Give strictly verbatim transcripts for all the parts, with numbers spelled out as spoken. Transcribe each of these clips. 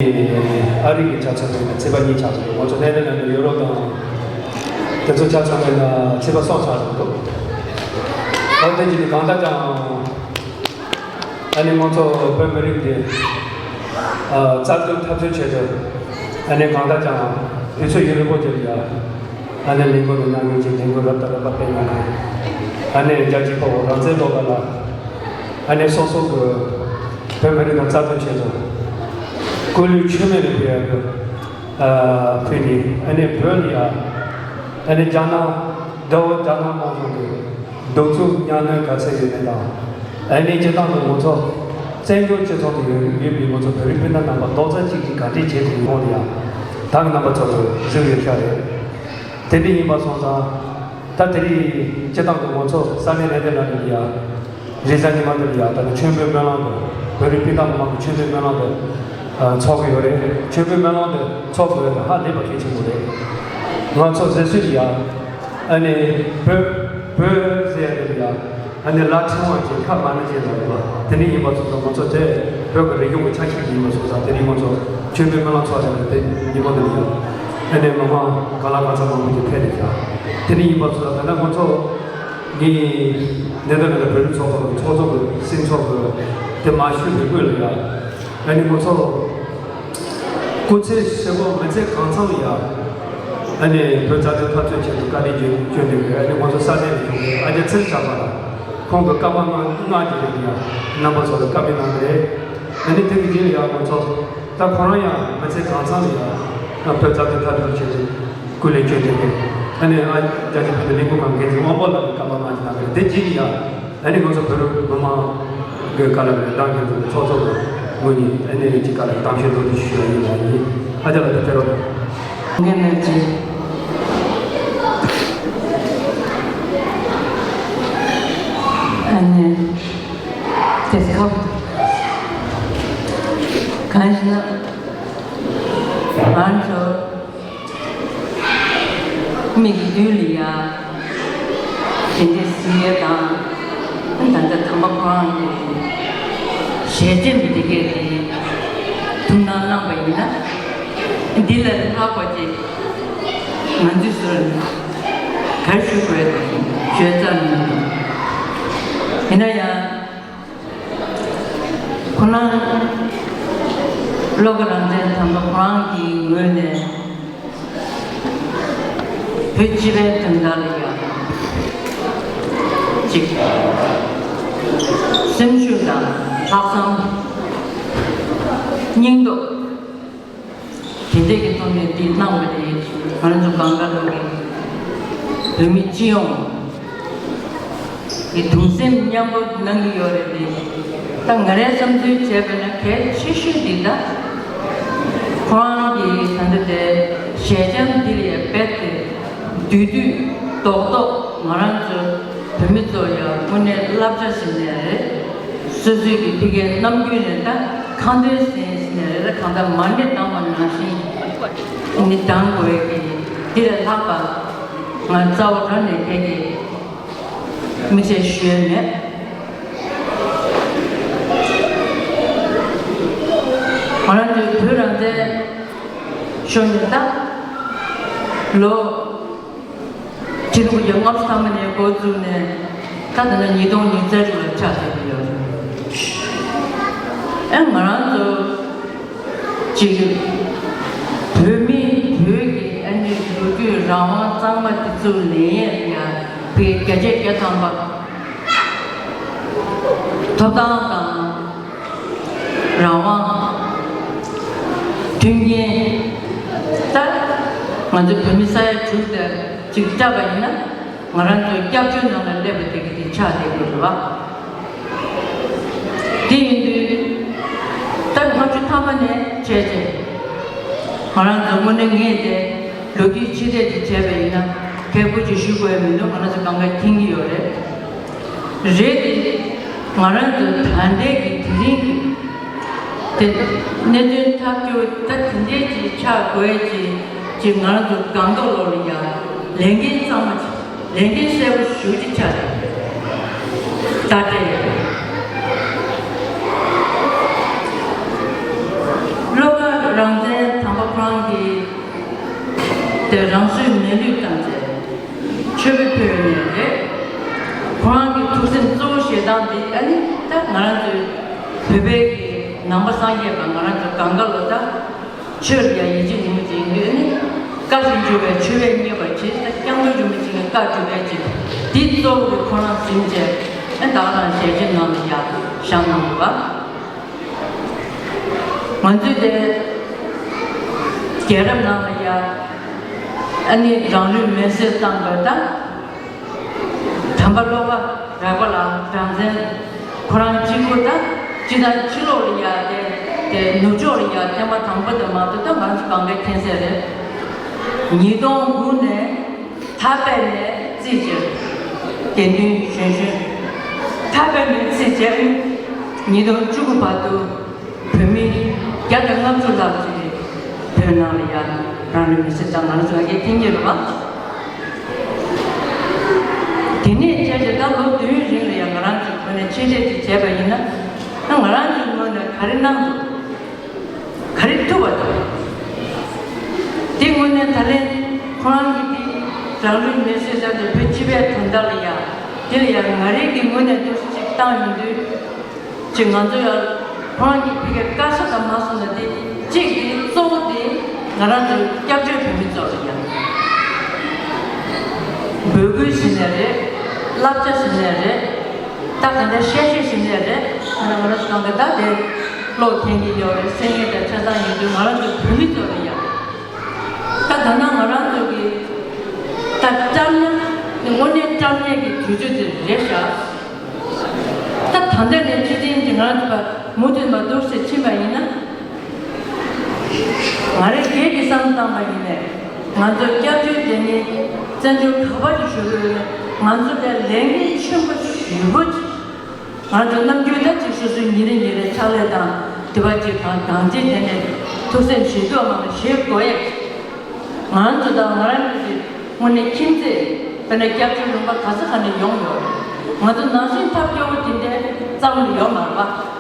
ཨ་རི་གི་ཆ་ཚང་པའི་ཚེས་པ་གཉིས་ཆགས་འདུག་ང་ཚོ་ནེ་དར་ལན་ཌི་ཡུ་རོབ་དང་དེ་ཚོ་ཆ་ཚང་པའི་ཚེས་པ་གསུམ་ཆགས་འདུག་ཨོ་དེ་བཞིན་གང་ལྟར་ཀྱང་ཨ་ནི་ང་ཚོ་བོད་མི་རིགས་འདི་རྩ་དོན་འཐབ་རྩོད་ཆེད་དུ་ཨ་ནི་གང་ལྟར་ཀྱང་དུས་ཚོད་ཡུན་རིང་པོ་ཅིག་ལ་ཨ་ནི་ལས་འགུལ་ནང་མཉམ་ཞུགས་ཀྱིས་ལས་འགུལ་རབ་དང་རིམ་པ་སྤེལ་གནང་མཁན་ཨ་ནི་རྒྱལ་གཅེས་དཔའ་བོ་རང་བཙན་བློ་དགའ་ལགས། ཨ་ནི་སོ་སོ་གི་བོད་མི་རིགས་དང་རྩ་དོན་ཆེད་དུ་སྐུ་ལུས་མཆོད་མེ་རེ་ཕུལ་ཡག་གི་ཕུལ་ནས་ཨ་ནི་བོད་ལ་ཡ་ཨ་ནི་རྒྱ་ནག་དགྲ་བོ་རྒྱ་ནག་དམར་གཞུང་གི་གདུག་རྩུབ་གཉའ་གནོན་ག་ཚད་ཡོད་མེད་དང་ཨ་ནི་སྤྱིར་བཏང་དུ་ང་ཚོ་བཙན་བྱོལ་སྤྱི་ཚོགས་ནང་ཡོད་ཡོད་པའི་ང་ཚོ་བོད་རིགས་སྤུན་ཟླ་རྣམ་པ་རྡོག་རྩ་གཅིག་སྒྲིལ་ག་འདྲས་བྱེད་དགོས་ཡོང་ལ་ཡ་ད་གི་རྣམ་པ་ཚོ་ལ་གཟིགས་ཡོད་ཤག་རེད། དེ་འདྲ་ཡིན་པ་སོང་ཙང་ད་དེ་རིང་སྤྱིར་བཏང་དུ་ང་ཚོ་ས་གནས་ནེ་དར་ལན་ཌི་ལ་ཡ་རེས་གཟའ་ཉི་མ་འདི་ལ་ཡ་ད་ནི་མཆོད་འབུལ་སྨོན་ལམ་དུ་བོད་རིགས་སྤུན་ཟླ་མི་མང་གི་མཆོད་འབུལ་སྨོན་ལམ་དུ་ཚོགས་ཀྱི་ཡོད་རེད། མཆོད་འབུལ་སྨོན་ལམ་དུ་ཚོགས་དགོས་ཡ་དེ་ཧ་ལས་པ་གལ་ཆེན་པོ་རེད། ང་ཚོ་སྒེར་སུ་ཡ་ཨ་ནི་བོད་བོད་ཟེར་ཡ་འདི་ལ་ཡ། ཨ་ནི་ལ་ཕྲེང་བ་ཅན་ཁ་མ་ཎི་ཅན་ལ་ཡོད་པ་དེ་འདྲ་ཡིན་པ་སོང་ཙང་ང་ཚོ་དེ་བོད་ཀྱི་རིག་གཞུང་གི་ཆ་ཤས་ཤིག་ཡིན་པ་སོང་ཙང་དེ་རིང་ང་ཚོ་མཆོད་འབུལ་སྨོན་ལམ་ཚོགས་བཞག་པའི་དེ་ཉིན་མོ་འདི་ལ་ཡང་ཨ་ནི་མི་མང་གང་ལ་གང་འཚམ་མང་པོ་ཅིག་ཕེབས་ཏེ་བཞག་དེ་འདྲ་ཡིན་པ་སོང་ཙང་ད་ལྟ་ང་ཚོ་ངའི་འདི་ལྟར་གྱི་བོད་རིགས་ཚོགས་པ་གི་ཚོགས་གཙོ་གི་སྲིད་ཚོགས་གི་དེ་མ་ཞུས་པའི་སྐོར་ལ་ཡང་ཨ་ནི་ང་ཚོ། སྐུ་ཚེ་ཧྲིལ་པོ་མི་ཚེ་གང་ཚང་ལ་ཡ། ཨ་ནི་བོད་རྩ་དོན་འཐབ་རྩོད་ཆེད་དུ་དཀའ་ལས་བརྒྱབ་བརྒྱབ་འདུག་ཨ་ནི་ང་ཚོ་ས་གནས་ལ་བྱུང་བའི་ཨ་ཅག་ཚེ་རིང་ཆབ་ལགས་ཁོང་གི་སྐར་མ་ལྔ་ལྔ་དེ་རིང་ཡ་རྣམ་པ་ཚོ་ལ་བཀའ་མོལ་གནང་གི་རེད། ཨ་ནི་དེ་གི་རྗེས་ལ་ཡ་ང་ཚོ་ད་ཁོ་རང་ཡང་མི་ཚེ་གང་ཚང་ལ་ཡ་བོད་རྩ་དོན་འཐབ་རྩོད་ཆེད་དུ་སྐུ་ལས་བསྐྱོན་འདུག་ཨ་ནི་ཨ་ཅག་ཅིག་བོད་ལས་འགུལ་ཁང་འགན་འཛིན་དབང་པོ་ལགས་ཀྱིས་སྐར་མ་ལྔ་ཅིག་གནང་གི་རེད། དེ་རྗེས་ལ་ཡ། ཨ་ནི་ང་ཚོ་བོད་རིགས་མི་མང་གི་བཀའ་སློབ་ལ་ཏང་གི་ཚོགས་གཙོ་གི་ངོས་ནས་ཨ་ནི་ཅིག་བཀའ་སློབ་གཏམ་བཤད་མདོར་བསྡུས་ཞུ་ཡ་ཡིན་ལ་ཡིན། ཨ་ཅག་ལགས་ད་ཕེབས་རོགས། ངས་ནས་ཅིག་ཨ་ནི་དེ་སྐབས་གང་ཞིག་ན་ང་ཚོ། མིག་གི་མདུན་ལ་ཡ། དེ་འདྲའི་གཟིགས་ཡས་དང་། ད་ལྟ་དམ་པ་ཁོ་རང་གི་ཞལ་ཆེམས་འདི་གས་དེ་ཐུགས་སྣང་གནང་བ་ཡིན་ན། འདི་ལས་ལྷག་པ་ཅིག་ང་ཚོས་ཟུར་ནས་ག་རེ་ཞུ་དགོས་དང་ཞུས་ཚར་མི་འདུག་ཡིན་ན་ཡང་། ཁོ་རང་བློ་དགའ་རང་བཙན་དམ་པ་ཁོ་རང་གི་ངོས་ནས་བོད་སྤྱི་པའི་དོན་དག་ལ་ཡང་ཅིག་སེམས་ཤུགས་དང་ལྷག་བསམ་སྙིང་སྟོབས། དེ་འདྲས་ཀྱི་ཐོག་ནས་འདི་གནང་བ་དེ་ང་རང་ཚོ་གང་ག་ལོ་གི་བོད་མི་སྤྱི་ཡོངས་ཀྱི་གདུང་སེམས་མཉམ་སྤོ་གནང་གི་ཡོད་རེད་དེ། ད་ང་རའི་བསམ་ཚུལ་བྱས་པ་ན་གལ་ཆེ་ཤོས་འདི་ད་ཁོ་རང་གི་ད་ལྟ་དེ་ཞལ་བྱང་འདི་ལ་ཡང་རྦད་དེ་བསྡུས་བསྡུས་རྡོག་རྡོག་ང་རང་ཚོ་བོད་མི་ཚོ་ཡང་དངོས་གནས་བསླབ་བྱ་ཟིན་ནས་རེད། སོ་སོའི་གི་ཕ་གིའི་རྣམ་འགྱུར་ནས་ད་ཁ་འདོན་ཟིན་ཟིན་ནས་རེད། ད་གང་ལྟར་མ་ཎི་བགྲངས་པ་ནང་བཞིན་ནི་བགྲང་དགོས་ཀྱི་འདི་ལས་ལྷག་པ་ང་རྩ་བ་དྲང་ནས་ཁྱེད་ཀྱི་དམིགས་བསལ་ཞུ་ཡས་མེད། ང་རང་ཚོའི་བོད་རང་བཙན་ཤོར་ནས་ད་ལོ། ཆིག་སྟོང་དགུ་བརྒྱ་ལྔ་བཅུ་ཐམ་པ་ནས་འགོ་བཙུགས་ནས་ད་ལྟ་ན་ཉིས་སྟོང་ཉི་ཤུ་རྩ་དྲུག་ལ་ཆགས་བསྡད་ཀྱི་ཡོད་རེད། ཨེ་ང་རང་ཚོ་ཅིག་བོད་མི་བོད་ཀྱི་ཨ་ནི་ལོ་རྒྱུས་རང་དབང་གཙང་མ་དེ་ཚོ་ལེན་ཡས་ལ་ཡ་བོད་བརྒྱ་ཆ་བརྒྱ་ཐམ་པ། ཐོབ་ཐང་དང་། རང་དབང་། མཐུན་རྐྱེན། ད་ང་ཚོ་བོད་མི་ས་ཡ་དྲུག་དེ་གཅིག་བལྟས་པ་ཡིན་ན་ང་རང་ཚོའི་སྐྱབས་བཅོལ་ནང་ལ་སླེབས་པ་དེ་གི་དེ་ཆགས་བསྡད་ཡོད་རེད་བ། དེ་ཡིན་དུས་ད་ལྔ་བཅུ་ཐམ་པ་ནས་བྱས་རྗེས་ང་རང་ཚོ་དངོས་གནས་ངས་དེ་ལོ་རྒྱུས་ཕྱི་བལྟས་དེ་བྱས་པ་ཡིན་ན་གལ་པོ་ཅིག་ཞུ་དགོས་ཡ་མི་འདུག་ང་རང་ཚོ་གང་ག་མཁྱེན་གྱི་ཡོད་རེད། རེད་དེ། ང་རང་ཚོ་ད་ལྟའི་གི་དེ་རིང་གི་དེ་གནད་དོན་ཐག་གཅོད་ད་དེ་འདྲའི་ཅིག་ཆགས་དགོས་ཅིག་ཅིག་ང་རང་ཚོ་སྒང་ཏོག་ལོག་ལ་ཡ་ལས་འགན་གཙང་མ་ཅིག་ལས་འགན་གསལ་པོ་ཞེ་པོ་ཅིག་ཆགས་རེད། ད་ལྟའི་བློ་དཀར། རང་བཙན་དམ་པ་ཁོ་རང་གིས་དེ་རང་སོའི་མི་ལུས་བཏང་བྱས་མཆོད་པ་ཕུལ་ནས་རེད། ཁོ་རང་གི་ཐུགས་སེམས་གཙོ་བོ་བཞེས་སྟངས་འདི་ཨ་ནི་ད་ང་རང་ཚོའི་བོད་པའི་གི་ནང་པ་སངས་རྒྱས་པ་ང་རང་ཚོ་གང་ག་ལ་ད་ཆོས་ལ་ཡང་ཡིད་ཆེས་ཉུང་ངུ་ཅིག་ཡིན་དུས་ཨ་ནི་བཀའ་བཞིན་སྒྲུབ་པའི་ཆོས་པས་མཉེས་པར་བྱེད། ད་སྐྱབས་མགོན་རིན་པོ་ཆེ་གི་བཀའ་སྒྲུབ་པའི་ཅིག་འདི་གཙོ་བོ་གི་ཁོ་རང་ཟིན་བྱས་ཨ་ནི་ད་ག་རང་ཞལ་ཆེམས་ནང་ལ་ཡང་བཞག་གནང་འདུག་ག། ང་ཚོས་དེ་རྒྱལ་རབས་ནང་ལ་ཡ་ཨ་ནི་རང་ལུས་མེར་སྲེག་བཏང་བ་དང་། དམ་པ་བློ་དགའ་རས་པ་ལགས་རང་བཙན་ཁོ་རང་གཅིག་པུ་དང་སྤྱི་དང་ཕྱི་ལོགས་ལ་ཡ་དེ་དེ་ནུབ་ཕྱོགས་ལ་ཡ་ཐེངས་མ་དང་པོ་དེ་མ་གཏོགས་ད་ང་ཚོ་གང་གའི་མཁྱེན་གསལ་རེད། ཉིས་སྟོང་དགུ་ནས། ཐ་པད་ནས་རྩིས་བྱས། དགེ་འདུན་གཞོན་གཞོན། ཐ་པད་ནས་རྩིས་བྱས། ཉིས་སྟོང་བཅུ་དགུ་བར་དུ་བོད་མི་བརྒྱ་དང་ལྔ་བཅུ་ལྷག་ཅིག་བོད་ནང་ལ་ཡང་རང་ལུས་མེར་སྲེག་བཏང་། ང་རང་ཚོ་ལ་ཡང་མཁྱེན་གྱི་རེད་པ། དེ་ནས་བྱས་ཏེ་ད་ལོ་བདུན་རིང་ལ་ཡང་ང་རང་ཚོའི་ངོས་ནས་ཕྱིར་བལྟས་ཅིག་བྱས་པ་ཡིན་ན། ད་ང་རང་ཚོའི་ངོས་ནས་ག་རེ་གནང་འདུག་ག་རེ་ཐུབ་པ་དང་། དེ་དངོས་གནས་ད་ལན་ཁོ་རང་གིས་དེ་རང་ལུས་མེར་སྲེག་བཏང་སྟེ་བོད་སྤྱི་པའི་དོན་དག་ལ་ཡ། དེ་ལ་ཡ་ང་རང་གི་ངོས་ནས་འདུག་སེ་ཅིག་བཏང་ཡོང་དུས། ཅིག་ང་ཚོ་ཡ་ཁོ་རང་གིས་ཕ་གིར་དཀའ་ས་ཙམ་མ་སོང་ན་དེ་གཅིག་དེ་གཙོ་བོ་དེ་ང་རང་ཚོའི་སྐྱབས་བཅོལ་བོད་མི་ཚོ་ལ་ཡ། འབོད་སྐུལ་ཟེར་ནའི་རེད། བསླབ་བྱ་ཟེར་ནའི་རེད། ད་ག་འདྲ་བཤད་བཤད་ཟེར་ནའི་རེད། ང་རང་ང་རང་ཚོ་གང་ག་ད་དེ་ཀློག་མཁན་གྱི་ཡོད་རེད། གསན་མཁན་དང་ཆ་ཚང་ཡིན་དུས་ང་རང་ཚོ་བོད་མི་ཚོ་ལ་ཡ། ད་ད་ན་ང་རང་ཚོ་གི་ད་སྐྲག་ན་དངོས་གནས་སྐྲག་ཉེན་གྱི་དུས་ཚོད་དེ་རེད་ཤག་ད་ད་ལྟ་ནས་ཕྱི་ཚན་གྱི་ང་རང་ཚོ་མུ་མཐུད་མ་འདུག་སེ་ཕྱིན་པ་ཡིན་ན། ང་རང་སྒེར་གྱི་བསམ་བློ་བཏང་པ་ཡིན་ནའི་ང་ཚོ་སྐྱབས་བཅོལ་དེ་ནི་བཙན་བྱོལ་ག་པར་གྱི་བཞུགས་ཡོད་ན་ང་ཚོ་ལ་ལས་འགན་ཆེན་པོ་ཞེ་པོ་ཅིག་ང་ཚོ་ནམ་རྒྱུན་ད་ཅིག་སོ་སོའི་ཉིན་རེ་ཉིན་རེ་ཕྱག་ལས་དང་དེ་བ་ཅིག་དང་གང་ཅི་དེ་ནས་ཐུགས་སེམས་ཞེ་དྲག་མང་བ་བཞེས་དགོས་ཡ། ང་ཚོ་དང་ང་རང་ཚོ་དངོས་གནས་ཁྱིམ་མཚེས་དཔེར་ན་སྐྱབས་བཅོལ་ལུང་པ་ག་ས་ག་ནས་ཡོང་ཡོད་རེད། ང་ཚོ་ནང་བཞིན་ཐབས་སྐྱོ་བོ་དེ་འདྲའི་རྩ་བ་ནས་ཡོད་མ་རེད་པ།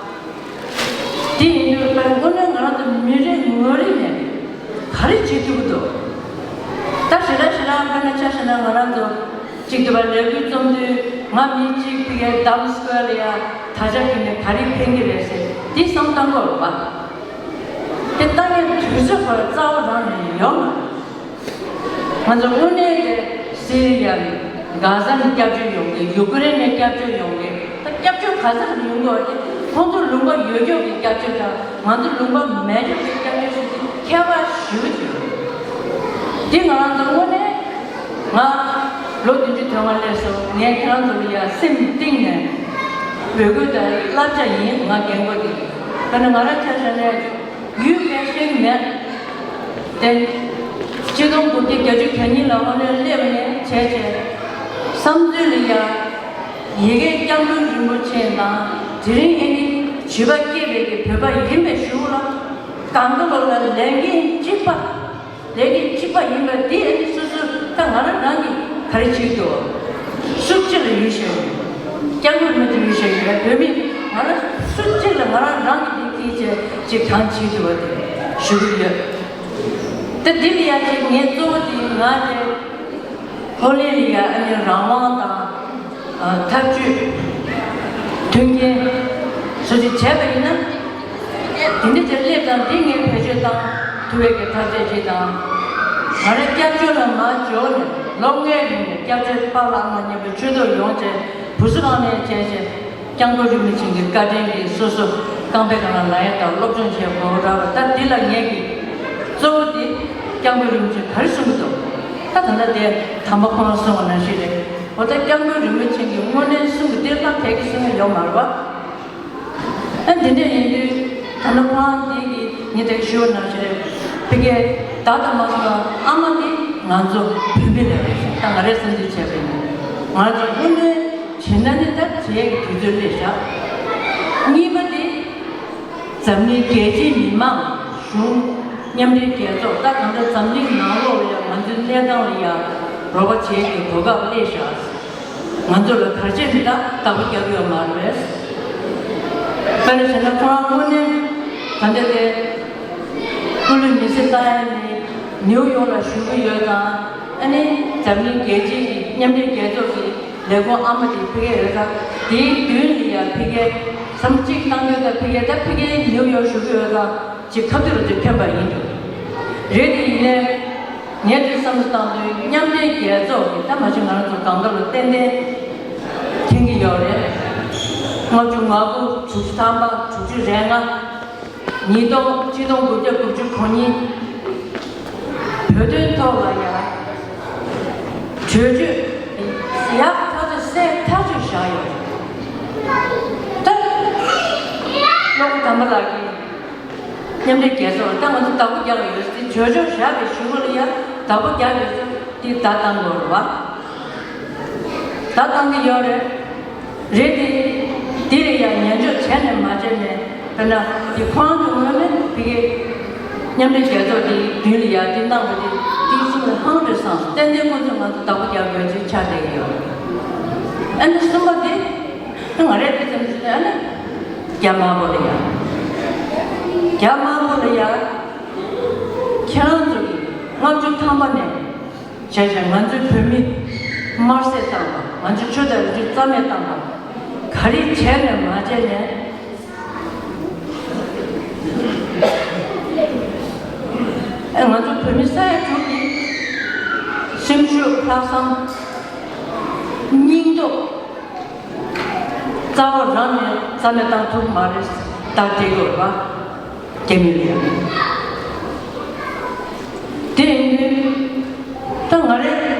དེ་ཡིན་དུས་དཔེར་ན་དངོས་གནས་ང་རང་ཚོ་མི་རེ་ངོ་རེ་ནས་ག་རེ་བྱེད་ཐུབ་ཀྱི་འདུག་ད་ཞེ་དྲག་ཞེ་དྲག་དཔེར་ན་ཆ་བཞག་ན་ང་རང་ཚོ་གཅིག་ཏུ་བ་ལས་འགུལ་རྩོམ་དུས་ང་མི་གཅིག་ཕ་གིའི་ཌམ་སི་ཀོ་ཝེར་ལ་ཡ་ད་ཆ་ཁྱོན་ནས་ག་རེ་ཕན་གྱི་རེད་ཟེར་འདི་བསམ་བཏང་དགོས་རེད་པ། དེ་ལྟ་ངན་དུས་ཚོད་བར་རྩ་བ་རང་ནས་ཡོང་མ། ང་ཚོ་དངོས་གནས་དེ་སི་རི་ཡ་ནས་གྷ་ཟ་ནས་སྐྱབས་བཅོལ་ཡོང་གི། ཡུ་ཀེ་རེན་ནས་སྐྱབས་བཅོལ་ཡོང་གི། ད་སྐྱབས་བཅོལ་ག་ས་ནས་ཡོང་གི་རེད། ཁོང་ཚོ་ལུང་པ་ཡོད་ཀྱོག་གི་སྐྱབས་བཅོལ་དང་ང་ཚོ་ལུང་པ་མེད་ཀྱོག་གི་སྐྱབས་བཅོལ་ཞིག་དེ་ཁྱད་པར་ཞེ་པོ་ཅིག་ཡོད། དེ་ང་རང་ཚོ་དངོས་གནས་ང་ལོ་བདུན་ཅུ་དོན་ལྔ་སླེབས་སོང་། ངས་ཁྱེད་རང་ཚོ་ལ་ཡ་སེམས་གཏིང་ནས་འབོད་སྐུལ་དང་བསླབ་བྱ་ཡིན། ང་རྒན་གོག་དེ་དཔེར་ན་ང་རང་ཆ་བཞག་ན་ཡ་ཡུལ་སྐད་ཤེས་ཀྱི་མེད། དེ་ཆིག་སྟོང་དགུ་བརྒྱ་བརྒྱད་ཅུ་གྱ་གཉིས་ལ་ཨོ་ལེ་སླེབས་ནས་བྱས་བྱས་བསམ་ཚུལ་ལ་ཡ་ཡི་གེ་སྐྱབས་མགོན་རིན་པོ་ཆེ་དང་དེ་རིང་ཨེ་ནི་བྱིས་པ་སྐྱེས་པའི་གི་བོད་པ་ཡིན་པའི་གཞུག་ལ་གང་ག་ལོ་ལ་ལས་འགན་གཅིག་པ། ལས་འགན་གཅིག་པ་ཡིན་པ་འདི་ཨ་ནི་སོ་སོ་ད་ང་རང་རང་གིས་ག་རེ་བྱེད་ཀྱི་འདུག་སུ་གཅིག་ལ་ཡིད་ཆེས་ཡོད། སྐྱབས་མགོན་རིན་པོ་ཆེ་ཡིད་ཆེས་ཡོད། བོད་མི་ང་རང་སུ་གཅིག་ལ་ང་རང་རང་གིས་འདི་གིས་བྱས་ཅིག་གང་བྱེད་ཐུབ་པ་དེ་ཞུ་གི་ཡོད། ད་འདི་ལ་ཡ་ཅིག་ངས་གཙོ་བོ་དེ་ང་དེ་ཧོ་ལེ་ལ་ཡ་ཨ་ནི་རང་དབང་དང་། ཨ། ཐབས་ཇུས། མཐུན་རྐྱེན་བཟོ་ཅིག་བྱས་པ་ཡིན་ན། དེ་འདྲ་ཅིག་སླེབས་དང་དེ་ངས་བེད་སྤྱོད་བཏང་ཐུབ་པའི་གི་ཐབས་ཤེས་ཅིག་དང་། ང་རང་སྐྱབས་བཅོལ་ལ་མར་འབྱོར་ནས་ལོ་ལྔའི་རིང་ནས་སྐྱབས་བཅོལ་པཱ་ལགས་མ་མཉམ་པའི་ཆོས་ཐོག་ཡོང་བྱས་བུ་གསོ་ཁང་ནས་བྱས་བྱས་སྐྱབས་མགོན་རིན་པོ་ཆེ་གི་བཀའ་དྲིན་གྱིས་སོ་སོ་རྐང་པའི་སྒང་ལ་ལག་གཡས་དང་སློབ་སྦྱོང་བྱས་དགོས་ར་བ། ད་འདི་ལ་ངས་ཀྱི་གཙོ་བོ་དེ་སྐྱབས་མགོན་རིན་པོ་ཆེ་ག་རེ་གསུང་གི་འདུག་ད་ད་ལྟ་དེ་དམ་པ་ཁོང་གསུང་བ་ནང་བཞིན་རེད། འོ་ད་སྐྱབས་མགོན་རིན་པོ་ཆེ་གིས་དངོས་གནས་གསུང་གི་དེ་ལྷ་བལ་གྱིས་གསུང་གི་ཡོད་མ་རེད་བ། ཨ། འདི་འདྲ་ཡིན་དུས་ད་ནི་ཁོང་འདི་གི་ཉིན་དེ་ཞུ་བ་ནང་བཞིན་རེད། ཕ་གིའི་ད་ལྟ་མ་སོང་ན་ཨ་མ་འདི་ང་ཚོ་བོད་མི་ལ་རེད་ཤག་ད་ང་རས་བསམ་ཚུལ་བྱས་པ་ཡིན། ང་ཚོ་དངོས་གནས་བྱེད་ན་ནི་ད་བྱེད་ཀྱི་དུས་ཚོད་སླེབས་ཤག་གཉིས་པ་དེ། འཛམ་གླིང་རྒྱལ་སྤྱིའི་མི་མང་། གཞུང་། མཉམ་འབྲེལ་རྒྱལ་ཚོགས། ད་གང་ལྟར་འཛམ་གླིང་ནང་ལོགས་ལ་ཡང་ང་ཚོའི་གནས་སྟངས་ལ་ཡང་རོགས་པ་བྱེད་ཀྱི་གོ་སྐབས་སླེབས་ཤག་ང་ཚོ་ལ་ག་རེ་བྱས་ནས་ད་བདག་པོ་རྒྱག་གི་ཡོད་མ་རེད། དཔེར་ན་བྱས་ན་ཁོ་རང་དངོས་གནས་ད་ལྟ་དེ། ཚེ་ཏཱ་ཡ་ནི་ནིའུ་ཡོག་ལ་བཞུགས་ཀྱི་ཡོད་ཙང་། ཨ་ནི་འཛམ་གླིང་རྒྱལ་སྤྱིའི་མཉམ་འབྲེལ་རྒྱལ་ཚོགས་ཀྱི་ལས་ཁུངས་ཨ་མ་དེ་ཕ་གིར་ཡོད་ཙང་། དེའི་མདུན་ལ་ཡ་ཕ་གིར་བསམ་གཅིག་བཏང་དུས། ད་ཕ་གིར་ད་ཕ་གིར་ནིའུ་ཡོག་བཞུགས་ཀྱི་ཡོད་ཙང་ཅིག་ཁ་ཐུག་ལ་ཅིག་ཐོན་པ་ཡིན་འགྲོ། རེད་དེ། ཡིན་ནའི་ངས་དེ་བསམ་བློ་བཏང་དུས། མཉམ་འབྲེལ་རྒྱལ་ཚོགས་ཀྱི་ད་མ་གཞི་ང་རང་ཚོ་གང་ག་ལ་ཏན་ཏན་མཁྱེན་གྱི་ཡོད་རེད། ལྔ་བཅུ་ང་དགུ། དྲུག་ཅུ་ཐམ་པ། དྲུག་ཅུ་རེ་ལྔ། ཉིས་སྟོང་། ཆིག་སྟོང་དགུ་བརྒྱ་དགུ་བཅུ་གོ་གཉིས། བོད་དོན་ཐོག་ལ་ཡ་གྲོས་ཆོད་ཡག་ཐག་ཆོད་གསལ་ཐག་ཆོད་བཞག་ཡོད་རེད། ད་བློ་དགའ་དམ་པ་ལགས་ཀྱིས་མཉམ་འབྲེལ་རྒྱལ་ཚོགས་ལ་ད་ང་ཚོ་བདག་པོ་རྒྱག་གི་ཡོད་ཟེར། གྲོས་ཆོད་བཞག་པའི་གཞུག་གུ་ལ་ཡ་བདག་པོ་རྒྱག་ཡོད་ཟེར། དེ་བརྡ་བཏང་དགོས་རེད་བ། བརྡ་བཏང་གི་ཡོད་རེད། རེད་དེ། འདི་ལ་ཡང་ཉན་འཇོག་བྱས་ནས་མ་བྱས་ནས། དཔེར་ན་དེ་ཁོ་རང་ཚོའི་ངོས་ནས་ཕ་གི་མཉམ་འབྲེལ་རྒྱལ་ཚོགས་དེའི་མདུན་ལ་ཡ་དེ་གནང་བ་དེ། དེ་གསུམ་ལ་ཧང་འདྲ་སོང་། ཏན་ཏན་ཁོ་ཚོས་ང་ཚོ་བདག་པོ་རྒྱག་དགོས་ཚུལ་ཆགས་བསྡད་ཀྱི་ཡོད། ཨ་ནི་གསུམ་པ་དེ། ད་ང་རས་དེ་ཙམ་ཞིག་ཨ་ནི་རྒྱ་དམར་པོ་ལ་ཡ། རྒྱ་དམར་པོ་ལ་ཡ། ཁྱེད་རང་ཚོ་གིས་ལྔ་བཅུ་ཐམ་པ་ནས་བྱས་བྱས་ང་ཚོའི་བོད་མི་དམར་བསད་བཏང་བ། ང་ཚོའི་ཆོས་དང་རིག་གཞུང་རྩ་མེད་བཏང་བ། ག་རེ་བྱས་ནས་མ་བྱས་ནས། ཨ། ང་ཚོ་བོད་མི་ས་ཡ་དྲུག་གི་སེམས་ཤུགས། ལྷག་བསམ། སྙིང་སྟོབས། རྩ་བ་རང་ནས་རྩ་མེད་བཏང་ཐུབ་མ་རེད། ད་དེ་དགོས་པ་རྒྱ་མི་རེད། དེ་ཡིན་དུས་ད་ང་རེ་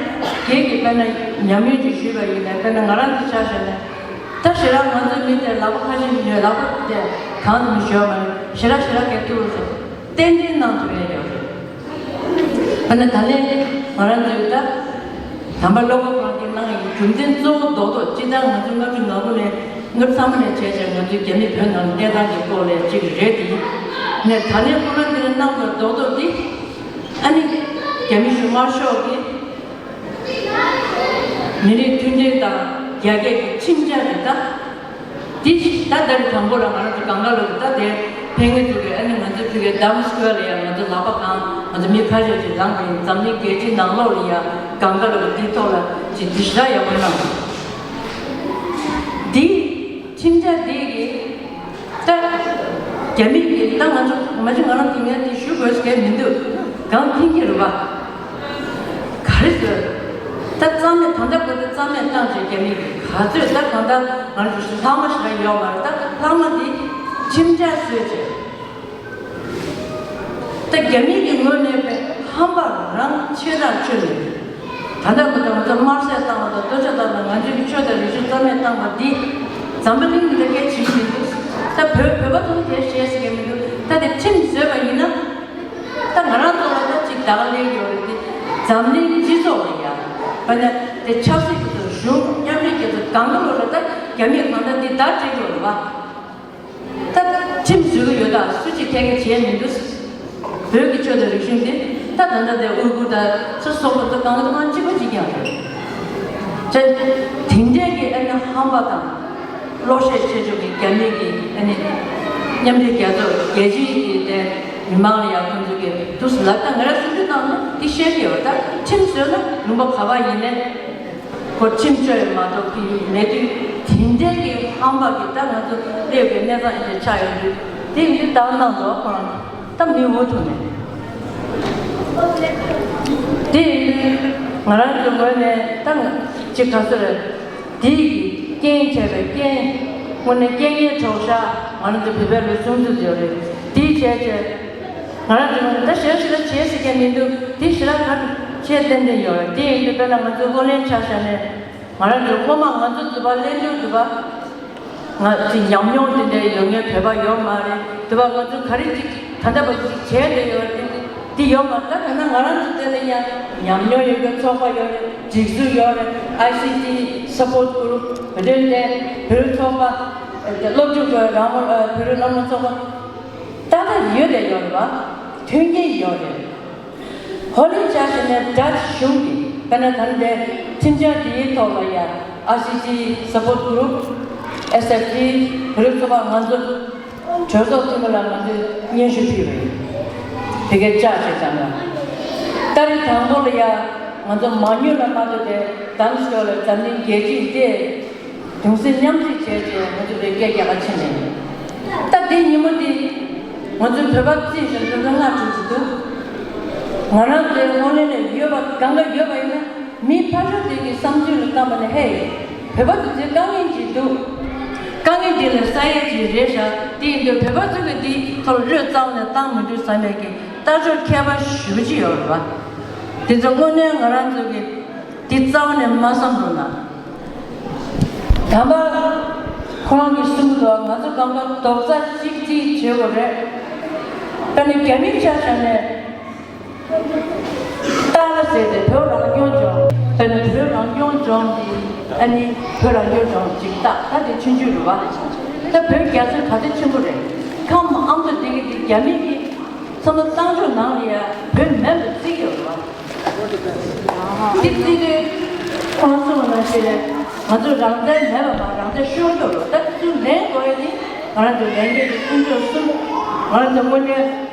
སྒེར་གྱི་དཔེར་ན་ཉམས་མྱོང་ཅིག་ཞུས་པ་ཡིན་ན། དཔེར་ན་ང་རང་གི་ཆ་བཞག་ན། ད་ཞེ་དྲག་ང་ཚོའི་མི་དེ་ལག་པ་ཁ་ཤས་ཉོས། ལག་པ་དེ་གང་དུ་མི་ཞོལ་མ་རེད། ཞེ་དྲག་ཞེ་དྲག་གས་ཐུག་ཟེར། ཏན་ཏན་གནང་ཐུབ་ཡ་ཡོད་རེད། ཨ་ནི་ད་ལན་ང་རང་ཚོའི་ད་དམ་པ་བློ་དགའ་ཁོང་གིས་གནང་ཡི་རྒྱུ་མཚན་གཙོ་བོ་རྡོག་རྡོག་སྤྱིར་བཏང་ང་ཚོ་ལྔ་བཅུ་ང་དགུ་ནས་ལྔ་བཅུ་ཐམ་པ་ནས་བྱས་བྱས་ང་ཚོའི་རྒྱ་མི་བོད་ནང་གནས་སྟངས་ཀྱི་སྐོར་ལ་གཅིག་རེད་དེ། ནས་ད་ལན་ཁོ་རང་གིས་གནང་བའི་རྡོག་རྡོག་འདི། ཨ་ནི་རྒྱ་མི་གཞུང་དམར་ཤོག་གིས་མི་རིགས་མཐུན་སྒྲིལ་དང་རྒྱ་སྐྱེད་ཀྱི་ཁྲིམས་འཆར་རེད་ད། འདི་ད་ལྟ་རེ་དང་པོ་ལ་ང་རང་ཚོ་གང་ག་ལ་ད་དེ་ཕན་ངེས་འདུག་གས། ཨ་ནི་ང་ཚོ་ཕ་གིའི་ཌའམ་སི་ཀོ་ཝེར་ལ་ཡང་ང་ཚོ་ལག་པ་གང་། ང་ཚོ་མི་ཁ་ཤས་ཅིག་ལངས་པ་ཡིན། འཛམ་གླིང་རྒྱལ་སྤྱིའི་ནང་ལོགས་ལ་ཡང་གང་ག་ལ་འདིའི་ཐོག་ལ་ཅིག་འདི་ཞེ་དྲག་ཡག་པོ་གནང་། འདི་ཁྲིམས་འཆར་འདི་གི་ད་རྒྱ་མི་གི་ད་ང་ཚོ་མ་གཞི་ང་རང་དེ་ངས་དེ་ཞུ་དགོས་ཀྱི་མི་འདུག་གང་ཐིང་གི་རུ་བ། ག་རེ་ཟེར། ད་རྩ་མེད། ད་ལྟ་བར་དུ་རྩ་མེད་བཏང་བྱས་རྒྱ་མི་གི་ག་ཚོད། ད་གང་ལྟར་ང་ཚོ་ལྷག་མ་ཞིག་ཡོད་མ་རེད། ད་ལྷག་མ་འདི་ཁྲིམས་འཆར་བཟོས་བྱས། ད་རྒྱ་མི་གི་ངོས་ནས་པའི་ཧམ་པ་རང་ཆེ་དྲགས་ཆོད་ནས། ད་ལྟ་བར་དུ་ང་ཚོ་དམར་བསད་བཏང་བ་དང་། ལྟོ་ཆས་བཏང་བ། ང་ཚོའི་ཆོས་དང་རིག་གཞུང་རྩ་མེད་བཏང་བ་འདི་འཛམ་བུ་གླིང་འདི་གས་བྱེད་ཀྱི་མི་འདུག་ད་བོད་བོད་པ་ཚོ་གས་བཤད་ཟེར་གྱི་མི་འདུག་ད་དེ་ཁྲིམས་བཟོས་པ་ཡིན་ན། ད་ང་རང་ཚོ་ལ་ད་ཅིག་ད་ག་ལེགས་ཡོད་རེད་དེ། འཛམ་གླིང་སྤྱི་ཚོགས་ལ་ཡ། བ་ནས་དེ་ཆབ་སྲིད་ཀྱི་ཚོ་གཞུང་མཉམ་འབྲེལ་རྒྱལ་ཚོགས་གང་ག་ལོ་ལ་ད་རྒྱ་མིས་གང་ལྟར་འདི་བརྡ་སྤྲད་ཡོད་རེད་བ། ད་ཁྲིམས་བཟོ་གི་ཡོད། ད་སུ་གཅིག་ཐད་ཀའི་བྱས་མི་འདུག་བོད་ཀྱི་ཆོས་དང་རིག་གཞུང་འདི་ད་ད་ལྟ་དེ་ཨུ་ཀུར་དང་སུ་སོག་པོ་ད་གང་ག་ད་གང་གཅིག་པ་གཅིག་རྐྱང་རེད། ད་དེ་འདྲས་ཀྱི་ཨ་ནི་ཧམ་པ་དང་། བློ་ཤེད་ཆེ་ཆུང་གི་རྒྱ་མི་གི་ཨ་ནི་མཉམ་འབྲེལ་རྒྱལ་ཚོགས་རྒྱལ་སྤྱིའི་གི་དེ་མི་མང་ལ་ཡང་ཁོང་ཚོ་གི་དུས་སུ་ལ་ད་ང་ར་སུ་འདྲ་གནང་ན་འདི་ཤེས་ཀྱི་ཡོད། ད་ཁྲིམས་བཟོས་ན་ལུང་པ་ག་པར་ཡིན་ནའི་ཁོ་ཁྲིམས་གཅོད་མ་གཏོགས་གི་མེད་དུས། དེ་འདྲའི་གི་ཧམ་པ་གི་ད་ང་ཚོ་སླེབས་པའི་གནས་སྟངས་ཨེ་འདྲ་ཆགས་ཡོད་དུས། དེ་ཡིན་དུས་ད་གནང་འདུག་ཁོ་རང་ད་མི་འུ་ཐུག་ནས། དེ་ཡིན་དུས་ང་རང་ཚོའི་ངོས་ནས་ད་ཅིག་ག་ཚོད་རེད། དེའི་རྐྱེན་བྱས་པའི་རྐྱེན། དངོས་གནས་རྐྱེན་ངན་གྲོགས་ཤག་ང་རང་ཚོ་བོད་པའི་ལུགས་སྲོལ་ཚུལ་ཡོད་རེད། དེའི་བྱས་བྱས་ང་རང་ཚོ་ད་གཞན་ཞིག་ལ་བྱས་ཟེར་མཁན་མི་འདུག་དེ་ཞེ་དྲག་ག་བྱས་ཏན་ཏན་ཡོད་རེད། དེ་ཡིན་དུས་དཔེར་ན་ང་ཚོའི་ཨོ་གླིང་ཆ་བཞག་ནས་ང་རང་ཚོ་སྔོན་མ་ང་ཚོ་འདི་པ་གླེང་སྟེགས་འདི་པ། ང་ཚོའི་ཉམས་མྱོང་དེ་འདྲའི་ཡོད་མཁན་བོད་པ་ཡོད་མ་རེད། དེ་བ་ང་ཚོ་ག་རེ་ཅིག་ད་ལྟ་བར་དུ་ཅིག་བྱས་བསྡད་ཡོད་རེད། དེ་ཡོད་མ་རེད། ད་ད་ལྟ་ང་རང་ཚོ་དེ་ལ་ཡང་ཉམས་མྱོང་ཡོད་མཁན་ཚོགས་པ་ཡོད་རེད། སྒྲིག་འཛུགས་ཡོད་རེད། ཨའི་སི་ཊི་སཔོརྚ་གུ་རུབ། བོད་དོན་ལས་བོད་རིགས་ཚོགས་པ། སློབ་ཕྲུག་གི་རང་དབང་བོད་རིགས་སློབ་མ་ཚོགས་པ། ད་ལྟ་ཡོད་རེད། ཡོད་རེད་བ། མཐུན་རྐྱེན་ཡོད་རེད། ཧོ་ལན་ཆ་བཞག་ནས་ཌཆ་གཞུང་གིས་དཔེར་ན་ད་ལྟའི་ཁྲིམས་འཆར་འདིའི་ཐོག་ལ་ཡང་ཨའི་སི་ཊི་སཔོརྚ་གུ་རུབ། ཨེས་ཨེཕ་ཊི། བོད་རིགས་ཚོགས་པ་ང་ཚོ་གྲོས་ཚོགས་འཐུས་མི་ལ་ང་ཚོས་སྙན་ཞུ་ཕུལ་བ་ཡིན། དེ་གའི་ལྕགས་བྱས་ཙང་ལ། ཏ་རིག་དང་པོ་ལ་ཡ་ང་ཚོ་མ་ཉོས་ལ་མ་ལྟོས་ཏེ་གདམ་ཤོག་ལ་འཛམ་གླིང་རྒྱལ་སྤྱིའི་སྟེང་གདུང་སེམས་མཉམ་སྐྱེད་བྱས་ཏེ་ང་ཚོ་བོད་སྐད་རྒྱག་ག་ཕྱིན་ནས། ད་དེ་ཉིན་མོ་དེ་ང་ཚོའི་བོད་པ་རྩིས་བཞིན་བོད་པ་ལྔ་དྲུག་ཅིག་འདུག་ང་རང་ཚོའི་ཧོ་ལན་ལ་ཡོད་པ་གང་ག་ཡོད་པ་ཡིན་ན། མི་ཕར་ཕྱོགས་དེ་གི་བསམ་ཚུལ་ལ་བལྟས་པ་ན། ཧེ། བོད་པ་ཚོ་དེ་དཀའ་ངལ་ཅིག་འདུག་དཀའ་ངལ་དེ་ལ་ས་ཡ་ཅིག་རེད་ཤག་དེ་ཡིན་དུས་བོད་པ་ཚོ་གི་དེའི་ཐོག་བློས་བཏང་ནས་བཏང་མི་འདུག་བསམ་པའི་གི་ལྟ་ཕྱོགས་ཁྱད་པར་ཞེ་པོ་ཅིག་ཡོད་རེད་པ། དེ་ཚོ་དངོས་གནས་ང་རང་ཚོ་གི་དེ་རྩ་བ་ནས་མ་བསམ་འདུག་ན། དམ་པ་ཁོ་རང་གིས་གསུངས་འདུག་ང་ཚོ་གང་ག་རྡོག་རྩ་གཅིག་སྒྲིལ་བྱེད་དགོས་རེད། ད་ནི་རྒྱ་མིའི་ཆ་བཞག་ནས། ཏཱ་ལ་ཟེར་ཏེ་བོད་རང་སྐྱོང་ལྗོངས། ད་ནི་བོད་རང་སྐྱོང་ལྗོངས་འདི་ཨ་ནི་བོད་རང་སྐྱོང་ལྗོངས་ཅིག་ད་ད་དེ་ཆུང་ཆུང་རེད་བ། ད་བོད་རྒྱ་མཚོ་ག་ཚོད་ཆེན་པོ་རེད། ཁམས་ཨ་མདོ་འདི་གི་འདི་རྒྱ་མི་གི་ཚང་མ་བཏང་ཕྱོགས་ནང་ལ་ཡ་བོད་མེད་པ་བརྩི་གི་ཡོད་རེད་བ། འདི་བརྩི་དུས་ཁོང་གསུངས་པ་ནང་བཞིན་ང་ཚོ་རང་བཙན་མེད་པ་མ་རང་བཙན་ཤོར་འགྲོ་རོགས། ད་དེ་ཚོ་ལེན་དགོས་ཡ་དེ་ང་རང་ཚོ་ལས་འགན་གྱི་ཀུན་སྤྱོད་གསུམ། ང་རང་ཚོ་དངོས་གནས།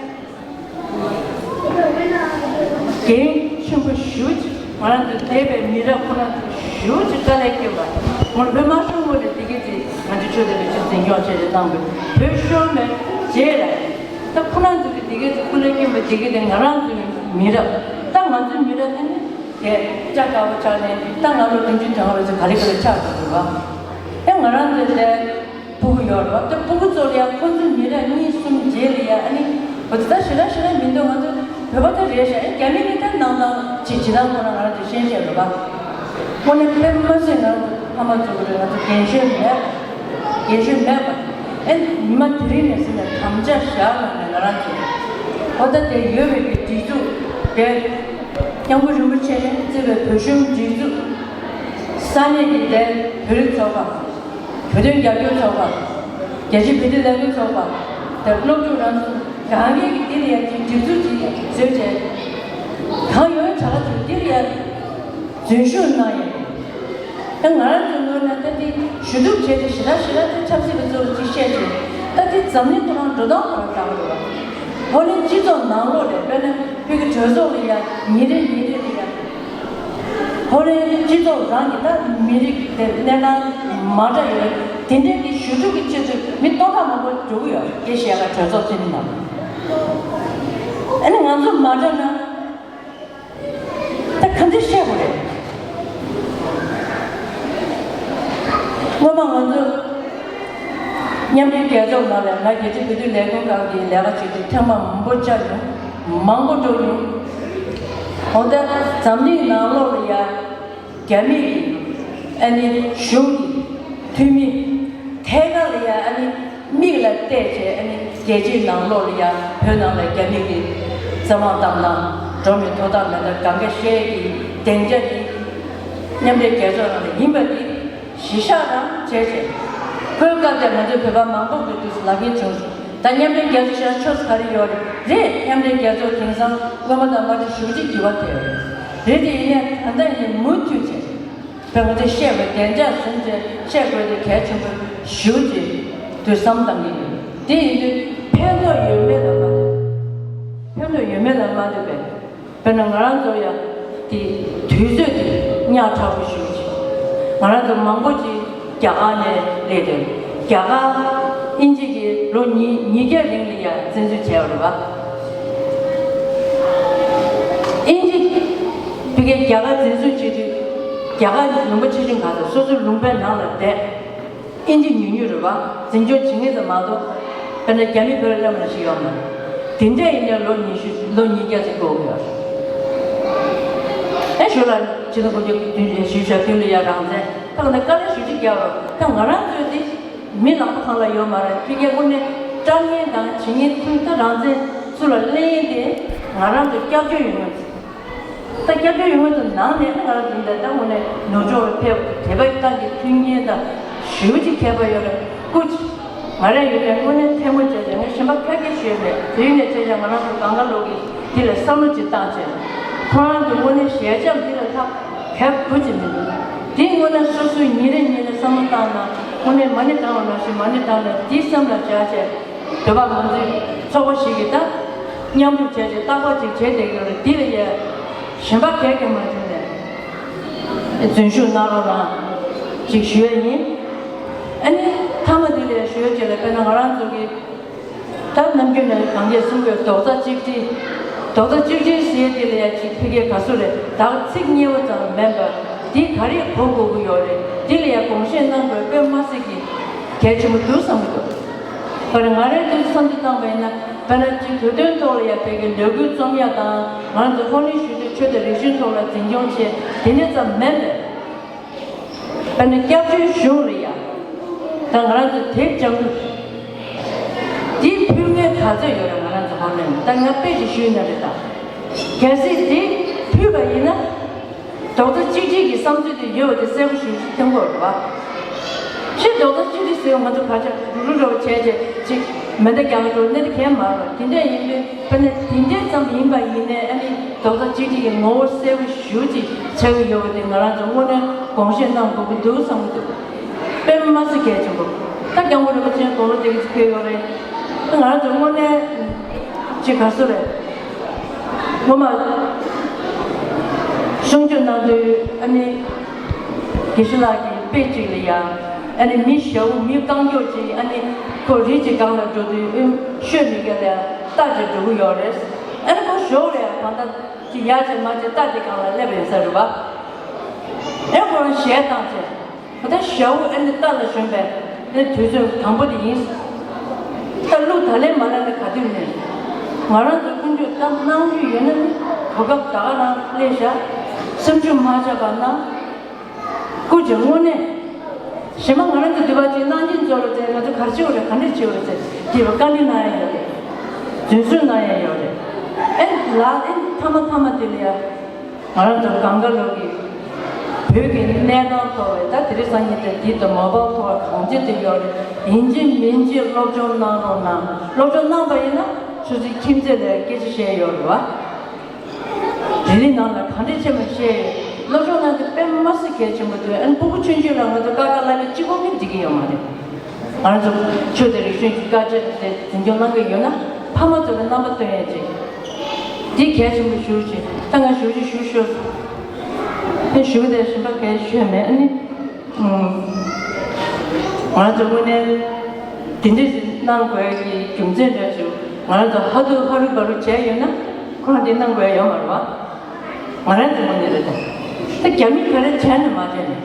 འགན་ཆེན་པོ་ཞེ་པོ་ཅིག་ང་རང་ཚོ་འདས་པའི་མི་རབས་ཁོ་རང་ཚོ་ཞེ་པོ་ཅིག་དཀའ་ལས་བསྐྱོན་པ། ང་བོད་དམར་གཞུང་ངོས་ནས་དེ་གའི་ཚེ་ང་ཚོ་ཆོས་དད་པའི་ཆེད་འཛིན་སྐྱོང་བྱས་ཏེ་བཏང་བའི་བོད་ཤོར་ནས་རྗེས་ལ་ད་ཁོ་རང་ཚོ་གི་དེ་གའི་ཚེ་སྐུ་ལས་བསྐྱོན་པ་དེ་གའི་ཚེ་ང་རང་ཚོའི་མི་རབས། ད་ང་ཚོའི་མི་རབས་དེ་ནི་དེ་སྐྲ་དཀར་པོ་ཆགས་ནས་ད་ང་ལོ་བདུན་ཅུ་དོན་ལྔ་ལོ་ཚོ་ག་ལེ་ག་ལེ་ཆགས་འགྲོ་གི་རེད་བ། ད་ང་རང་ཚོའི་དེ། སྤུ་གུ་ཡོད་རེད་བ། ད་སྤུ་གུ་ཚོ་ལ་ཡང་ཁོ་ཚོ་མི་རབས་གཉིས་གསུམ་རྗེས་ལ་ཡ་ཨ་ནི། འོ་དེ་ད་ཞེ་དྲག་ཞེ་དྲག་མི་འདུག་ང་ཚོ་བོད་པ་ད་རེད་ཤག་ཨེ་རྒྱ་མི་གི་ད་ནང་ཐང་ཅིག་ཇི་ལྟར་ཁོ་རང་ང་རང་ཚོ་ཤེས་ཤེས་རེད་བ། དངོས་གནས་དཔེ་མ་སྲིད་ང་རང་ཚོ་ཕ་མ་ཚོ་གི་རེད། ང་ཚོ་རྒན་གཞོན་མེད་པ། རྒན་གཞོན་མེད་པ། ཨེ་ཉི་མ་དེ་རིང་ནས་ཟིན་ནས་དམ་བཅའ་བཞག་ལ་ནས་ང་རང་ཚོ། འོ་ད་དེ་ཡོད་པའི་གི་སྒྲིག་འཛུགས་དེ། སྐྱབས་མགོན་རིན་པོ་ཆེ་གཙོས་པའི་བོད་གཞུང་སྒྲིག་འཛུགས། ས་གནས་ཀྱི་དེ་བོད་རིགས་ཚོགས་པ། བོད་དོན་རྒྱབ་སྐྱོར་ཚོགས་པ། རྒྱལ་སྤྱིའི་བོད་དོན་ལས་འགུལ་ཚོགས་པ། དེ་སློབ་ཕྲུག་རང་གི་གང་གས་ཀྱི་འདི་ལ་ཡང་སྒྲིག་འཛུགས་ཀྱི་བཟོས་བྱས། གང་ཡོད་བྱ་བ་ཚོ་འདི་ལ་ཡང་འཛུལ་ཞུགས་གནང་ཡོད། ད་ང་རང་ཚོའི་ངོས་ནས་ད་འདི་ཞུ་གཏུག་བྱས་ཏེ་ཞེ་དྲག་ཞེ་དྲག་ད་ཆབ་སྲིད་ཀྱི་གཙོ་བོ་ཅིག་བཤད་བྱས། ད་འདི་འཛམ་གླིང་ཁོ་རང་འགྲོ་སྟངས་ཁོ་རང་ལྟ་བུ་རེད་བ། ཧོ་ལན་སྤྱི་ཚོགས་ནང་ལོགས་ལ་དཔེར་ན་བོད་ཀྱི་གྲོས་ཚོགས་ལ་ཡང་ཉིན་རེ་ཉིན་རེ་ལ་ཡང་། ཧོ་ལན་སྤྱི་ཚོགས་རང་གི་ད་མི་རིགས་དེ་གནས་སྟངས་མ་འདྲ་ཡོད་དེ་འདྲའི་གི་ཞུ་གཏུག་གི་ཆེད་དུ་མི་སྟོང་ཕྲག་མང་པོ་འགྲོ་གི་ཡོད། དེ་བཤད་ག་གྲོས་ཚོགས་ཚན་ནང་། ཨ་ནི་ང་ཚོ་མ་འདྲ་ན། ད་ག་འདྲ་བཤད་དགོས་རེད། སྔོན་མ་ང་ཚོ་མཉམ་འབྲེལ་རྒྱལ་ཚོགས་ནང་ལ་ང་རྒྱལ་སྤྱིའི་བོད་དོན་ལས་ཁུངས་ཁང་གི་ལས་ཀ་བྱེད་དུས་ཐེངས་མ་མང་པོ་བཅར་ཡོང་། མང་པོ་འགྲོ་ཡོང་། འོ་ད་འཛམ་གླིང་ནང་ལོགས་ལ་ཡ་རྒྱ་མི་གི་ཨ་ནི་གཞུང་གི་འཐུས་མི་ཐད་ཀར་ལ་ཡ་ཨ་ནི། མིག་ལ་བལྟས་བྱས་ཨ་ནི་རྒྱལ་སྤྱིའི་ནང་ལོགས་ལ་ཡང་བོད་ནང་ལ་རྒྱ་མི་གི་རྩ་དབང་བཏང་སྟངས། འགྲོ་མིའི་ཐོབ་ཐང་མེད་ན་གང་ག་བཤད་ཀྱི་སྡིངས་ཆ་འདི་མཉམ་འབྲེལ་རྒྱལ་ཚོགས་ནང་ལ་ཡིན་པ་འདི་གཞི་བཞག་རང་བྱས་བྱས། ཁོའི་སྐབས་དེར་ང་ཚོའི་བོད་པ་མང་པོ་གི་དུས་སུ་ལབ་མཁན་བྱུང་སོང་། ད་མཉམ་འབྲེལ་རྒྱལ་ཚོགས་བཞག་ཆོག་ས་ག་རེ་ཡོད་རེད། མཉམ་འབྲེལ་རྒྱལ་ཚོགས་དེང་སང་སྔོན་མ་དང་མ་འདྲ་ཞེ་པོ་ཅིག་འགྱུར་བ་ཐེབས་རེད། དེ་ཡིན་ནའི་ད་ལྟ་ཡིན་མུ་མཐུད་བྱས། བོད་ང་ཚོས་བཤད་དགོས། བདེ་འཇགས་ཟུང་འབྲེལ་བཤད་དགོས་དེ་གལ་ཆེན་པོ་ཞེ་པོ་ཅིག་དུས་བསམ་བཏང་གི་ཡོད། དེ་ཡིན་དུས་ཕན་ཐོགས་ཡོད་མེད་ལ་མ་ལྟོས། ཕན་ཐོགས་ཡོད་མེད་ལ་མ་ལྟོས་པས། དཔེར་ན་ང་རང་ཚོ་ཡང་དེ་དུས་ཚོད་དེ་ཉག་ཕྲ་པོ་ཞེ་པོ་ཅིག་ང་རང་ཚོ་མང་པོ་ཅིག་རྒྱ་གར་ནས་སླེབས་ཏེ། རྒྱ་གར་དབྱིན་ཇི་གིས་ལོ་ཉིས་ཉིས་བརྒྱ་རིང་ལ་ཡང་བཙན་འཛུལ་བྱས་པ་རེད་བ། དབྱིན་ཇི་ཕ་གིའི་རྒྱ་གར་འཛིན་བཟུང་བྱེད་དུས། རྒྱ་གར་ལུང་པ་ཆེ་ཆུང་གང་ཚང་སོ་སོའི་ལུང་པའི་ནང་ལ་བསྡད། དབྱིན་ཇི་ཉུང་ཉུང་རེད་བ། འཛིན་སྐྱོང་བྱེད་མཁན་ཙམ་མ་གཏོགས། དཔེར་ན་རྒྱ་མི་བོད་ལ་སླེབས་མ་ཞིག་ཡོད་མ་རེད། དེ་འདྲ་ཡིན་ནའི་ལོ་ཉི་ཤུ་ལོ་ཉིས་བརྒྱ་ཙམ་འགོར་གྱི་ཡོད་རེད། ཨེ་ཞོར་ལ་ཕྱི་ཟླ་དགུ་བརྒྱ་བདུན་ཅུ་ཞེ་བཞི་ཞེ་བདུན་ལ་ཡ་རང་བཙན་ཕ་གི་ནས་དཀའ་ལས་ཞེ་པོ་ཅིག་བརྒྱབ་རོགས། ད་ང་རང་ཚོའི་དེ། མི་ལག་པ་གང་ལ་ཡོད་མ་རེད། ཕ་གིའི་དངོས་གནས་སྐྲག་མཁན་དང་བྱེད་མཁན་ཁུལ་ད་རང་བཙན་ཚུར་ལ་ལེན་ཡིན་ཏེ། ང་རང་ཚོ་སྐྱབས་བཅོལ་ཡོང་མཁན་ཚོ། ད་སྐྱབས་བཅོལ་ཡོང་མཁན་ཚོ་ནང་ནས་ང་རང་ཚོ་འདི་ལྟ་དངོས་གནས་ནུབ་ཕྱོགས་ལ་ཕེབས་དེ་བས་ཏང་གི་མཐུན་རྐྱེན་དང་ཞེ་པོ་ཅིག་ཁྱད་པར་ཡོད་རེད། སྐུ་མཁྱེན། ང་རང་ཡོད་པའི་དངོས་གནས་ཐལ་མོ་སྦྱར་ཏེ་ངས་གཞན་པ་ཁ་སྐད་ཤོད་མེད། དེ་ཡིན་ནས་བྱས་ཀྱང་ང་རང་ཚོ་གང་ག་ལོག་གིས་འདི་ལ་བསམ་བློ་ཅིག་བཏང་བྱས། ཁོ་རང་ཚོ་དངོས་གནས་ཞལ་འཆམ་འདི་ལ་ལྷག་གལ་དགོས་ཀྱི་མི་འདུག་དེ་དངོས་གནས་སོ་སོའི་ཉིན་རེ་ཉིན་རེ་བསམ་བློ་བཏང་ན་དངོས་གནས་མ་ཎི་བགྲང་བ་ནང་བཞིན་མ་ཎི་བགྲང་ནས་འདི་སེམས་ལ་འཇགས་བྱས། བོད་པ་ང་ཚོའི་ཚོགས་པ་ཞིག་གིས་ད་ མཉམ་རུབ་བྱས་ཏེ་རྟག་པར་ཅིག་བྱེད་བསྡད་ཀྱི་ཡོད་རེད། འདི་ལ་ཡ་གཞན་པ་གས་ཀྱང་མ་བྱུང་ནས་རྫུན་ཞུགས་གནང་རོགས་གནང་ཅིག་ཞུ་ཡ་ཡིན། ཨ་ནི་མཐའ་མ་འདི་ལ་ཡ་ཞུ་ཡ་ཅིག་ལ། དཔེར་ན་ང་རང་ཚོ་གི་ད་ནམ་རྒྱུན་ནས་གང་གས་གསུང་དགོས། རྡོག་རྩ་གཅིག་སྒྲིལ། རྡོག་རྩ་གཅིག་སྒྲིལ་ཟེར་ཡ་འདི་ལ་ཡ་ཅིག་ཕ་གིར་ག་ཚོད་རེད། བདག་ཚིག་སྙན་པོ་ཙམ་མིན་པར་འདི་ག་རེ་གོ་དགོས་ཀྱི་ཡོད་རེད། འདི་ལ་ཡ་དགོངས་བཞེས་གནང་དགོས་དཔེ་མ་སྲིད་ཀྱི་གལ་ཆེན་པོ་འདུག་བསམ་གྱི་འདུག། པར་ང་རའི་ཐུགས་བསམ་དུ་བཏང་བ་ཡིན་ན། དཔེར་ན་ཅིག་བོད་དོན་ཐོག་ལ་ཡ་ཕ་གིའི་ལས་འགུལ་རྩོམ་ཡ་དང་། ང་ཚོ་ཧོ་ནི་ཞུ་དུས་ཆོས་དང་རིག་གཞུང་ཐོག་ལ་འཛིན་སྐྱོང་བྱེད་དེ་འདྲ་ཙམ་མིན་པས། དཔེར་ན་སྐྱབས་བཅོལ་གཞུང་ལ་ཡ་ད་ང་རང་ཚོ་དེབ་ལྗང་ཁུ་འདི་ཕུལ་མཁན་ག་ཚོད་ཡོད་རེད། ང་རང་ཚོ་ཧོ་ནི་ད་ང་དཔེ་ཅིག་ཞུས་ན་རེད། ད་གལ་སྲིད་འདི་ཕུལ་བ་ཡིན་ན། རྡོག་རྩ་གཅིག་སྒྲིལ་གྱི་བསམ་ཚུལ་དེ་ཡོད་པ་དེ་གསལ་པོ་ཞེ་པོ་ཅིག་མཐོང་གི་ཡོད་རེད་བ། ཕྱིར་རྡོག་རྩ་གཅིག་སྒྲིལ་ཟེར་བ་ང་ཚོ་བར་ཆད་རུ་རུ་འགྲོ་བ་བྱས་རྗེས་ཅིག་མེ་མདའ་རྒྱག་འགྲོ་གནད་དོན་གང་ཡང་མ་རེད་བ། དེ་འདྲ་ཡིན་དུས་དཔེར་ན་དེ་འདྲ་ཙམ་ཡིན་པ་ཡིན་ནའི། ཨ་ནི་རྡོག་རྩ་གཅིག་སྒྲིལ་གྱི་ངོ་བོ་གསལ་པོ་ཞེ་པོ་ཅིག་ཆགས་ཀྱི་ཡོད་པ་དེ་ང་རང་ཚོ་དངོས་གནས་དགོངས་བཞེས་གནང་དགོས་ཀྱི་འདུག་བསམ་གྱི་འདུག། དཔེ་མ་སྲིད་གལ་ཆེན་པོ། ད་སྐྱབས་མགོན་རིན་པོ་ཆེའི་དགུང་ལོ་དེ་ག་ཚོད་ཕེབས་ཡོད་རེད། ད་ང་རང་ཚོ་དངོས་གནས་ཅིག་ག་ཚོད་རེད། སྔོན་མ་གསུང་ཆོས་གནང་དུས། ཨ་ནི་དགེ་བཤེས་ལགས་ཀྱིས་དཔེ་ཅིག་ལ་ཡ། ཨ་ནི་མི་ཞའུ་མི་རྐང་མགྱོགས་ཅིག། ཨ་ནི་ཁོ་རི་ཅིག་སྒང་ལ་འགྲོ་དུས་ཨུམ་ཤོད་མི་དགོས་ལ་ཡ་རྟ་ཅིག་འགྲོ་གི་ཡོད་རེད། ཨ་ནི་ཁོ་ཞོགས་ལ་ཡ་གང་ལྟར་ཅིག་ཡར་ཅིག་མར་ཅིག་རྟ་དེ་སྒང་ལ་སླེབས་ཡོད་ས་རེད་བ། ཨེ་ཁོ་རང་ཞལ་བཏང་བྱས། ད་ཞའུ་ཨ་ནི་རྟ་ལ་ཞོན་པས། ཨ་ནི་དུས་ཚོད་དང་པོ་དེ་ཡིན། ད་གླུ་ད་ལན་མ་ལེན་ན་ག་དུས་ལེན། ང་རང་ཚོ་ཀུན་སྤྱོད་ད་གནང་རྒྱུ་ཡོད་ན་ནི་གོ་སྐབས་ད་ག་རང་སླེབས་ཤག། སེམས་ཤུགས་མ་ཆག་པ་གནང་། སྐུ་མཁྱེན། དངོས་གནས་གཞན་པ་ང་རང་ཚོ་འདི་པ་ཅིག་གནང་སྦྱིན་ཚོ་ལ་བརྟེན་ང་ཚོ་ག་རེ་བྱེད་དགོས་རེད། ག་འདྲས་བྱེད་དགོས་རེད་ཟེར་དེ་བ་བཀའ་འདྲི་གནང་ཡ་ཡོད་རེད། རྫུན་བཟོ་གནང་ཡ་ཡོད་རེད། ཨེ་ལ་ཨེ་མཐའ་མ་མཐའ་མ་དེ་ལ་ཡ། ང་རང་ཚོ་སྒང་ག་ལོག་གི་བོད་ཀྱི་གནས་སྟངས་ཐོག་ལ་ད་དེ་རིང་སང་ཉིན་དེ་འདི་དང་མོ་བལ་ཐོག་གང་ཅི་དེ་ཡོད་རེད། ཡིན་གཅིག་མིན་གཅིག་སློབ་སྦྱོང་གནང་རོགས་གནང་། སློབ་སྦྱོང་གནང་པ་ཡིན་ན་སོ་སོའི་ཁྱིམ་མཚེས་ལ་སྐད་ཆ་བཤད་ཡོད་རེད་བ། དེ་རིང་ནང་ལ་གང་འདྲ་བྱས་མ་བཤད་ཡོད། སློབ་སྦྱོང་གནང་དེ་དཔེ་མ་སྲིད་གལ་ཆེན་པོ་འདུག། ཨ་ནི་སྤུ་གུ་ཆུང་ཆུང་ལ་ང་ཚོ་ཀ་ཁ་གླ་མི་གཅིག་པོ་མིན་འགྲིག་གི་ཡོད་མ་རེད། ང་ཚོ་ཆོས་དང་རིག་གཞུང་གི་དཀའ་སྤྱད་དེ་འཛིན་སྐྱོང་གནང་གི་ཡོད་ན། ཕ་མ་ཚོ་ལ་རྣམ་པ་སྟོན་ཡས་ཅིག་འདི་གལ་ཆེན་པོ་ཞུ་ཅིག། ད་ང་ཞུ་ཅིག་ཞུ་ཤོག། ཨེ་ཞུ་གི་དེ་གཞན་པ་གལ་ཞུ་ཡས་མེད། ཨ་ནི་ང་ཚོ་དངོས་གནས་དེ་འདྲ་ཞིག་གནང་དགོས་ཀྱི་རྒྱུ་མཚན་འདྲ་ཞིག། ང་ཚོ་ཧ་ཏུ་ཧ་རུ་བ་རུ་བྱས་ཡོད་ན་ཁོ་རང་དེ་གནང་དགོས་ཡོད་མ་རེད་བ། ང་རང་ཚོ་དངོས་གནས་རེད་དེ། ད་རྒྱ་མི་ག་རེ་བྱས་ནས་མ་བྱས་ནས།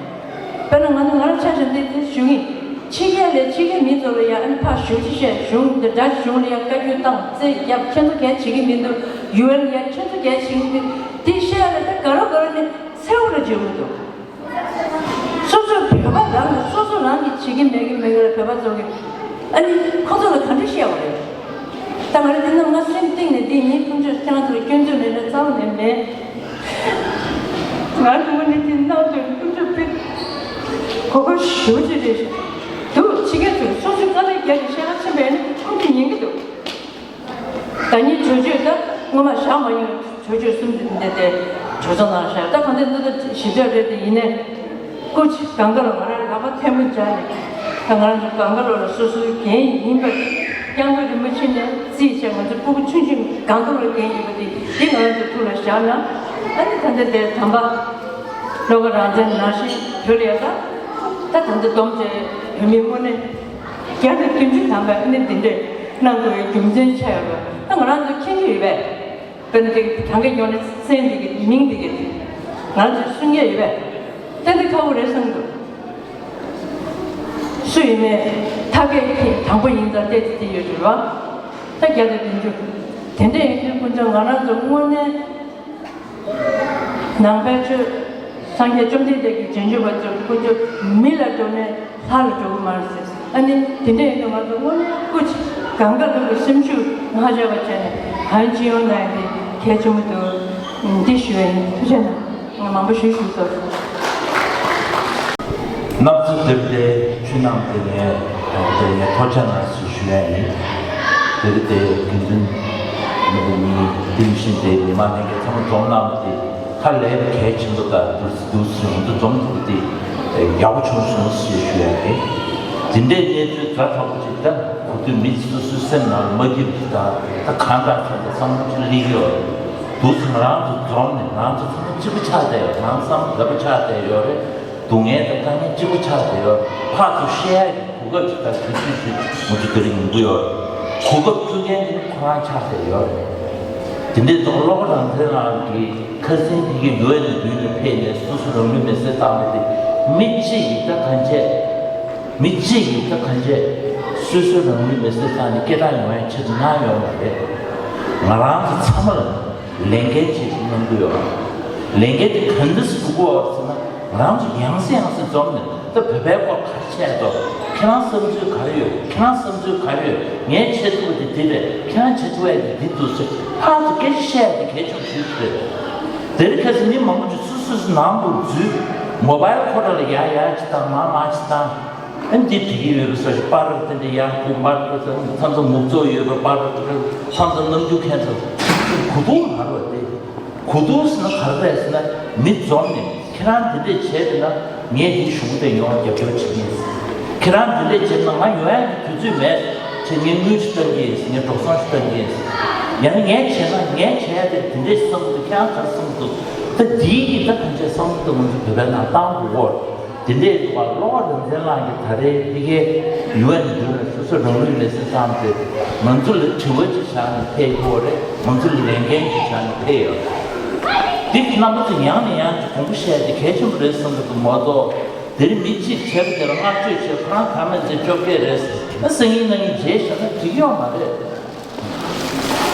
དཔེར་ན་ང་ཚོ་ང་རང་ཆ་བཞག་འདི་དེ་ཞུ་གི། ཕྱི་རྒྱལ་ལས་ཕྱི་རྒྱལ་མི་ཚོ་ལ་ཡ་ཨ་ནི་ཕར་ཞུ་ཅི་བཤད། གཞུང་འདི་འདྲ་གཞུང་ལ་ཡ་བཀའ་བཀྱོན་བཏང་། རྩེད་རྒྱབ། ཁྱེད་ཚོ་གས་བྱེད་ཀྱི་མི་འདུག། ཡུ་ཨེན་ལ་ཡ་ཁྱེད་ཚོ་གས་བྱེད་ཀྱི་མི་འདུག། འདི་བཤད་ཡ་ལ་ད་ག་རོ་ག་རོ་ནི་གསལ་བོ་ར་བརྗོད་མི་འདུག། སོ་སོ་བོད་པ་རང་གི་སོ་སོ་རང་གི་བྱེད་ཀྱི་མེད་ཀྱི་མེད་ཀྱི་ལ་བོད་པ་ཚོ་གི་ཨ་ནི་ཁོ་ཚོ་ལ་ག་འདྲ་བཤད་པ་རེད། ད་ང་རང་འདི་ན་ང་སེམས་གཏིང་ནས་འདི་ཉིད་ཀུན་སྤྱོད་ཁྱེད་རང་ཚོ་ལ་སྐྱོན་འཛུགས་ནས་ལ་རྩ་བ་ནས་མེད། ང་ཚོ་ངོ་ནས་འདི་གནང་དོན་ཀུན་སྤྱོད་དཔེ་གོ་སྐབས་ཞེ་པོ་ཅིག་རེད་འདུག། ཕྱི་རྒྱལ་ཚོས་སོ་སོའི་དཀའ་ལས་རྒྱག་གི་བཤད་ཁ་ཕྱིན་པས་ནི་ཁོང་ཚོ་ཉན་གྱི་འདུག། ཟླ་ཉིན་གྲོས་ཆོད་ད་སྔོན་མ་བཞག་མ་ཡོང་། གྲོས་ཆོད་གསུམ་དེ་འདི་དེ་གྲོས་ཚོགས་ནང་བཞག། ད་གང་ལྟར་འདི་ད་ཞིབ་ཕྲ་རེད་དེ། ཡིན་ནའི་སྐུ་མཁྱེན་སྒང་ག་ལ་ང་རང་ལག་པ་ཐལ་མོ་སྦྱར་ནས། ད་ང་རང་ཚོ་སྒང་ག་ལ་ལ་སོ་སོའི་འགན་ཡིན་པ་དེ་སྐྱབས་མགོན་རིན་པོ་ཆེ་ནས་རྩིས་བྱས། ང་ཚོ་སྤུ་གུ་ཆུང་ཆུང་སྒང་ག་ལ་འགན་ཡིན་པ་དེ་འདི་ང་རང་ཚོ་ཐུགས་ལ་བཞག་ན། ཨ་ནི་ད་ལྟ་དེ་དམ་པ་བློ་དགའ་རང་བཙན་ནང་བཞིན་བོད་ལ་ཡ་ད་ད་ད་ལྟ་བསྡོམས་བྱས་བོད་མི་དངོས་གནས་བརྒྱ་དང་བདུན་ཅུ་ཐམ་པས་ཨ་ནི་འདི་འདྲས་གནང་དགོས་པའི་རྒྱུ་མཚན་ཆགས་ཡོད་པ་ད་ང་རང་ཚོ་མཁྱེན་གྱི་ཡོད་པས། དཔེར་ན་དེ་གྲངས་ཀའི་ཡོང་ནས་མཚན་འདི་གི་མིང་འདི་གི་ང་ཚོས་གསུང་ཡས་ཡོད་པས། ཏན་ཏན་ཁག་པོ་རེད་བསམ་འདུག། སུ་ཡིན་ནའི་ཐབས་མཁས་ཀྱི་དང་པོ་ཡིན་ཙང་ཏན་ཏན་དེ་ཡོད་རེད་བ། ད་བརྒྱ་དང་བདུན་ཅུ། དེ་འདྲ་ཡིན་དུས་ཀུན་ཚང་ང་རང་ཚོ་དངོས་གནས་ནང་པའི་ཆོས་སངས་རྒྱས་བཅོམ་ལྡན་འདས་ཀྱི་རྗེས་འཇུག་པ་ཚོ་ཀུན་ཚོ་མི་ལ་འགྲོ་ནས། ལྷ་ལ་འགྲོ་གི་མ་རེད་ཟེར། ཨ་ནི་དེ་འདྲ་ཡིན་དུས་ང་ཚོ་དངོས་གནས་སྐུ་མཁྱེན་སྒང་ག་ལ་གི་སེམས་ཤུགས་མ་ཆག་པ་བྱས་ནས་གང་ཅི་ཡོང་ན་ཡང་དེ་གལ་ཆེན་པོ་འདུག། འདི་ཞུ་བ་ཡིན། ཐུགས་རྗེ་གནང་། ང་མང་པོ་ཞུ་ཞུ་སོང་། གནམ་ས་དེར་དེ་ཆུ་ནང་དེ་ནས་དེ་ནས་ཐོར་ཆ་ནང་སུ་ཞུ་ཡ་ཡིན། དེ་རེད་དེ་དགེ་འདུན་མི་དེ་མི་དེ་མི་ཤིན་ཏེ་མི་མང་ལྷན་རྒྱས་ཚང་མ་འཛོམས་གནང་བ་དེ་ཧ་ལས་གལ་ཆེན་པོ་དང་དུས་སུ་དུས་སུ་འདུ་འཛོམས་ཐུབ་པ་དེ་ཡག་པོ་བྱུང་སོང་ཞེས་ཞུ་ཡ་རེད། དེ་འདྲའི་གནས་ཚུལ་ཛ་དྲག་པོ་ཅིག་ད་གོ་དུས་མི་སོ་སོའི་སེམས་ནང་ལ་མ་སྐྱིད་པ་ཞིག་དང་ད་གང་དྲག་ཚོད་ད་བསམ་བློ་ཅིག་སླེབས་ཀྱི་ཡོད་རེད། འདུག་སེ་ང་རང་ཚོ་འཛོམས་ནས་ང་རང་ཚོ་ཚང་མ་གཅིག་པ་ཆགས་བསྡད་ཡོད། ང་ཚང་མ་བོད་པ་ཆགས་བསྡད་ཡོད་རེད། སྡུག་བསྔལ་དང་དཀའ་ངལ་གཅིག་པ་ཆགས་བསྡད་ཡོད། ཕར་ཚུར་བཤད་ཡ་གི་གོ་སྐབས་ཅིག་དང་དུས་ཚོད་ཅིག་ང་ཚོ་དེ་རིང་ཡོང་གི་ཡོད་རེད། གོ་སྐབས་བཙུགས་མཁན་དེ་ནི་ཁོ་རང་ཆགས་བསྡད་ཡོད་རེད། དེ་འདྲའི་ཐོག་བློ་དགའ་རང་བཙན་ལགས་ཀྱིས་ཁ་སང་དེ་གའི་ཡུ་ཨེན་མདུན་ནས་ཕེབས་ནས་སོ་སོ་རང་ལུས་མེར་སྲེག་བཏང་བ་དེ་མི་གཅིག་གིས་ད་གང་བྱས། མི་གཅིག་གིས་ད་གང་བྱས། སོ་སོའི་རང་ལུས་མེར་སྲེག་བཏང་ནས་སྐད་གྲགས་ཡོང་ཡའི་ཆེད་དུ་གནང་ཡོད་མ་རེད། ང་རང་ཚོ་ཚང་མ་ལ་ལས་འགན་ཅིག་གནང་གི་ཡོད། ལས་འགན་དེ་ག་འདྲ་སེ་སྒྲུབ་དགོས་ཟེར་ན། ང་རང་ཚོ་ཡང་སེ་ཡང་སེ་འཛོམས་ནས་ད་བོད་པའི་སྐོར་ག་རེ་བྱས་འདུག་ཁྱེད་རང་བསམ་ཚུལ་ག་རེ་ཡོད། ཁྱེད་རང་བསམ་ཚུལ་ག་རེ་ཡོད། ངས་བྱེད་ཐུབ་པ་དེ་འདི་རེད། ཁྱེད་རང་བྱེད་ཐུབ་ཡ་དེ་འདི་འདུག་ཟེར་ཕར་ཚུར་སྐད་ཆ་བཤད་ཡ་དེ་གལ་ཆེན་པོ་ཞིག་རེད། དེ་རིང་ཁ་སང་མི་མང་པོ་ཅིག་སོ་སོ་སོའི་ནང་དུ་འཛུལ། མོ་བྷའིལ་ཁོ་ར་ལ་ཡར་ཡར་ཅིག་བཏང་མར་མར་ཅིག་བཏང་། ཨ་ནི་འདི་བྲིས་ཀྱི་ཡོད་པ་སོགས་ཀྱི་པར་དེ་འདྲ་ཡར་བསྐུར། པར་དེ་མཚམས་མཚམས་ངུ་ཚོགས་ཡོད་པ་པར་དེ་མཚམས་མཚམས་རྣམ་འགྱུར་མཁན་ཚོ་གོ་དུས་ངར་བ་དེ། གོ་དུས་ཟེར་ན་ག་རེ་རེད་ཟེར་ན། མི་འཛོམས་ནས་ཁྱེད་རང་འདི་འདྲས་བྱས་པ་ན་ངས་འདི་གཞུག་གུ་དེ་ཡོང་བ་རྒྱབ་སྐྱོར་བྱེད་ཀྱི་ཡིན་ཟེར། ཁྱེད་རང་འདི་འདྲས་བྱས་པ་ན་ང་ཡོང་ཡག་གི་དུས་ཚོད་མེད་ཟེར། ངས་དངུལ་ཞིག་བཏང་གི་ཡིན་ཟེར། ངས་འགྲོ་སོང་ཞིག་བཏང་གི་ཡིན་ཟེར། ཡང་ན་ངས་བྱས་ན་ངས་བྱས་ཡག་དེ་འདི་འདྲས་བསམ་གི་འདུག་ཁྱེད་རང་ག་རེ་བསམ་གི་འདུག་ད་འདིའི་ཡིན་ད་གང་བྱས་བསམ་གི་འདུག་ང་ཚོ་བོད་པའི་ནང་བཏང་དགོས་གོ། དེ་འདྲའི་ཐོག་བློ་དགའ་རང་བཙན་ལགས་ཀྱིས་ད་རེས་ཕ་གིའི་ཡུ་ཨེན་མདུན་ལ་སོ་སོ་རང་ལུས་མེར་སྲེག་བཏང་སྟེ་ང་ཚོ་ལ་དྲི་བ་ཅིག་བཞག་ནས་ཕེབས་ཡོད་རེད། ང་ཚོ་ལ་ལས་འགན་ཅིག་བཞག་ནས་ཕེབས་ཡོད་རེད། འདི་རྣམ་པ་ཚོ་ཡང་ནས་ཡང་ཅིག་དགོངས་པ་བཞེས་ཏེ་གལ་ཆེན་པོ་རེད་བསམ་གྱི་འདུག་མ་གཏོགས་དེར་མི་གཅིག་བྱས་པ་དེ་ལ་བསྔགས་བརྗོད་བྱས། ཁོ་རང་གང་མིན་ཚེ་བཅོ་བརྒྱད་རེད་ཟེར་ན་སང་ཉིན་གནངས་ཉིན་བརྗེད་བཞག་ན་འགྲིག་ཡོད་མ་རེད།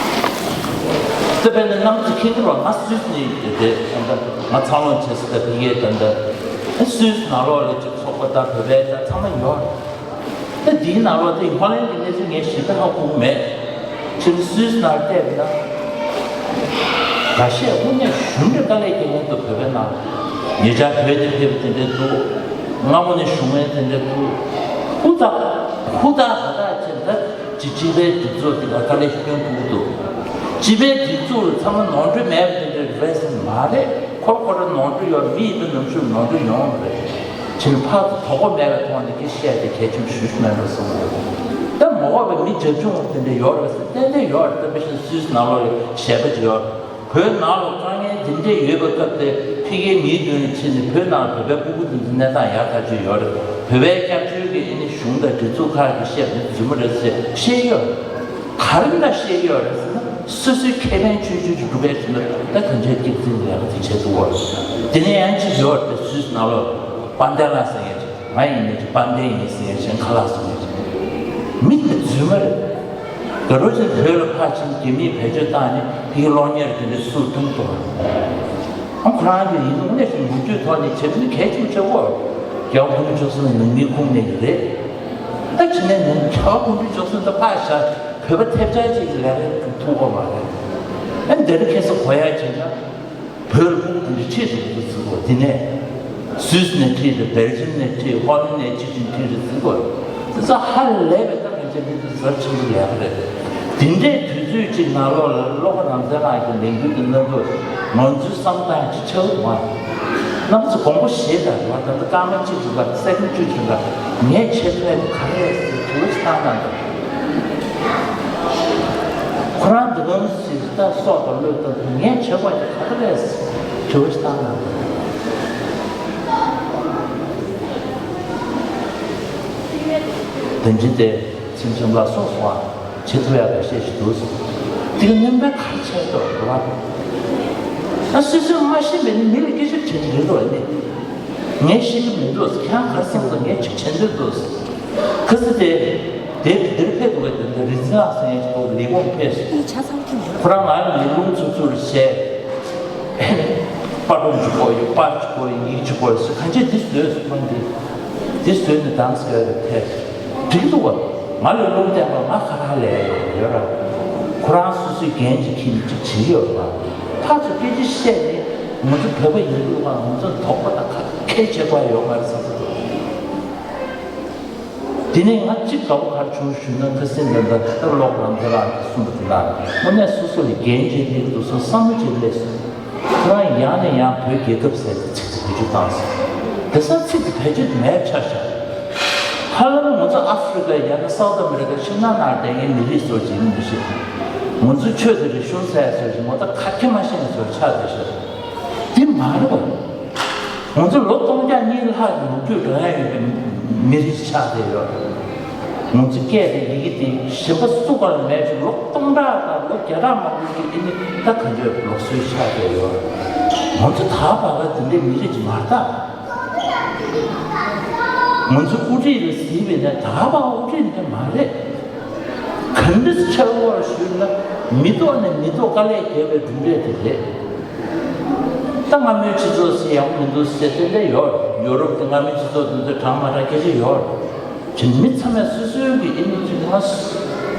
དེ་བས་ན་གནམ་གྱི་ཁྱེད་ཀྱི་རོགས་ང་སུད་སི་ནས་དེ་ད་ལྟ་ང་འཚར་ལོངས་བྱས་སུ་ད་ཕ་གིའི་ད་ལྟ་སུད་སི་ནང་ལོགས་ལ་ཅིག་ཚོགས་པ་དང་བོད་པའི་ད་ཚང་མ་ཡོད། ད་འདིའི་ནང་ལོགས་དེ་ཧོ་ལན་གྱི་གནས་ཚུལ་ངས་ཞིབ་ཕྲ་ཧ་གོ་གི་མེད། ཕྱིར་སུད་སི་ནང་བལྟས་པ་ན་འགའ་ཤས་དངོས་གནས་ཞུམ་རེ་དཀའ་ལས་རྒྱག་མཁན་འདུག་བོད་པའི་ནང་ཉེ་ཆར་བོད་དེ་ཕེབས་པ་དེ་འདྲ་འདུག་སྔ་མོ་ནས་བཞུགས་མཁན་དེ་འདྲ་འདུག་ཧུར་ཐག་ཧུར་ཐག་ཧ་ཐག་བྱས་ད། སྤྱི་སྤྱི་པའི་སྒྲིག་འཛུགས་དེ་ལ་དཀའ་ལས་སྐྱོན་ཕོག་གི་འདུག་སྤྱི་པའི་སྒྲིག་འཛུགས་ལ་ཚང་མ་ནོར་འཁྲུལ་མེད་པ་དེ་འདྲ་རེད་ཟེར་མ་རེད། ཁོ་ཁོ་རང་ནོར་འཁྲུལ་ཡོད་རེད། མི་ཡིན་པའི་ནང་ཆོས་ནོར་འཁྲུལ་ཡོང་རེད། ཕྱིན་ཕར་ཚུར་དོགས་པ་མེད་པའི་ཐོག་ནས་སྐད་བཤད་དེ་གལ་ཆེན་པོ་ཞེ་པོ་ཅིག་མེད་འགྲོ་བསམ་གྱི་འདུག་ད་མ་འོངས་པའི་མི་རྒྱབ་ལྗོངས་དེ་འདྲ་ཡོད་རེད་ཟེར་ཏན་ཏན་ཡོད་རེད། ད་དཔེ་བཞིན་སུད་སི་ནང་ལོགས་ལ་ཞལ་པ་ཅིག་ཡོད་རེད། བོད་ནང་ལ་དཀའ་ངལ་འདི་འདྲས་ཡོད་པའི་སྐབས་དེ་ཕ་གིའི་མིའི་མདུན་ལ་ཕྱིན་ནས་བོད་ནང་ལ་བོད་པའི་སྤུ་གུ་འདི་ཚོ་གནས་སྟངས་ཡག་ཐག་ཆོད་ཡོད་རེད། བོད་པའི་སྐྱབས་བཅོལ་གྱི་ཨ་ནི་གཞུང་དང་སྒྲིག་འཛུགས་ཁག་གིས་བཤད་པ་ནི་རྫུན་མ་རེད་ཟེར་བཤད་ཡོད་རེད། ག་རེ་འདྲ་བཤད་ཡོད་རེད་ཟེར་ན། སོ་སོའི་ཁེ་ཕན་ཆུང་ཆུང་ཅིག་སྒྲུབ་པའི་ཕྱིར་ན་ད་གང་ཅིའི་སྐྱག་རྫུན་ལས་ཀ་དེ་བྱེད་ཐུབ་པ་རེད། དེ་ནས་ཡང་ཅིག་ཡོད་རེད། སུད་སི་ནང་ལོགས་པཱན་ཏེ་ལགས་ཟེར་མཁན་ཅིག་ང་ཡིན་ནའི་ཅིག་པཱན་ཏེ་ཡིན་ཟེར་མཁན་ཅིག་ཁ་ལག་ཟེར་མཁན་ཅིག་མི་དེ་རྫུན་མ་རེད། དགའ་རོགས་ཅན་བོད་ལ་ཕར་ཕྱིན་རྒྱ་མིས་བེད་སྤྱོད་བཏང་ནས་ཕ་གི་སློབ་གཉེར་དེ་འདྲ་སུར་ཐུང་གཏོང་། ཨ་ཁོ་རང་གི་ཡིན་དངོས་གནས་ཀྱི་ནུས་རྒྱུ་ཐོག་ནས་བྱེད་ཐུབ་ན་གལ་ཆེན་པོ་ཆགས་ཀྱི་ཡོད་རེད། རྒྱལ་བ་དགོངས་པ་རྫོགས་སོང་ནས་ནང་མི་ཁུངས་ནས་ཡིན་རེད། ད་བྱས་ན་ནང་རྒྱལ་བ་དགོངས་པ་རྫོགས་སོང་ད་ཕར་བཞག་བོད་པ་ཐེབས་ཆག་ཅིག་གི་ལས་ཀ་ཐུབ་ཀྱི་མ་རེད། ཨ་འདི་འདྲ་ཁ་སང་གོ་ཡག་བྱས་ན། བོད་ལ་ཕྲུ་གུ་དེ་འདྲ་ཁྲིད་ཐུབ་ཀྱི་འདུག་ཟེར་གོ། དེ་ནས་སུད་སི་ནས་ཁྲིད་རེད། སྦེལ་ཇམ་ནས་ཁྲིད། ཧོ་ལན་ནས་ཁྲིད་ཅིང་ཁྲིད་རེད་ཟེར་གོ། དེ་ཚོ་ཧ་ལས་པའི་ད་གང་ཅི་མི་འདུག་ཟབ་ཆེན་པོ་ལས་ཀ་རེད། དེ་འདྲའི་དུས་ཚོད་ཅིག་ནང་ལོགས་ལ་བློ་དགའ་རང་བཙན་ལགས་ཀྱི་ལས་འགུལ་དེ་གནང་དུས་ང་ཚོའི་བསམ་སྟངས་ཅིག་ཆགས་ཀྱི་མ་རེད། རྣམ་པ་ཚོ་དགོངས་པ་བཞེས་དང་། ང་ད་ལྟ་སྐར་མ་གཅིག་བྱུང་ག་སེ་ཀེན་ཌི་གཅིག་བྱུང་ག་ངས་བྱེད་ཐུབ་ཡག་དེ་ག་རེ་རེད་ཟེར་དྲི་བ་ཞིག་བཏང་གནང་དང་། ཁོ་རང་འདི་ག་ཟེར་ད་སྲོག་དང་བློས་བཏང་དུས་ངས་བྱེད་དགོས་ཀྱི་ག་རེ་རེད་ཟེར་དྲི་བ་ཞིག་བཏང་གནང་། དོན་སྤྱི་དེ་ཚིམ་ཚིམ་ལ་སོགས་སོ་བྱེད་ཐུབ་ཡག་འགའ་ཤས་ཤིག་འདུག་ཟེར། དེ་ག་སྣོན་པ་ག་རེ་བྱས་འདུག་རེད་བ། ད་སོ་སོས་མ་ཤེས་པའི་ནི་མི་ལ་སྐད་ཆ་དྲིས་འདི་འདུག་ནི། ངས་ཤེས་ཀྱི་མི་འདུག་ཁྱེད་རང་ག་རེ་བསམ་འདུག་ངས་ཅིག་བྱེད་འདོད་འདུག་ཁ་སང་དེ་དེ་དེར་ཕེབས་འདུག་གས། དེ་འདྲ་རིག་འཛིན་ལགས་ཟེར་མཁན་ཅིག་འདུག་ལས་ཁུངས་ཕེབས་སོང་། ཁོ་རང་ང་ལ་ལས་རླུང་འཚུབ་འཚུབ་རེ་བྱས། པར་རུ་འཇུག་གོ་ཡོད། པར་འཇུག་གོ་ཡོད། ཡིག་འཇུག་གོ་ཡོད་ཟེར། གང་ཅི་འདི་བཟོས་སོང་། ཁོང་འདི་འདི་བཟོས་ནས་དང་ཟེར་རེ་ཕེབས། འགྲིག་འདུག་ག་ང་ལ་རླུང་བསྟན་པ་ང་ཁ་ཁ་ལས་ཡོད་ཡོད་ར། ཁོ་རང་སོ་སོའི་འགན་ཅིག་འཁྱེར་ནས་ཅིག་བྱེད་ཀྱི་ཡོད་ར། ཕར་ཚུར་སྐད་ཆ་བཤད་ནས་ང་ཚོ་བོད་པ་ཡིན་དུས་ང་ཚོ་དོགས་པ་དང་ཁ་ཁ་བྱེད་དགོས་ཡོད་མ་རེད་བསམ་གྱི་འདུག་དེ་ནས་ང་གཅིག་དགའ་པོ་ག་རེ་བྱུང་ཞུས་ན། ཁ་སང་ད་ལྟ་ལྟ་བློ་དགའ་རང་བཙན་ལགས་ཀྱིས་གསུངས་པ་དེ་ལ་དངོས་གནས་སོ་སོ་ལ་འགན་ཅིག་སླེབས་འདུག་བསམ་བསམ་བློ་ཅིག་སླེབས་སོང་། ཁོ་རང་ཡང་ནས་ཡང་བོད་རྒྱལ་ཁབ་ཟེར་ཏེ་ཚིག་དེ་བེད་སྤྱོད་བཏང་སོང་། དེང་སང་ཚིག་དེ་བེད་སྤྱོད་མེད་ཆགས་ཤག་ཧ་ ཧ་ལམ་ང་ཚོ་ཨ་ཧྥི་རི་ཀ་ཡང་ན་སའུ་ཐི་ཨ་མེ་རི་ཀ་ཕྱི་ནང་ནང་བསྡད་མཁན་མི་རིགས་ཚོ་ཅིག་ཡིན་མི་ཤེས། ང་ཚོ་ཆོས་དང་རིག་གཞུང་ཟེར་ཡ་ཚོ་ཅིག་ངོ་ཚ་ག་གེ་མ་ཤེས་ཚོ་ཆགས་བསྡད་ཤག་དེ་མ་རེད་པ། ང་ཚོ་ལོ་སྟོང་ཕྲག་གཉིས་ལྷག་གི་ལོ་རྒྱུས་འགྲོ་ཡ་ཡོད་པའི་མི་རིགས་ཆགས་བསྡད་ཡོད། ང་ཚོ་སྐད་དང་ཡི་གེ་དེ་གཞན་པ་སུ་ག་ལ་མེད་ཅིག་ལོ་སྟོང་ཕྲག་དང་ལོ་བརྒྱ་ཕྲག་མང་པོ་ཅིག་ཨེ་ནི་ད་ག་འདྲའི་ལུགས་སྲོལ་ཆགས་བསྡད་ཡོད། ང་ཚོ་ད་བར་ག་དེ་འདྲའི་མི་རིགས་ཅིག་མ་རེད་ད། ང་ཚོ་དབུ་ཁྲིད་ལ་གཟིགས་པ་ཡིན་ན་ད་བར་དབུ་ཁྲིད་འདི་མ་རེད། ག་འདྲ་ཆགས་པ་ཞུས་ན་མི་ཐོག་ནས་མི་ཐོག་དཀའ་ལས་བརྒྱབ་པའི་གྲུབ་འབྲས་དེ་རེད། ད་སྔ་མོའི་སྤྱི་ཚོགས་ཟེར་ཡག་པོ་མི་འདུག་ཟེར་དེ་འདྲ་ཡོད། ཡོ་རོབ་ཀྱི་སྔ་མོའི་སྤྱི་ཚོགས་དེ་ཚོ་གྲངས་མ་གྲངས་སྐད་ཆ་ཡོད། ཅིག་མི་ཚང་མས་སོ་སོའི་གི་ཨིན་ཇི་ང་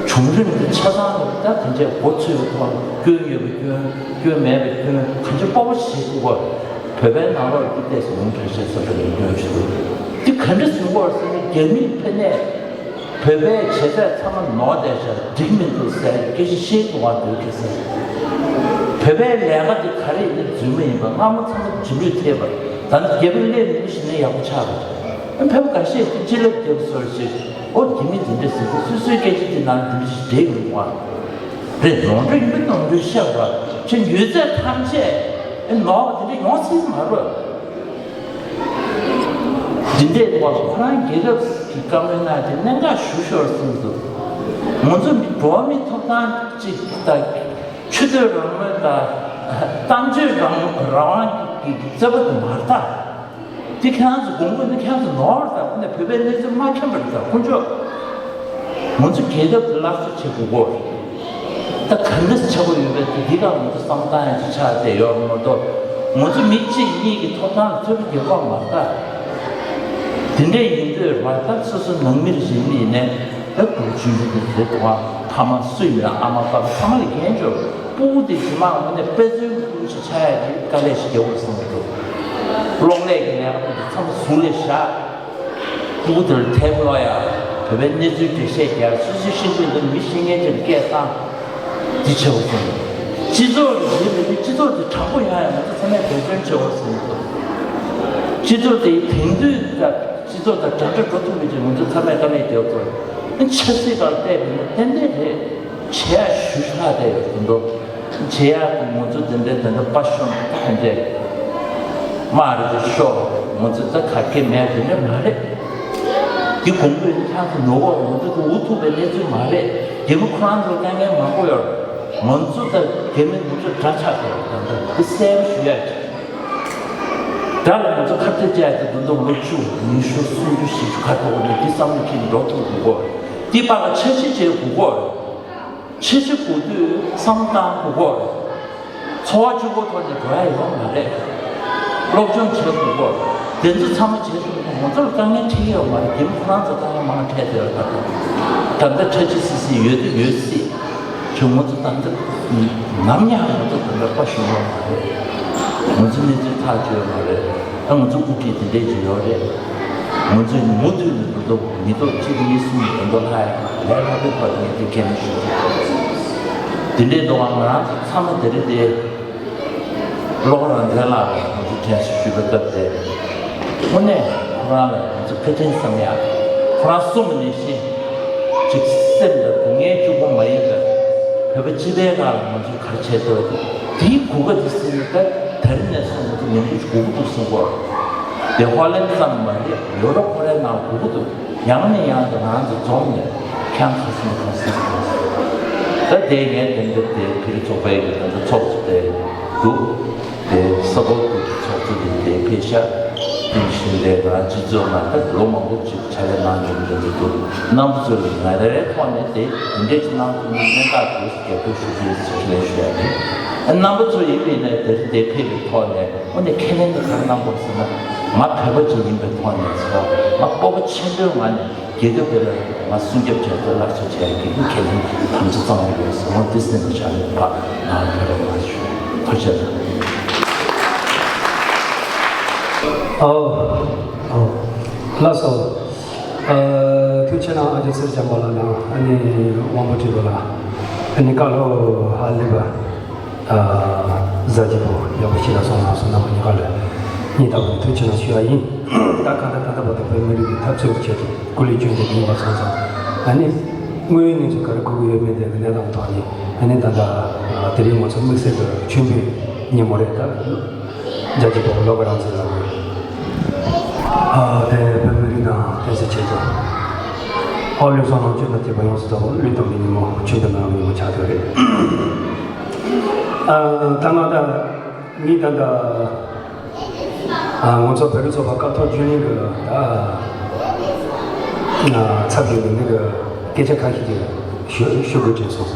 བྱུང་རིམ་གྱི་ཆ་ཚང་ལ་ད་དེ་འདྲའི་འགོ་ཚུགས་པའི་ཐོག་ལ་སྐྱོན་ཡོད་པ་སྐྱོན། སྐྱོན་མེད་པ་སྐྱོན། གང་ཅི་སྤོབས་པ་ཞིག་དགོས། བོད་པའི་ནང་ལོགས་ཀྱི་ཏོག་ཙམ་ཡོང་གི་རེད་ཟེར་བསམ་པའི་སྐྱོན་ཞིག་འདུག་དེ་ག་འདྲ་བཟོ་དགོས་ཟེར་ན་རྒྱ་མིས་ཕེབས་ནས་བོད་པའི་བྱེད་ཚད་ཚང་མ་ནོར་བསྡད་ཤག་འགྲིག་མི་འདུག་ཟེར་སྐད་ཆ་བཤད་དགོས་པ་འདོད་ཀྱི་ཟེར། བོད་པའི་ལས་ཀ་དེ་ག་རེ་ཡིན་ན་རྫུན་མ་ཡིན་པ་སྔ་མོ་ཚང་མ་རྫུན་མས་ཐེབས་པ། ད་ནི་རྒྱལ་པོ་སླེབས་ནས་མི་ཞིག་ནས་ཡག་པོ་ཆགས་པ། བོད་པ་འགའ་ཤས་ཀྱིས་ཅི་ལབ་རྒྱབ་སོར་ཞིག་ཨོ་དེ་མི་འདི་འདྲ་ཟེར་གྱི་སོ་སོའི་སྐད་ཆ་དེ་ནང་འདི་འདྲ་ཞིག་འདྲེས་ཡོང་བ་རེད། ནོར་འཁྲུལ་ཡིན་པ་ནོར་འཁྲུལ་བཤད་པ་ཅིག་ཡོད་ཚད་ཐམས་ཅད་ཨེ་ནོར་བ་དེ་འདྲ་ཡོང་སྲིད་མ་རེད། འདི་འདྲའི་ཐོག་ལ་ཁོ་རང་རྒྱལ་ཁབ་ཀྱི་བཀའ་མོལ་གནང་སྟེ་གནད་འགག་ཞུ་ཤོར་སོང་འདུག་ང་ཚོ་འགྲོ་བ་མིའི་ཐོབ་ཐང་གཅིག་དང་ཆུ་ཚོད་རང་མོས་དང་གཏམ་བརྗོད་རང་རང་དབང་གི་རྩོད་པ་དེ་མ་རེད་ད། དེ་ཁྱེད་རང་ཚོ་དགོངས་པ་ནི་ཁྱེད་རང་ཚོ་ནོར་དང་ཁོ་ནས་བོད་པའི་གནས་ཚུལ་མ་མཁྱེན་པ་རེད་ད་དཀོན་མཆོག་ང་ཚོ་རྒྱལ་ཁབ་དེ་སླར་གསོ་བྱེད་དགོས་གོ། ད་ག་འདྲ་ཆགས་པ་ཡོད་པའི་དེ་འདི་ག་ང་ཚོ་བསམ་སྟངས་ཡང་ཅིག་ཆགས་བསྡད་ཡོད་མ་གཏོགས་ང་ཚོ་མི་གཅིག་གཉིས་ཀྱི་ཐོབ་ཐང་ལ་ཚོད་དཔག་རྒྱག་གོ་མ་རེད་ད། དེ་འདྲས་ཡིན་དུས་རེད་པ། ད་སོ་སོ་ནང་མི་རེ་བཞིན་ཡིན་ནའི་ད་བུ་གཅིག་གཉིས་ཀྱི་རེད་འདུག་ཨ་ཕ་མ་སུ་ཡིན་ན་ཨ་མ་པ་ཚང་མ་ལ་འགན་ཆོག་སྤུ་གུ་དེ་རྗེས་མ་དངོས་གནས་དཔེ་མཚོན་གྱི་སྤུ་གུ་ཞིག་ཆགས་ཡ་གི་དཀའ་ལས་ཤིག་རྒྱག་དགོས་བསམ་གྱི་འདུག་གློག་ཀླད་ཀྱི་ལས་ཀ་དེ་ཚང་མ་ཟུར་ལ་བཞག་སྤུ་གུ་དེར་ཐལ་མོ་སློག་ཡ། བོད་པའི་གནས་ཚུལ་འགྲེལ་བཤད་རྒྱག་སོ་སོའི་ཤེས་ཚོད་འདི་མི་ཤེས་མཁན་ཅིག་ལ་སྐད་བཏང་། འདི་བྱེད་དགོས་བསམ་གྱི་འདུག་སྤྱི་ཚོགས་ལ་ཡིན་མི་འདི་སྤྱི་ཚོགས་དེ་དྲང་པོ་ཡོང་ཡ་ང་ཚོ་ཚང་མས་འབད་བརྩོན་བྱེད་དགོས་བསམ་གྱི་འདུག་སྤྱི་ཚོགས་དེ་དེང་དུས་དང་། སྤྱི་ཚོགས་དང་འདྲ་འདྲ་འགྲོ་ཐུབ་པའི་ཆེད་ང་ཚོ་ཚང་མས་དཀའ་ལས་རྒྱག་དགོས། ཨ་ཆབ་སྲིད་སྒང་བལྟས་པ་ཡིན་ན་ཏན་ཏན་རེད། བྱེད་ཡག་ཞུ་ཤག་དེ་ཡོད་དོ། བྱེད་ཡག་གི་ང་ཚོ་དེ་འདྲའི་དེ་འདྲ་དཔའ་ཤོམ་དེ་འདྲའི་དམག་རེད་ཤོག་ང་ཚོ་ད་ག་གེ་མེད་དེ་འདྲ་མ་རེད། འདི་གོང་བུ་ཡིན་ཁྱང་དུ་ནོར་བ་ང་ཚོ་དེ་འུ་ཐུག་པའི་གནས་ཚུལ་མ་རེད། རྒྱལ་པོ་ཁོ་རང་ཚོ་དཀའ་ངལ་མང་པོ་ཡོད། ང་ཚོ་ད་རྒྱ་མི་ང་ཚོ་དགྲ་ཆགས་ཡོད། ད་ལྟ་འདི་གསལ་པོ་ཞུ་ཡག་ཅིག་དགྲ་ལ་ང་ཚོ་ཁ་གཏད་བཅག་ཡ་དེ་ད་དུང་ལོ་བཅུ་ཉི་ཤུ་སུམ་ཅུ་བཞི་བཅུ་ཁ་ཐོག་ནས་འདི་བསམ་བློ་ཁྱེར་འགྲོ་ཐུབ་དགོས་གོ། འདི་བར་ལ་འཆར་གཞི་བྱེད་དགོས་གོ། འཆར་གཞི་དགོས་དུས་བསམ་བློ་བཏང་དགོས་གོ། འཚོ་བ་གཅིག་པོ་ཐོག་ནས་འགྲོ་ཡ་ཡོད་མ་རེད། སློབ་སྦྱོང་བྱེད་དགོས་གོ། དེ་ཚོ་ཚང་མ་བྱེད་ཐུབ་ན་ང་ཚོ་ལ་དཀའ་ངལ་འཕྲད་ཀྱི་ཡོད་མ་རེད། རྒྱ་མི་ཁོ་རང་ཚོ་དཀའ་ངལ་མང་འཕྲད་བསྡད་ཡོད་ད། ད་ལྟ་འཆར་གཞི་སྲིད་སྲིད་ཡོད་དུས་ཡོད་སྲིད། ཁྱོད་ང་ཚོ་ད་ལྟ་ནམ་ཡང་ང་ཚོ་ད་ལྟ་དཔའ་ཞུམ་ཡོད་མ་རེད། ང་ཚོ་གནས་ཚུལ་ཐག་ཆོད་ཡོད་མ་རེད། ད་ང་ཚོ་དབུ་ཁྲིད་དེ་འདྲས་ཅིག་ཡོད་རེད། ང་ཚོས་མུ་མཐུད་ནས་ད་ལྟ་མི་ཐོག་གཅིག་གཉིས་གསུམ་ད་ལྟ་ལྷག་ཡ་ལས་སླ་པོའི་ཐོག་ནས་དེ་ཁས་ལེན་ཞུ་རྒྱུ། དེ་འདྲས་འདུག་ག་ང་རང་ཚོ་ཚང་མ་དེ་རིང་དེ། བློ་དགའ་རང་བཙན་ལགས་ང་ཚོ་དྲན་གསོ་ཞུས་པའི་སྐབས་དེ། དངོས་གནས་ཁོ་རང་ལ་ང་ཚོ་བཀའ་དྲིན་བསམ་ཡ། ཁོ་རང་གསུངས་པ་ནང་བཞིན། ཅིག་སེམས་ལ་སྡུག་བསྔལ་གཅིག་པོ་མ་ཡིན་པར། བོད་པ་སྤྱི་པའི་ནང་ལ་ང་ཚོས་ག་རེ་བྱས་ཐུབ་པ་དེ། དེའི་གོ་སྐབས་དེ་ཟིན་ནས་ད་དེ་རིང་ནས་བཟུང་ང་ཚོ་ཉམས་རྒུད་དགོས་ཀྱི་འདུག་གསུང་གོ། དེ་ཧོ་ལན་ཙམ་མ་རེད། ཡོ་རོབ་ཁོ་རའི་ནང་དགོས་ཀྱི་འདུག་ཡང་ནས་ཡང་དུ་ང་ཚོ་འཛོམས་ནས་ཁྱང་ཁ་སང་ཁ་སང་ཁ་སང་། ད་དེ་ངས་དེ་འདྲ་དེ་ཕེ་རི་ཚོགས་པའི་གི་དེ་འདྲ་ཚོགས་གཙོ་དེ་འདུག་དེ་ས་གོ་གི་ཚོགས་གཙོ་དེ་དེ་ཕེ་ཤ་དེ་བཞིན་དེ་ང་སྤྱི་ཚོགས་ནང་ད་ལོ་མང་པོ་ཅིག་ཕྱག་ལས་གནང་མྱོང་གི་འདུག་རྣམ་པ་ཚོ་ལ་ང་རའི་ཐོག་ནས་དེ་དེ་འདྲས་ཅིག་གནང་ཐུབ་ན་སྙན་ཐག་དེ་རྒྱབ་སྐྱོར་ཞུ་རྒྱུ་ཡིན་ཟེར་ཁས་ལེན་ཞུ་ཡ་རེད། རྣམ་པ་ཚོ་ཡིན་པ་ཡིན་ན་དེ་རིང་དེ་ཕེབས་པའི་ཐོག་ནས་དངོས་གནས་ཁས་ལེན་དེ་ག་རེ་གནང་དགོས་ཟེར་ན། ང་བོད་པ་ཅིག་ཡིན་པའི་ཐོག་ནས་ཟེར་བ། ང་སྤོབས་པ་ཆེན་པོའི་ངང་ནས་རྒྱལ་ཁབ་དེ་ལ་ང་སྲུང་སྐྱོབ་བྱས་ཏེ་སླར་གསོ་བྱས་ཀྱི་ཁས་ལེན་དམ་བཅའ་བཅངས་ཡོད་ཟེར་བ་འདི་སེམས་ལ་བཞག་ནས་ཕར་ང་ཕེབས་པ་མ་ཞུ། ཐུགས་རྗེ་ཆེ། ཨོ། ཨོ། ལགས་སོ། ཨ། ཐུགས་རྗེ་གནང་། ཨ་ཅག་ཚེ་རིང་བྱམས་པ་ལགས་དང་ཨ་ནི་དབང་པོ་ཁྲི་པ་ལགས། ཨ་ནི་བཀའ་སློབ་ཧ་ལས་པ། ཨ། ཟབ་རྒྱས་པོ་ཡག་པོ་ཞིག་ལ་གསུངས་གནང་སོང་། རྣམ་པ་གཉིས་ཀ་ལ། ཉིན་དང་པོ་ཐུགས་རྗེ་ཆེ་ཞུ་ཡ་ཡིན། ད་གང་ལྟར་ད་ལྟ་བར་དུ་བོད་མི་རིགས་ཀྱི་འཐབ་རྩོད་ཀྱི་ཆེད་དུ་སྐུ་ལས་བསྐྱོན་ཏེ་ཡིན་པ་སོང་ཙང་། ཨ་ནི་དངོས་ཡོད་གནས་ཚུལ་ག་རེ་གོ་གི་ཡོད་མེད་དེ་གི་གནས་སྟངས་ཐོག་ནས། ཨ་ནི་ད་ལྟ་དེ་རིང་ང་ཚོ་དམིགས་བསལ་གྱི་མཆོད་འབུལ་ཉིན་མོ་རེད། ད་རྒྱལ་གཅེས་དཔའ་བོ་བློ་དགའ་རང་བཙན་ལགས་ཀྱིས་ཨ་དེ་བོད་མི་རིགས་དང་བསྟན་སྲིད་ཆེད་དུ་ཨོ་ལུས་སྲོག་ལོངས་སྤྱོད་དང་བཅས་པ་ཡོངས་སུ་རྫོགས་པ་བློས་བཏང་བའི་ཉིན་མོ། མཆོད་འབུལ་གནང་བའི་ཉིན་མོ་ཆགས་བསྡད་ཡོད་རེད། ཨ་ད་ང་ད་ངས་ད་ལྟ། ང་ཚོ་བོད་རིགས་ཚོགས་པ་སྐབས་ཐོག་རྒྱུན་ལས་ཀྱི་ཚབ་ཀྱི་འདི་གི་སྐད་ཆ་ཁ་ཤས་ཀྱི་ཞུ་ཞུ་དགོས་དྲན་སོང་།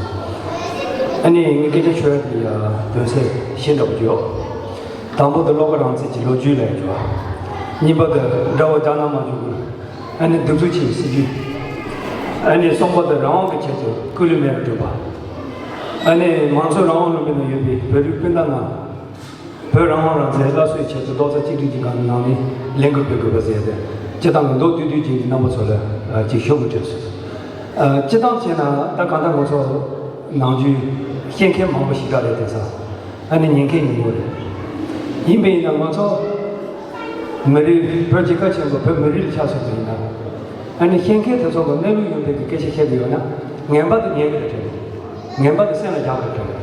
ཨ་ནི་ངས་སྐད་ཆ་ཞུ་ཡ་དེ་ཡ་དོན་ཚན་བཞི་འདྲ་པོ་ཅིག་ཡོད། དང་པོ་དེ་བློ་དགའ་རང་བཙན་གྱི་ལོ་རྒྱུས་ལ་ཡ་འགྱུར་བ། གཉིས་པ་དེ་དགྲ་བོ་རྒྱ་ནག་དམར་ཤོག་གི་ཨ་ནི་གདུག་རྩུབ་ཆེ་བའི་སྲིད་ཇུས། ཨ་ནི་གསུམ་པ་དེ་རང་དབང་གི་ཆེད་དུ་སྐུ་ལུས་མེ་རུ་སྒྲོན་པ། ཨ་ནི་མང་གཙོའི་རང་དབང་ལུང་པའི་ནང་ཡོད་པའི་བོད་རིགས་སྤུན་ཟླ་རྣམས། བོད་རང་དབང་རང་བཙན་སླར་གསོའི་ཆེད་དུ་རྡོག་རྩ་གཅིག་སྒྲིལ་གྱི་སྒང་ནས་ལས་འགུལ་སྤེལ་དགོས་པ་ཟེར་ཏེ། སྤྱིར་བཏང་གི་མདོར་བསྡུས་བསྡུས་ཀྱིས་རྣམ་པ་ཚོ་ལ་ཅིག་ཞུ་དགོས་བྱུང་སོང་། སྤྱིར་བཏང་བྱས་ན་ད་གང་ལྟར་ང་ཚོ་ནམ་རྒྱུན་ཤེས་མཁན་མང་པོ་ཞེ་དྲག་རེད། དེང་སང་ཨ་ནི་ཉན་མཁན་ཉུང་ངུ་རེད། ཡིན་པས་ཡིན་ན་ང་ཚོ་མི་རིགས་བོད་རྒྱལ་ཁབ་ཆེན་པོ་བོད་མི་རིགས་ལ་ཆ་མཚོན་པ་ཡིན་ན། ཨ་ནི་ཤེས་མཁན་དེ་ཚོ་གི་གནས་ལུགས་ཡིན་པའི་གི་སྐད་ཆ་བཤད་གི་ཡོད་ན་ངན་པ་དེ་ཉན་གི་རེད་དྲན། ངན་པ་དེ་སེམས་ལ་རྒྱག་གི་རེད་དྲན།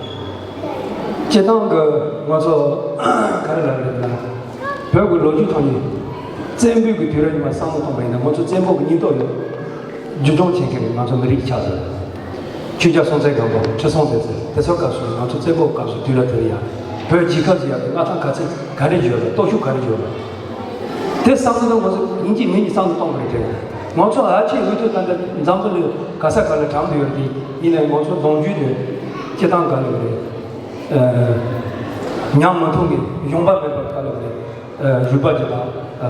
སྤྱིར་བཏང་གི་ང་ཚོ་ག་རེ་ལབ་རེད་ན། བོད་ཀྱི་ལོ་རྒྱུས་ཐོག་ནས་བཙན་པོའི་གི་དུས་རབས་ཉི་མ་བསམ་བློ་གཏོང་པ་ཡིན་ན་ང་ཚོ་བཙན་པོ་གི་སྙིང་སྟོབས་ཡོད། རྒྱུ་སྦྱོང་བྱེད་མཁན་རེད། ང་ཚོ་མི་རིགས་ཆགས་ཟེར། ཆོས་རྒྱལ་སྲོང་བཙན་སྒམ་པོ། ཁྲི་སྲོང་ལྡེ་བཙན། དེ་ཚོ་སྐབས་སུ་ང་ཚོ་བཙན་པོ་སྐབས་སུ་དུས་རབས་དེར་ཡང་བོད་རྒྱལ་ཁབ་ཟེར་ཡག་གི་མངའ་ཐང་ག་ཚད་ག་རེ་ཡོད་ལ་སྟོབས་ཤུགས་ག་རེ་ཡོད་ལ། དེ་བསམ་བློ་ང་ཚོ་ཡིན་གཅིག་མིན་གཉིས་བསམ་བློ་གཏོང་དགོས་རེད་དྲན། ང་ཚོ་ཨ་ཆེ་འུ་ཐུག་ད་ལྟ་འཛམ་བུ་གླིང་ག་ས་ག་ལ་གྲམ་དུ་ཡོད་དེ་ཡིན་ནའི་ང་ཚོ་གདུང་རྒྱུད་དེ་སྤྱིར་བཏང་ག་ལ་རེད། ཉམས་མི་ཐུབ་མཁན་ཡོང་འབབ་མེད་པ་ག་ལ་རེད། རུས་པ་ཅིག་དང་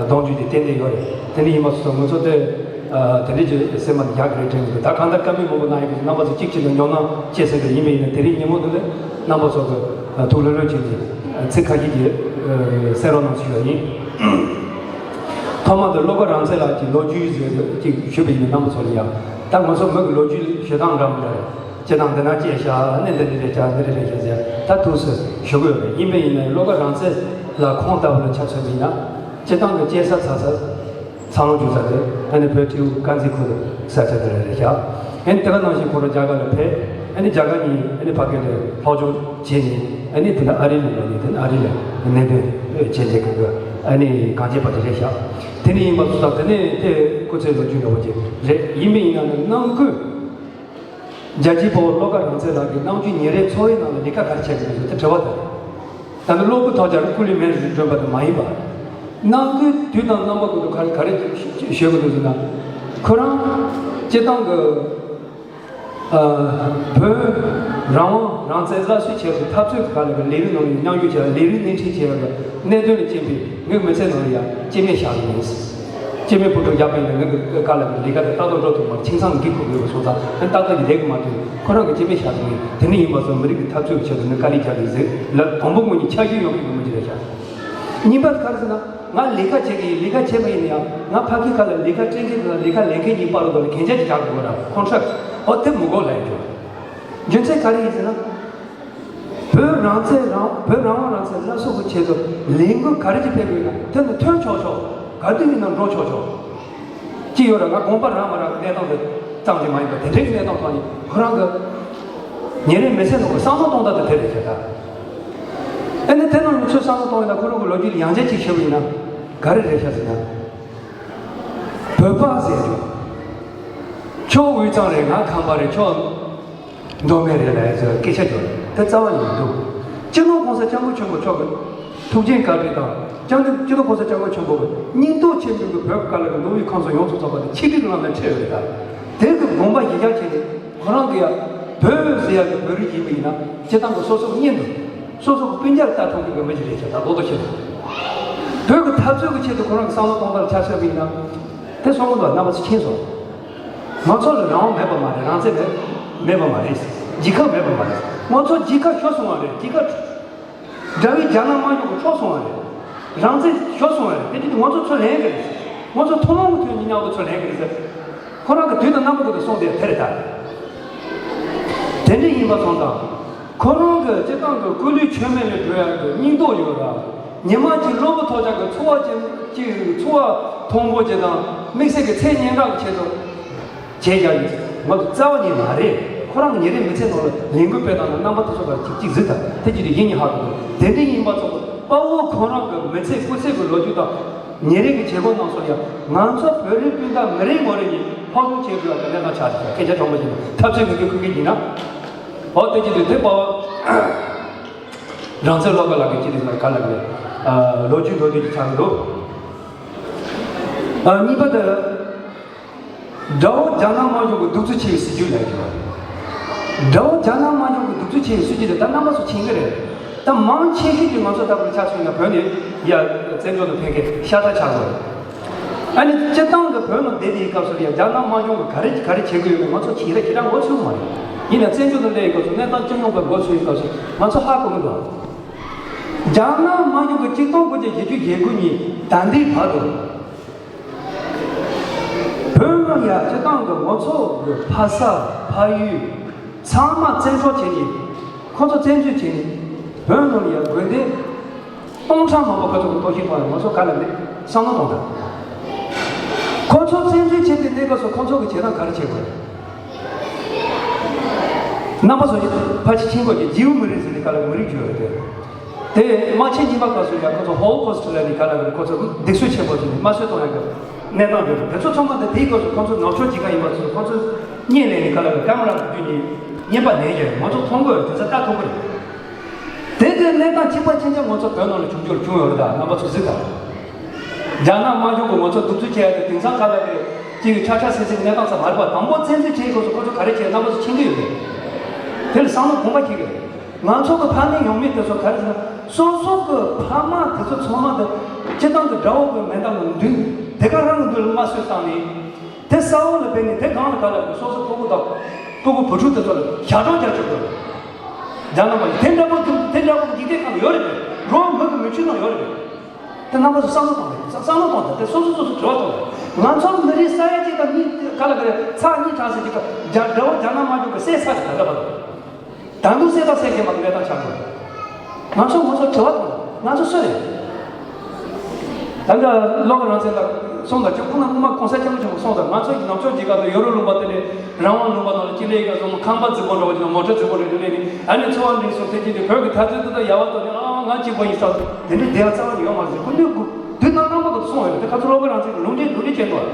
གདུང་རྒྱུད་དེ་ཏན་ཏན་ཡོད་རེད། དེ་འདྲ་ཡིན་པ་སོང་ཙང་ང་ཚོ་དེ་དེ་འདྲ་ཅིག་སེམས་པ་ནང་རྒྱག་གི་རེད་དྲན་གི་འདུག་ད་གང་ལྟར་བཀའ་མོལ་མང་པོ་གནང་ཡོད་ཀྱི་རྣམ་པ་ཚོ་གཅིག་བྱས་ན་ཉོབ་སྣང་སྐྱེ་སྲིད་ཀྱི་རེད། ཡིན་པས་ཡིན་ན་དེ་རིང་ཉིན་མོ་འདི་ལ་རྣམ་པ་ཚོ་གི་ཐུགས་ལྷོད་ལྷོད་བྱས་ནས་ཚིག་ཁ་ཤས་ཀྱིས་གསན་རོགས་གནང་ཞུ་བ་ཡིན། ཐོག་མར་དུ་བློ་དགའ་རང་བཙན་ལགས་ཀྱི་ལོ་རྒྱུས་ཟེར་ཅིག་ཞུས་པ་ཡིན་ན་རྣམ་པ་ཚོ་ལ་ཡང་ད་ང་ཚོ་མི་གི་ལོ་རྒྱུས་ཞུ་སྟངས་འདྲ་མི་འདྲ་རེད། སྤྱིར་བཏང་འདི་ན་སྐྱེས་ཤག་ཨ་ནི་འདི་འདྲ་རེད་ཤག་འདི་འདྲ་རེད་ཤག་ཟེར་ད་ཐུགས་སུ་ཞུ་གི་ཡོད་རེད། ཡིན་པས་ཡིན་ནའི་བློ་དགའ་རང་བཙན་ལགས་ཁོང་ལྟ་བུ་ལ་ཆ་མཚོན་པ་ཡིན་ན། སྤྱིར་བཏང་གི་སྐྱེས་ས་འཚར་ས་འཚར་ལོངས་བྱུང་ས་དེ་ཨ་ནི་བོད་སྤྲེའུ་དཀར་མཛེས་ཁུལ་ས་ཆ་དེ་རེད་ཤག་ཨ་ནི་དེ་ག་ནང་བཞིན་ཁོ་རང་རྒྱ་གར་ལ་ཕེབས། ཨ་ནི་རྒྱ་གར་ནས་ཨ་ནི་ཕ་གི་ལ་སློབ་སྦྱོང་བྱས་ནས་ཨ་ནི་དེ་ལ་ཨ་རི་ལ་ཡོང་ནས་དེ་ནས་ཨ་རི་ལ་གནད་དོན་བྱས་བྱས་གི་ཨ་ནི་གངས་ཅན་པ་དེ་རེད་ཤག་དེ་ནས་ཡིན་པ་སོང་ཙང་དེ་ནས་དེ་སྐུ་ཚེ་ལོ་རྒྱུས་འདྲ་བོ་ཅིག་རེད། ཡིན་པས་ཡིན་ན་ནི་ནང་ཁུལ། རྒྱལ་གཅེས་དཔའ་བོ་བློ་དགའ་རང་བཙན་ལགས་ཀྱིས་ནམ་རྒྱུན་ཉིན་རེའི་འཚོ་བའི་ནང་ལ་ལས་ཀ་ག་རེ་བྱས་ཀྱི་འདུག་ཟེར་དེ་དྲི་བ་དེ་རེད། ད་ནི་གློ་བུར་ཐོག་རྒྱག་རེད། སྐུ་ལུས་མེ་རུ་སྒྲོན་པ་དེ་མ་ཡིན་པ། ནང་ཁུལ་དུས་དང་རྣམ་པ་ཀུན་ཏུ་ག་རེ་ག་རེ་བྱེད་ཀྱི་འདུག་ཟེར་ན། ཁོ་རང་སྤྱིར་བཏང་གི་ཨ་བོད་རང་དབང་རང་བཙན་སླར་གསོའི་ཆེད་དུ་འཐབ་རྩོད་ཀྱི་སྒང་ལ་གི་ལས་རིགས་ནང་ལ་མཉམ་ཞུགས་བྱས་ལ་ལས་རིགས་སྣེ་ཁྲིད་བྱས་ཡོད་པའི་གནད་དོན་ལ་བརྟེན་པའི་ངའི་མི་ཚེ་ནང་ལ་ཡང་སྐྱེ་དམན་བཞག་གི་མིན། སྐྱེ་དམན་ཕྲུ་གུ་རྒྱག་པ་ཡིན་ན་ངའི་གི་བཀའ་ལ་གི་ལས་ཀ་དེ་ཏག་ཏག་འགྲོ་ཐུབ་མ་རེད། ཆིང་ཚང་འགི་ཁུག་ཡོད་པ་སོང་ཙང་ཨ་ཏག་ཏག་གི་ལས་ཀ་མ་ཐུབ། ཁོ་རང་གི་སྐྱེ་དམན་བཞག་གི་མིན། དེ་ནི་ཡིན་པ་སོང་མི་རིགས་ཀྱི་འཐབ་རྩོད་ཀྱི་ཆེད་དུ་ངས་དཀའ་ལས་རྒྱག་གི་ཡིན་ཟེར་ལ་དང་པོ་ངོས་ནས་ཆ་རྒྱུས་ཡོང་གི་ཡོད་མི་ཅི་རེད་ཤག་གཉིས་པ་ག་རེ་ཟེར་ན་ང་ལས་ཀ་བྱེད་ཀྱི་ཡིན། ལས་ཀ་བྱས་པ་ཡིན་ན་ཡང་ང་ཕ་གི་ཁ་ལ་ལས་ཀ་སྤྲད་མཁན་དང་ལས་ཀ་ལེན་མཁན་གཉིས་བར་དུ་ལ་གན་རྒྱ་ཅིག་རྒྱག་དགོས་ར། ཁོན་ཊེག་ཨོ་དེ་མི་དགོས་ལབ་ཡོད། རྒྱུ་མཚན་ག་རེ་ཡིན་ཟེར་ན། བོད་རང་བཙན་རང་བོད་རང་དབང་རང་བཙན་སླར་གསོ་གི་ཆེད་དུ་ལས་འགུལ་ག་རེ་ཅིག་སྤེལ་དགོས་ན་དེ་ནི་ཐོན་ཆོག་ཆོག་ག་དུས་ཡིན་ན་འགྲོ་ཆོག་ཆོག་ཅི་ཡོད་ར། ང་དགོངས་པ་རག་མ་རག་གི་གནས་སྟངས་དེ་ཙམ་གྱིས་མ་ཡིན་པར་དེ་འདྲའི་གནས་སྟངས་ཐོག་ནས་ཁོ་རང་གི་ཉིན་རེའི་མི་ཚེ་ནང་གི་བསམ་བློ་གཏོང་སྟངས་དེ་དེ་རེད་ཤག་ད་ཨ་ནི་དེ་ནང་ནས་ཚུར་བསམ་བློ་གཏོང་ཡིན་ན་ཁོ་རང་གི་ལོ་རྒྱུས་ལ་ཡང་བསྐྱར་ཅིག་ཞུས་པ་ཡིན་ན་ག་རེ་རེད་ཤག་ཟེར་ན། བོད་པ་ཟེར་རྒྱུ། ཁྱོད་དབུས་གཙང་རེད། ང་ཁམས་པ་རེད། ཁྱོད་མདོ་སྨད་རེད་ལབ་ཡ་ཟེར་སྐད་ཆ་ཅིག་ཡོད་རེད། དེ་རྩ་བ་ཉིད་མི་འདུག་སྤྱི་ནོར་༸གོང་ས་༸སྐྱབས་མགོན་ཆེན་པོ་མཆོག་གི་ཐུགས་རྗེ་བཀའ་དྲིན་དང་སྤྱི་ནོར་༸གོང་ས་༸སྐྱབས་མགོན་ཆེན་པོ་གི་སྙིང་སྟོབས་ཆེན་པོས་བོད་ཀྱི་དཀའ་ལས་ཀྱི་མདོ་དབུས་ཁམས་གསུམ་ཡོངས་སུ་རྫོགས་པ་དེ་ཆིག་སྒྲིལ་ངང་ནས་ཁྲིད་ཡོད་རེད། ད་དེ་གི་དགོངས་པ་གཞི་བཞག་བྱས་ནས་ཁོ་རང་གི་ཡ་བོད་ཟེར་ཡ་གི་བོད་རིགས་ཡིན་པ་ཡིན་ན་སྤྱིར་བཏང་གི་སོ་སོ་གི་གཉེན་དུ་སོ་སོ་གི་སྤུན་ཀྱག་ལྟ་ཐུབ་མཁན་གི་མི་ཞིག་རེད་ཤག་ད་རྡོག་རྡོག་བཤད་ན། བོད་ཀྱི་འཐབ་རྩོད་ཀྱི་ཆེད་དུ་ཁོ་རང་གི་བསམ་བློ་གཏོང་སྟངས་ཆ་བཞག་པ་ཡིན་ན། དེ་སོང་གི་འདུག་རྣམ་པ་ཚོ་མཁྱེན་སོང་། ང་ཚོ་ལ་རང་དབང་མེད་པ་མ་རེད། རང་བཙན་མེད་མེད་པ་མ་རེད། རྒྱལ་ཁབ་མེད་པ་མ་རེད། ང་ཚོ་རྒྱལ་ཁབ་ཤོར་སོང་བ་རེད། རྒྱལ་ཁབ་དགྲ་བོའི་རྒྱ་ནག་དམར་ཤོག་གིས་འཕྲོག་སོང་བ་རེད། རང་བཙན་ཤོར་སོང་བ་རེད། དེ་དུས་ང་ཚོ་ཚུར་ལེན་གི་རེད། ང་ཚོ་ཐུན་མོང་གི་དོན་གཉིས་མཉམ་དུ་ཚུར་ལེན་གི་རེད་ཟེར། ཁོ་རང་གི་དུས་དང་རྣམ་པ་ཀུན་ཏུ་གསུངས་ཏེ་དེ་རེད་ད། དེ་འདྲ་ཡིན་པ་སོང་ཙང་། ཁོ་རང་གི་སྤྱིར་བཏང་གི་སྐུ་ལུས་མཆོད་མེ་ལ་སྒྲོན་ཡག་གི་སྙིང་སྟོབས་ཡོད་ར། ཉི་མ་གཅིག་གློ་བུར་ཐོག་ཆགས་ཀྱི་ཚོར་བ་ཅན་གཅིག་ཚོར་བ་མཐོང་སྒོ་ཅན་དང་དམིགས་བསལ་གྱི་ཚད་སྙན་གྲགས་ཀྱི་ཆེད་དུ་བྱས་བཞག་ཡོད། ང་ཚོ་རྩ་བ་ཉིད་མ་རེད། ཁོ་རང་གི་ཉིན་རེའི་མི་ཚེ་ནང་ལ་ལས་འགུལ་སྤེལ་སྟངས་ལ་རྣམ་པ་དེ་ཚོ་ལ་གཅིག་གཅིག་གཟིགས་དང་དེ་གཅིག་དེ་ཡིན་ཉིན་ཧ་གོ་དགོས། དེ་འདྲ་ཡིན་པ་ཚོ་དཔའ་བོ་ཁོ་རང་གི་མི་ཚེ་སྐུ་ཚེ་གི་ལོ་རྒྱུས་དང་ཉིན་རེ་གི་བྱེད་སྒོ་རྣམས་སོགས་ཡང་ང་ཚོ་བོད་རིགས་སྤུན་ཟླ་མི་རེ་ངོ་རེ་ཡིན་ཕོག་ཐུག་བྱེད་དགོས་པ་གནས་སྟངས་ཆགས་ཤིང་སྐད་ཆ་དྲང་པོ་ཞིག་ཐབས་ཤེས་མི་དགོས་ཁུལ་གྱི་ཡིན་ན། འོ་དེ་གཅིག་དེ་དེ་དཔའ་བོ་རང་ཚོའི་བློ་ཁ་ལ་གི་ཅི་རིགས་ལ་ག་ལ་གི་ལོ་རྒྱུས་མདོར་བསྡུས་ཀྱི་ཆགས་འདུག་གཉིས་པ་དེ། དགྲ་བོ་རྒྱ་ནག་དམར་གཞུང་གི་གདུག་རྩུབ་ཆེ་བའི་སྲིད་ཇུས་ལས་ཀྱི་བ། དགྲ་བོ་རྒྱ་ནག་དམར་གཞུང་གི་གདུག་རྩུབ་ཆེ་བའི་སྲིད་ཇུས་དེ་ད་རྣམ་པ་ཚོ་མཁྱེན་གྱི་རེད། ད་མང་ཆེ་ཤོས་ཀྱིས་ང་ཚོ་ལྟ་བུར་ཆ་མཚོན་ན་བོད་ནས་ཡ་བཙན་བྱོལ་དུ་ཕེབས་མཁན་ཤ་སྟག་ཆགས་དགོས། ཨ་ནི་སྤྱིར་བཏང་གི་བོད་ནང་བསྡད་དེའི་སྐབས་སུ་ཡང་རྒྱ་ནག་དམར་གཞུང་གིས་ག་རེ་ག་རེ་བྱེད་ཀྱི་ཡོད་མེད་ང་ཚོ་ཁྱེད་རང་ཁྱེད་རང་མགོ་ཚོས་མ་རེད། ཡིན་ནའི་བཙན་བྱོལ་དུ་སླེབས་ཡོད་སྐབས་སུ་གནས་སྟངས་སྤྱི་ཡོངས་ཀྱི་མགོ་ཚོས་ཡོད་སྐབས་སུ་ང་ཚོ་ཧ་གོ་མི་འདུག་རྒྱ་ནག་དམར་གཞུང་གིས་གཅིག་སྟོང་དགུ་བརྒྱ་བཞི་བཅུ་ཞེ་དགུ་ཉིན་ད་ལྟའི་བར་དུ། བོད་ནང་ཡ་སྤྱིར་བཏང་གི་ང་ཚོ་གི་ཕ་ས་ཕ་ཡུལ་ཚང་མ་བཙན་འཕྲོག་བྱས་ནས་ཁོ་ཚོ་བཙན་འཛུལ་བྱས་ནས་བོད་ནང་ཡ་དགོན་སྡེ་སྟོང་ཕྲག་མང་པོ་ཁོ་ཚོ་གི་གཏོར་བཤིག་གཏོང་ཡ་ང་ཚོ་ག་ལ་མེད་བསམ་བློ་གཏོང་དང་། ཁོ་ཚོ་བཙན་འཛུལ་བྱས་པའི་གནས་སྐབས་སུ་ཁོ་ཚོ་གི་བྱེད་སྟངས་ག་རེ་བྱེད་དགོས། རྣམ་པ་ཚོ་ཕལ་ཆེར་མཁྱེན་དགོས་ཀྱི་ཇིའུ་མི་རིགས་ཟེར་ནས་ག་ལ་མི་རིགས་བརྗོད་ཡོད་དེ། དེ་དམག་ཆེན་གཉིས་པ་སྐབས་སུ་ཡང་ཁོ་ཚོ་ཧོ་ལོ་ཀོ་སི་ཊི་ལབ་ནས་ག་ལ་ཁོ་ཚོ་སྡིག་སྲོལ་ཆེན་པོ་ཞིག་ནས་དམར་གསོད་གཏོང་ཡག་གི་གནས་སྟངས་ཡོད་རེད། དེ་ཚོ་ཚང་མ་དེ་དེའི་སྐབས་སུ་ཁོ་ཚོ་ནག་ཕྱོགས་ཀྱི་ཁ་ཡིན་པ་ཚོ་ཁོ་ཚོ་བརྙན་ལེན་ནས་ག་ལ་ཀེ་མ་ར་བརྒྱུད་ནས་བརྙན་པར་ལེན་ཡོད། ང་ཚོ་མཐོང་གི་ཡོད་རེད། དེ་ཚོ་ལྟ་ཐུབ་ཀྱི་རེད། དེ་དེ་གནས་སྟངས་གཅིག་པ་ཕྱིན་ཆད་ང་ཚོ་བོད་ནང་ལ་བྱུང་རྒྱུར་བྱུང་ཡོད་རེད། ད་རྣམ་པ་ཚོ་གཟིགས་དང་། རྒྱ་ནག་དམར་གཞུང་གིས་ང་ཚོ་གདུག་རྩུབ་བྱས་ཏེ་དེང་སང་ག་ལ་རེད་ཅིག་ཆག་ཆག་སེ་སེ་གི་གནས་སྟངས་ཙམ་མ་རེད་པ། དང་པོ་བཙན་འཛུལ་བྱས་སྐབས་སུ་ཁོ་ཚོ་ག་རེ་བྱས་རྣམ་པ་ཚོ་མཁྱེན་གྱི་ཡོད་རེད། དེ་ལ་བསམ་བློ་གོང་མ་འཁྱེར་གྱི་རེད། ང་ཚོ་གི་ཕ་མེས་ཡང་མེས་དེ་ཚོ་ག་རེ་ཟེར་ན་སོ་སོ་གི་ཕ་མ་དེ་ཚོ་ཚང་མ་དེ་སྤྱིར་བཏང་གི་དགྲ་བོ་གི་མེ་མདའ་ལ་མདུན་དེ་ག་རང་གི་མདུན་ལ་དམར་གསོད་བཏང་ནས་དེ་ས་འོག་ལ་སྦས་ནས་དེ་སྒང་ལ་ག་ལ་གི་སོ་སོ་སྤུ་གུ་དང་སྤུ་གུ་བུ་ཕྲུག་དེ་ཚོ་ལ་ཞག་གྲངས་རྒྱག་ཆོག་གི་རེད། རྒྱ་ནག་པ་ཡིན་དེ་འདྲ་པོ་དེ་འདྲ་པོ་འཇིག་རྟེན་ཁམས་ཡོད་རེད། རོ་མི་གི་མི་ཆོས་ནང་ཡོད་རེད། དེ་རྣམ་པ་ཚོ་བསམ་བློ་གཏོང་དགོས། བསམ་བློ་གཏོང་དང་དེ་སོ་སོ་སོ་སོ་དྲི་བ་གཏོང་དགོས། ང་ཚོ་མི་རིགས་ས་ཡ་གཅིག་དང་གཉིས་ག་ལ་ག་རེ་ཚགས་གཉིས་གྲངས་སུ་གཅིག་ག་རྒྱ་དགྲ་བོ་རྒྱ་ནག་དམར་གཞུང་གི་བསད་ཚར་གི་ད་ལྟ་བར་དུ། ད་དུང་བསད་དང་བསད་མཁན་མ་གནས་སྟངས་ཆགས་འདུག་ང་ཚོ་ང་ཚོ་དྲི་བ་གཏོང་དང་ང་ཚོ་སུ་རེད། ད་ལྟ་བློ་དགའ་རང་བཙན་ལགས་གསུངས་དང་ཅུང་ཁོང་རྣམ་པ་གོང་ས་སྐྱབས་མགོན་ཆེན་པོ་གསུངས་དང་ང་ཚོ་ཡི་ནུབ་ཕྱོགས་རྒྱལ་ཁབ་ཏུ་ཡོ་རོབ་ལུང་པ་དེ་ནས་རང་དབང་ལུང་པ་ནང་ལ་སྤྱི་ལས་ཀ་སོང་ཁང་པ་རྫིག་པོ་འདྲ་བོ་ཅིག་དང་མོ་ཊ་རྫིག་པོ་འདྲ་བོ་ཅིག་སླེབས་ནས་ཨ་ནི་འཚོ་བ་འགྲིག་སོང་དེ་ཅིག་ནས་བོད་ཀྱི་འཐབ་རྩོད་དེ་དག་ཡག་པོ་ཐོག་ནས་ཨ་ང་གཅིག་པོ་ཡིན་ས་དེ་འདྲའི་བསྡད་ཡ་རྩ་བ་ནས་ཡོད་མ་རེད། ཁོ་ཚོས་དུས་ནམ་རྣམ་པ་ཁོ་ཚོ་གསུངས་ཡོད་རེད། དེ་ཁ་ཚོ་བློ་དགའ་རང་བཙན་གྱི་ལུང་འདྲེན་ལུང་འདྲེན་བྱས་འདུག་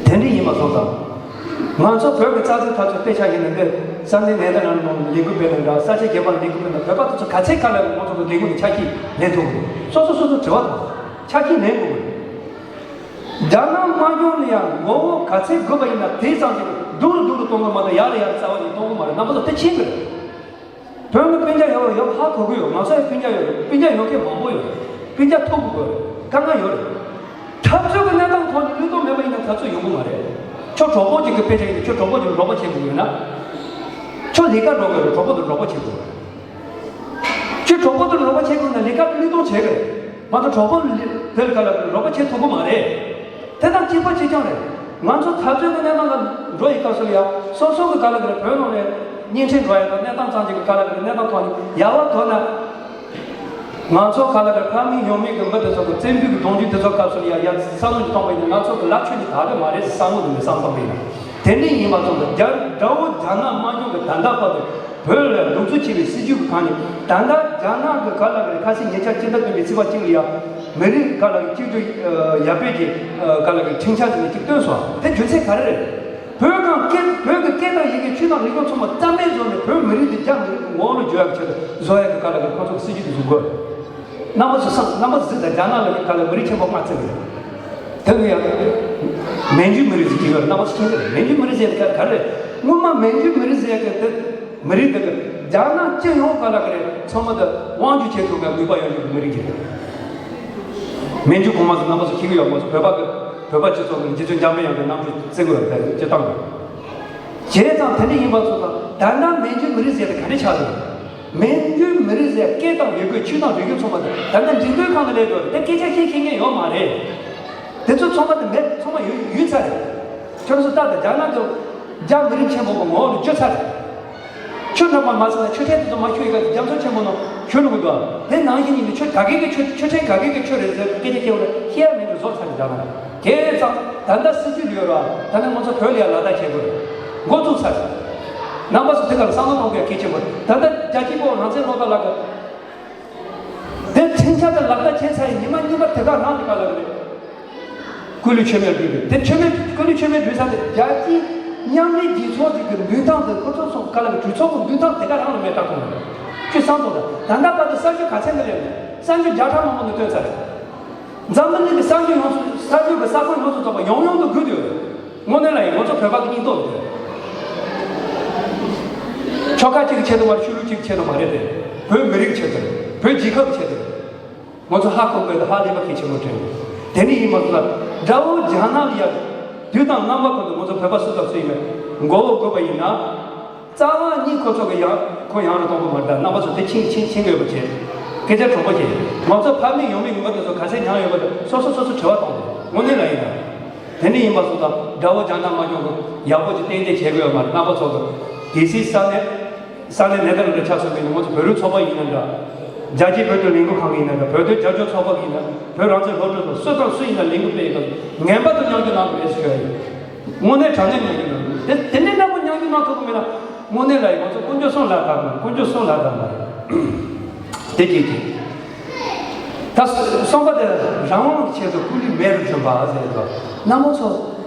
དེ་འདྲ་ཡིན་པ་སོང་ཙང་། ང་ཚོ་བོད་ཀྱི་རྩ་དོན་འཐབ་རྩོད་དཔེ་ཆ་བཞག་ན་འདི་བསམ་གཏན་ནན་ཏན་རང་ནང་ལས་འགུལ་སྤེལ་ན་འདྲ་ས་ཆ་རྒྱལ་བ་ལས་འགུལ་སྤེལ་ན་བོད་པ་དེ་ཚོ་ག་ཚད་ག་ལ་ང་ཚོ་གི་ལས་འགུལ་ནི་ཆ་རྐྱེན་ལེན་ཐུབ་དགོས། སོ་སོ་སོ་སོ་དྲི་བ་དང་ཆ་རྐྱེན་ལེན་དགོས། རྒྱ་ནག་དམར་གཞུང་ལ་ཡང་ངོ་བོ་ག་ཚད་དགོས་པ་ཡིན་ན་དེ་ཙམ་གྱིས་སྡུག་རུ་སྡུག་རུ་གཏོང་གི་མ་གཏོགས་ཡར་ལ་ཡར་རྩ་བ་ནས་གཏོང་གི་མ་རེད། རྣམ་པ་ཚོ་དེ་མཁྱེན་གི་རེད། བོད་ནང་སྤུན་ཀྱག་ཡོད་ཡོད་ཧ་གོ་གི་ཡོད། ང་ཚོ་ཡང་སྤུན་ཀྱག་ཡོད་རེད། སྤུན་ཀྱག་ཡོད་མཁན་མང་པོ་ཡོད་རེད། སྤུན་ཀྱག་ཐུག་དགོས་རེད། དཀའ་ངལ་ཡོད་རེད། འཐབ་རྩོད་ཀྱི་གནས་སྟངས་ཐོག་ནས་བློས་གཏོང་མེད་པ་ཡིན་ན་འཐབ་རྩོད་ཡོང་གི་མ་རེད། ཁྱོད་གྲོགས་པོ་ཅིག་གི་དཔེ་ཆ་ཡིན་ན་ཁྱོད་གྲོགས་པོ་ཅིག་ལ་རོགས་པ་བྱེད་དགོས་ཡོད་ན། ཁྱོད་ལས་ཀ་འགྲོ་དགོས་རེད། གྲོགས་པོ་དང་རོགས་པ་བྱེད་དགོས་རེད། ཁྱོད་གྲོགས་པོ་དང་རོགས་པ་བྱེད་དགོས་ན་ལས་ཀ་བློས་གཏོང་བྱེད་དགོས་རེད། མ་གཏོགས་གྲོགས་པོ་ལ་དེ་ལ་ག་ལ་རོགས་པ་བྱེད་ཐུབ་ཀྱི་མ་རེད། དེ་དང་གཅིག་པ་གཅིག་རྐྱང་རེད། ང་ཚོ་འཐབ་རྩོད་ཀྱི་གནས་སྟངས་ལ་འགྲོ་ཡི་སྐབས་སུ་ལ་ཡང་སོ་སོ་གི་ག་ལ་ག་ལ་བོད་ནང་ནས་བརྙན་འཕྲིན་འགྲོ་ཡ་དང་གནས་སྟངས་ཙམ་ཅིག་གི་ག་ལ་ག་ལ་གནས་སྟངས་ཐོག་ནས་ཡག་པ་ཐོག་ན། ང་ཚོ་ག་ལ་ག་ལ་ཕ་མེས་ཡང་མེས་ཀྱི་མི་དེ་ཚོ་གི་བཙན་པོའི་གི་གདུང་རྒྱུད་དེ་ཚོ་སྐབས་སུ་ལ་ཡང་ཡ་བསམ་བློ་ཞིག་གཏོང་པ་ཡིན་ན་ང་ཚོ་གི་རླབས་ཆེན་གྱི་དག་གི་མ་རེད་ཟེར་བསམ་བློ་དེ་མི་བསམ་གཏོང་པ་ཡིན་ན། དེ་འདྲ་ཡིན་པ་ཙམ་དུ་རྒྱ་དགྲ་བོ་རྒྱ་ནག་དམར་གཞུང་གི་ད་ལྟ་བར་དུ་བོད་ལ་གདུག་རྩུབ་ཆེ་བའི་སྲིད་ཇུས་ཀྱི་སྒང་ནས་ད་ལྟ་རྒྱ་ནག་གི་ག་ལ་ག་ལ་ཁ་སང་ཉེ་ཆར་སྤྱི་ཟླ་བདུན་པའི་ཚེས་པ་གཅིག་ལ་ཡང་མི་རིགས་ག་ལ་གི་གཅིག་སྡུད་ཡར་སྤེལ་གྱི་ག་ལ་གི་ཁྲིམས་འཆར་ཟེར་ནས་གཅིག་བཏོན་སོང་། དེ་རྒྱུ་མཚན་ག་རེ་རེད། བོད་ནང་སྐད་བོད་ཀྱི་སྐད་དང་ཡི་གེ་ཆོས་དང་རིག་གཞུང་ཚང་མ་རྩ་མེད་བཟོས་ནས་བོད་མི་རིགས་འདི་རྒྱ་མི་རིགས་ཀྱི་ངོ་བོ་ལ་བསྒྱུར་ཡག་ཆེད་དུ་བཟོ་ཡག་གི་ག་ལ་གི་ཁོ་ཚོ་གི་སྲིད་ཇུས་དེ་བཟུང་དགོས། རྣམ་པ་ཚོ་བསམ་རྣམ་པ་གཟིགས་དང་། རྒྱ་ནག་ལ་གི་ག་ལ་མི་རིགས་ཆེན་པོ་ལྔ་བརྩི་གི་རེད། དེ་གི་ཡང་མན་ཇུ་མི་རིགས་ཟེར་གྱི་ཡོད་རེད། རྣམ་པ་ཚོ་མཁྱེན་གི་རེད། མན་ཇུ་མི་རིགས་ཟེར་ཡག་དེ་ག་ག་རེ་རེད། སྔོན་མ་མན་ཇུ་མི་རིགས་ཟེར་ཡག་གི་དེ་མི་རིགས་དེ་གི་རྒྱ་ནག་སྤྱི་ཡོངས་ག་ལ་གི་རེད། ཚང་མ་དེ་དབང་སྒྱུར་བྱེད་ཐུབ་པའི་དགོས་པ་ཡོད་རྒྱུ་གི་མི་རིགས་ཀྱི་རེད། མན་ཇུ་གོང་མ་ཚོ་རྣམ་པ་ཚོ་མཁྱེན་གི་ཡོད་མ་རེད། བོད་པ་གི་བོད་པ་སྤྱི་ཚོགས་ཀྱི་རྗེ་བཙུན་འཇམ་དཔལ་དབྱངས་ཀྱི་རྣམ་དཔྱོད་བརྩི་དགོས་རེད། སྤྱི་བཏང་གི་བྱས་ཙང་དེ་འདྲ་ཡིན་པ་ཚོ་དང་ད་ལྟ་མན་ཇུ་མི་རིགས་ཟེར་དེ་ག་འདྲ་ཆགས་འདུག་མན་ཇུ་མི་རིགས་ཟེར་སྐད་དང་ཡི་གེ་ཆོས་དང་རིག་གཞུང་ཚང་མ་དེ་ད་ལྟ་འགྲིམ་འགྲུལ་ཁང་དུ་སླེབས་འགྲོ་རེད། དེ་སྐད་ཆ་བཤད་ཤེས་མཁན་ཡོད་མ་རེད། དེ་ཚོ་ཚང་མ་དེ་མེད། ཚང་མ་ཡུལ་ཡུལ་ཚར་རེད། ཁྱོད་ཚོ་ལྟ་དང་། རྒྱ་ནག་གི་རྒྱ་མི་རིགས་ཆེན་པོ་གི་ངོ་བོ་ལ་བསྒྱུར་ཚར་རེད། ཆོས་འདྲ་མ་མ་ཟེར་ན་ཆོས་ཁྲལ་དེ་ཚོ་མ་ཁྱོད་ཡི་ག་རྒྱ་མཚོ་ཆེན་པོ་ནང་ཁྱོད་ལུག་འདུག་དེ་ནང་བཞིན་ཡིན་ནི་ཆོས་ག་གེ་གི་ཆོས་ཆོས་ཁྲལ་ག་གེ་གི་ཆོས་རེད་ཟེར་སྐད་ཆ་སྐྱེ་བ་ལ་ཤེས་ཡ་མེད་པའི་བཟོ་ཚར་གི་འདྲ་ན། དེ་ཙང་ད་ལྟ་སྲིད་ཇུས་ལ་ཡོད་ར། ད་ནི་ང་ཚོ་བོད་ལ་ཡ་ལག་བསྟར་བྱེད་དགོས་རེད། འགོ་བཙུགས་ཚར། རྣམ་པ་ཚོ་དེ་ག་ལ་བསམ་བློ་གཏོང་དགོས་གལ་ཆེན་པོ་རེད། ད་ལྟ་རྒྱལ་གཅེས་པ་རང་བཙན་བློ་དགའ་ལགས་ཀྱིས། དེ་ཁྲིམས་འཆར་དེ་ལག་བསྟར་བྱས་ཚར་ཡི་ཉི་མ་གཉིས་པ་དེ་ག་རང་གི་ག་ལ་རེད། སྐུ་ལུས་མཆོད་མེར་བསྒྲུབས་རེད། དེ་མཆོད་མེ་སྐུ་ལུས་མཆོད་མེར་བསྒྲུབས་ས་དེ་རྒྱལ་སྤྱིའི་མཉམ་འབྲེལ་རྒྱལ་ཚོགས་ཅིག་གི་མདུན་ཐང་དུ་ཁོ་ཚོ་ཚོ་ག་ལ་གི་གྲོས་ཚོགས་ཀྱི་མདུན་ཐང་དེ་ག་རང་ལ་མེ་སྟག་ཐོན་རེད། ཁྱོད་བསམ་ཚོགས་དང་ད་ལྟ་བར་དུ་གསར་འགྱུར་ག་ཚད་འདི་ལས་མེད། གསར་འགྱུར་བརྒྱ་ཕྲག་མང་པོ་འདི་བཏོན་ཚར་རེད། འཛམ་བུ་གླིང་གི་གསར་འགྱུར་ཡོངས་སུ་གསར་འགྱུར་གྱི་གསར་འགོད་ཡོངས་སུ་རྫོགས་པ་ཡང་ཡང་དུ་འགུལ་དུ་ཡོད་རེད། དངོས་གནས་ལ་ཡིན་ང་ཚོ་བོད་པ་གི་སྙིང་སྟོབས་རེད། ཆོལ་ཁ་གཅིག་གི་ཆེད་དུ་མ་རེད། ཆོས་ལུགས་གཅིག་གི་ཆེད་དུ་མ་རེད་དེ། བོད་མི་རིགས་ཆེད་དུ་རེད། བོད་རྒྱལ་ཁབ་ཀྱི་ཆེད་དུ་རེད། ང་ཚོ་ཧ་གོ་དགོས་དང་ཧ་ལས་པ་གལ་ཆེན་པོ་དྲན། དེ་ནི་ཡིན་མ་སོང་ན་དགྲ་བོ་རྒྱ་ནག་ལ་ཡ་དུས་དང་རྣམ་པ་ཀུན་ཏུ་ང་ཚོ་བོད་པ་སུ་དང་སུ་ཡིན་ན་མགོ་བོ་དགོས་པ་ཡིན་ན། རྩ་བ་ཉིད་ཁོ་ཚོ་གི་ཡང་ཁོ་ཡང་ལ་གཏོང་གི་མ་རེད། ད་རྣམ་པ་ཚོ་དེ་ཕྱིན་ཕྱིན་ཕྱིན་དགོས་པ་བྱས། སྐད་ཆ་གྲོགས་པོ་བྱས། ང་ཚོ་ཕ་མེས་ཡང་མེས་ཡོང་པ་དེ་ཚོ་ག་ཚད་མྱངས་ཡོད་པ་དེ་སོ་སོ་སོ་སོ་དྲི་བ་གཏོང་དགོས། དངོས་གནས་ལ་ཡིན་ན། དེ་ནི་ཡིན་པ་སོང་ཙང་དགྲ་བོ་རྒྱ་ནག་དམར་གཞུང་གི་ཡག་པོ་ཅིག་ཏན་ཏན་བྱེད་དགོས་ཡོད་མ་རེད། རྣམ་པ་ཚོ་གི་གལ་སྲིད་ས་གནས་ས་གནས་ནད་དང་འབྲེལ་ཆགས་སོང་བའི་ང་ཚོ་བོད་རིགས་ཚོགས་པ་ཡིན་ན་འདྲ། རྒྱལ་སྤྱིའི་བོད་དོན་ལས་འགུལ་ཁང་གི་ཡིན་ན་འདྲ། བོད་དོན་རྒྱབ་སྐྱོར་ཚོགས་པ་གི་ཡིན་ན། བོད་རང་བཙན་སློབ་ཕྲུག་དང་སུ་དང་སུ་ཡིན་ན་ལས་འགུལ་སྤེལ་ཡོད་པ་ངན་པ་དང་མཉམ་འཇོག་གནང་དགོས་རེད་ཞུ་ཡ་ཡིན། དངོས་གནས་དྲང་གནས་མཉམ་འཇོག་གནང་དགོས། དེ་དེ་འདྲའི་འདྲ་པོ་མཉམ་འཇོག་གནང་ཐུབ་ཀྱི་མེད་ན། དངོས་གནས་ལ་ཡིན་ང་ཚོ་དཀོན་མཆོག་གསུམ་ལ་བདག་མ་རེད། དཀོན་མཆོག་གསུམ་ལ་བདག་མ་རེད། དེ་གཅིག་གཅིག་ད་གསུམ་པ་དེ་རང་དབང་གི་ཆེད་དུ་སྐུ་ལུས་མེ་རུ་བྱིན་པ་ཟེར་དུས་རྣམ་པ་ཚོ་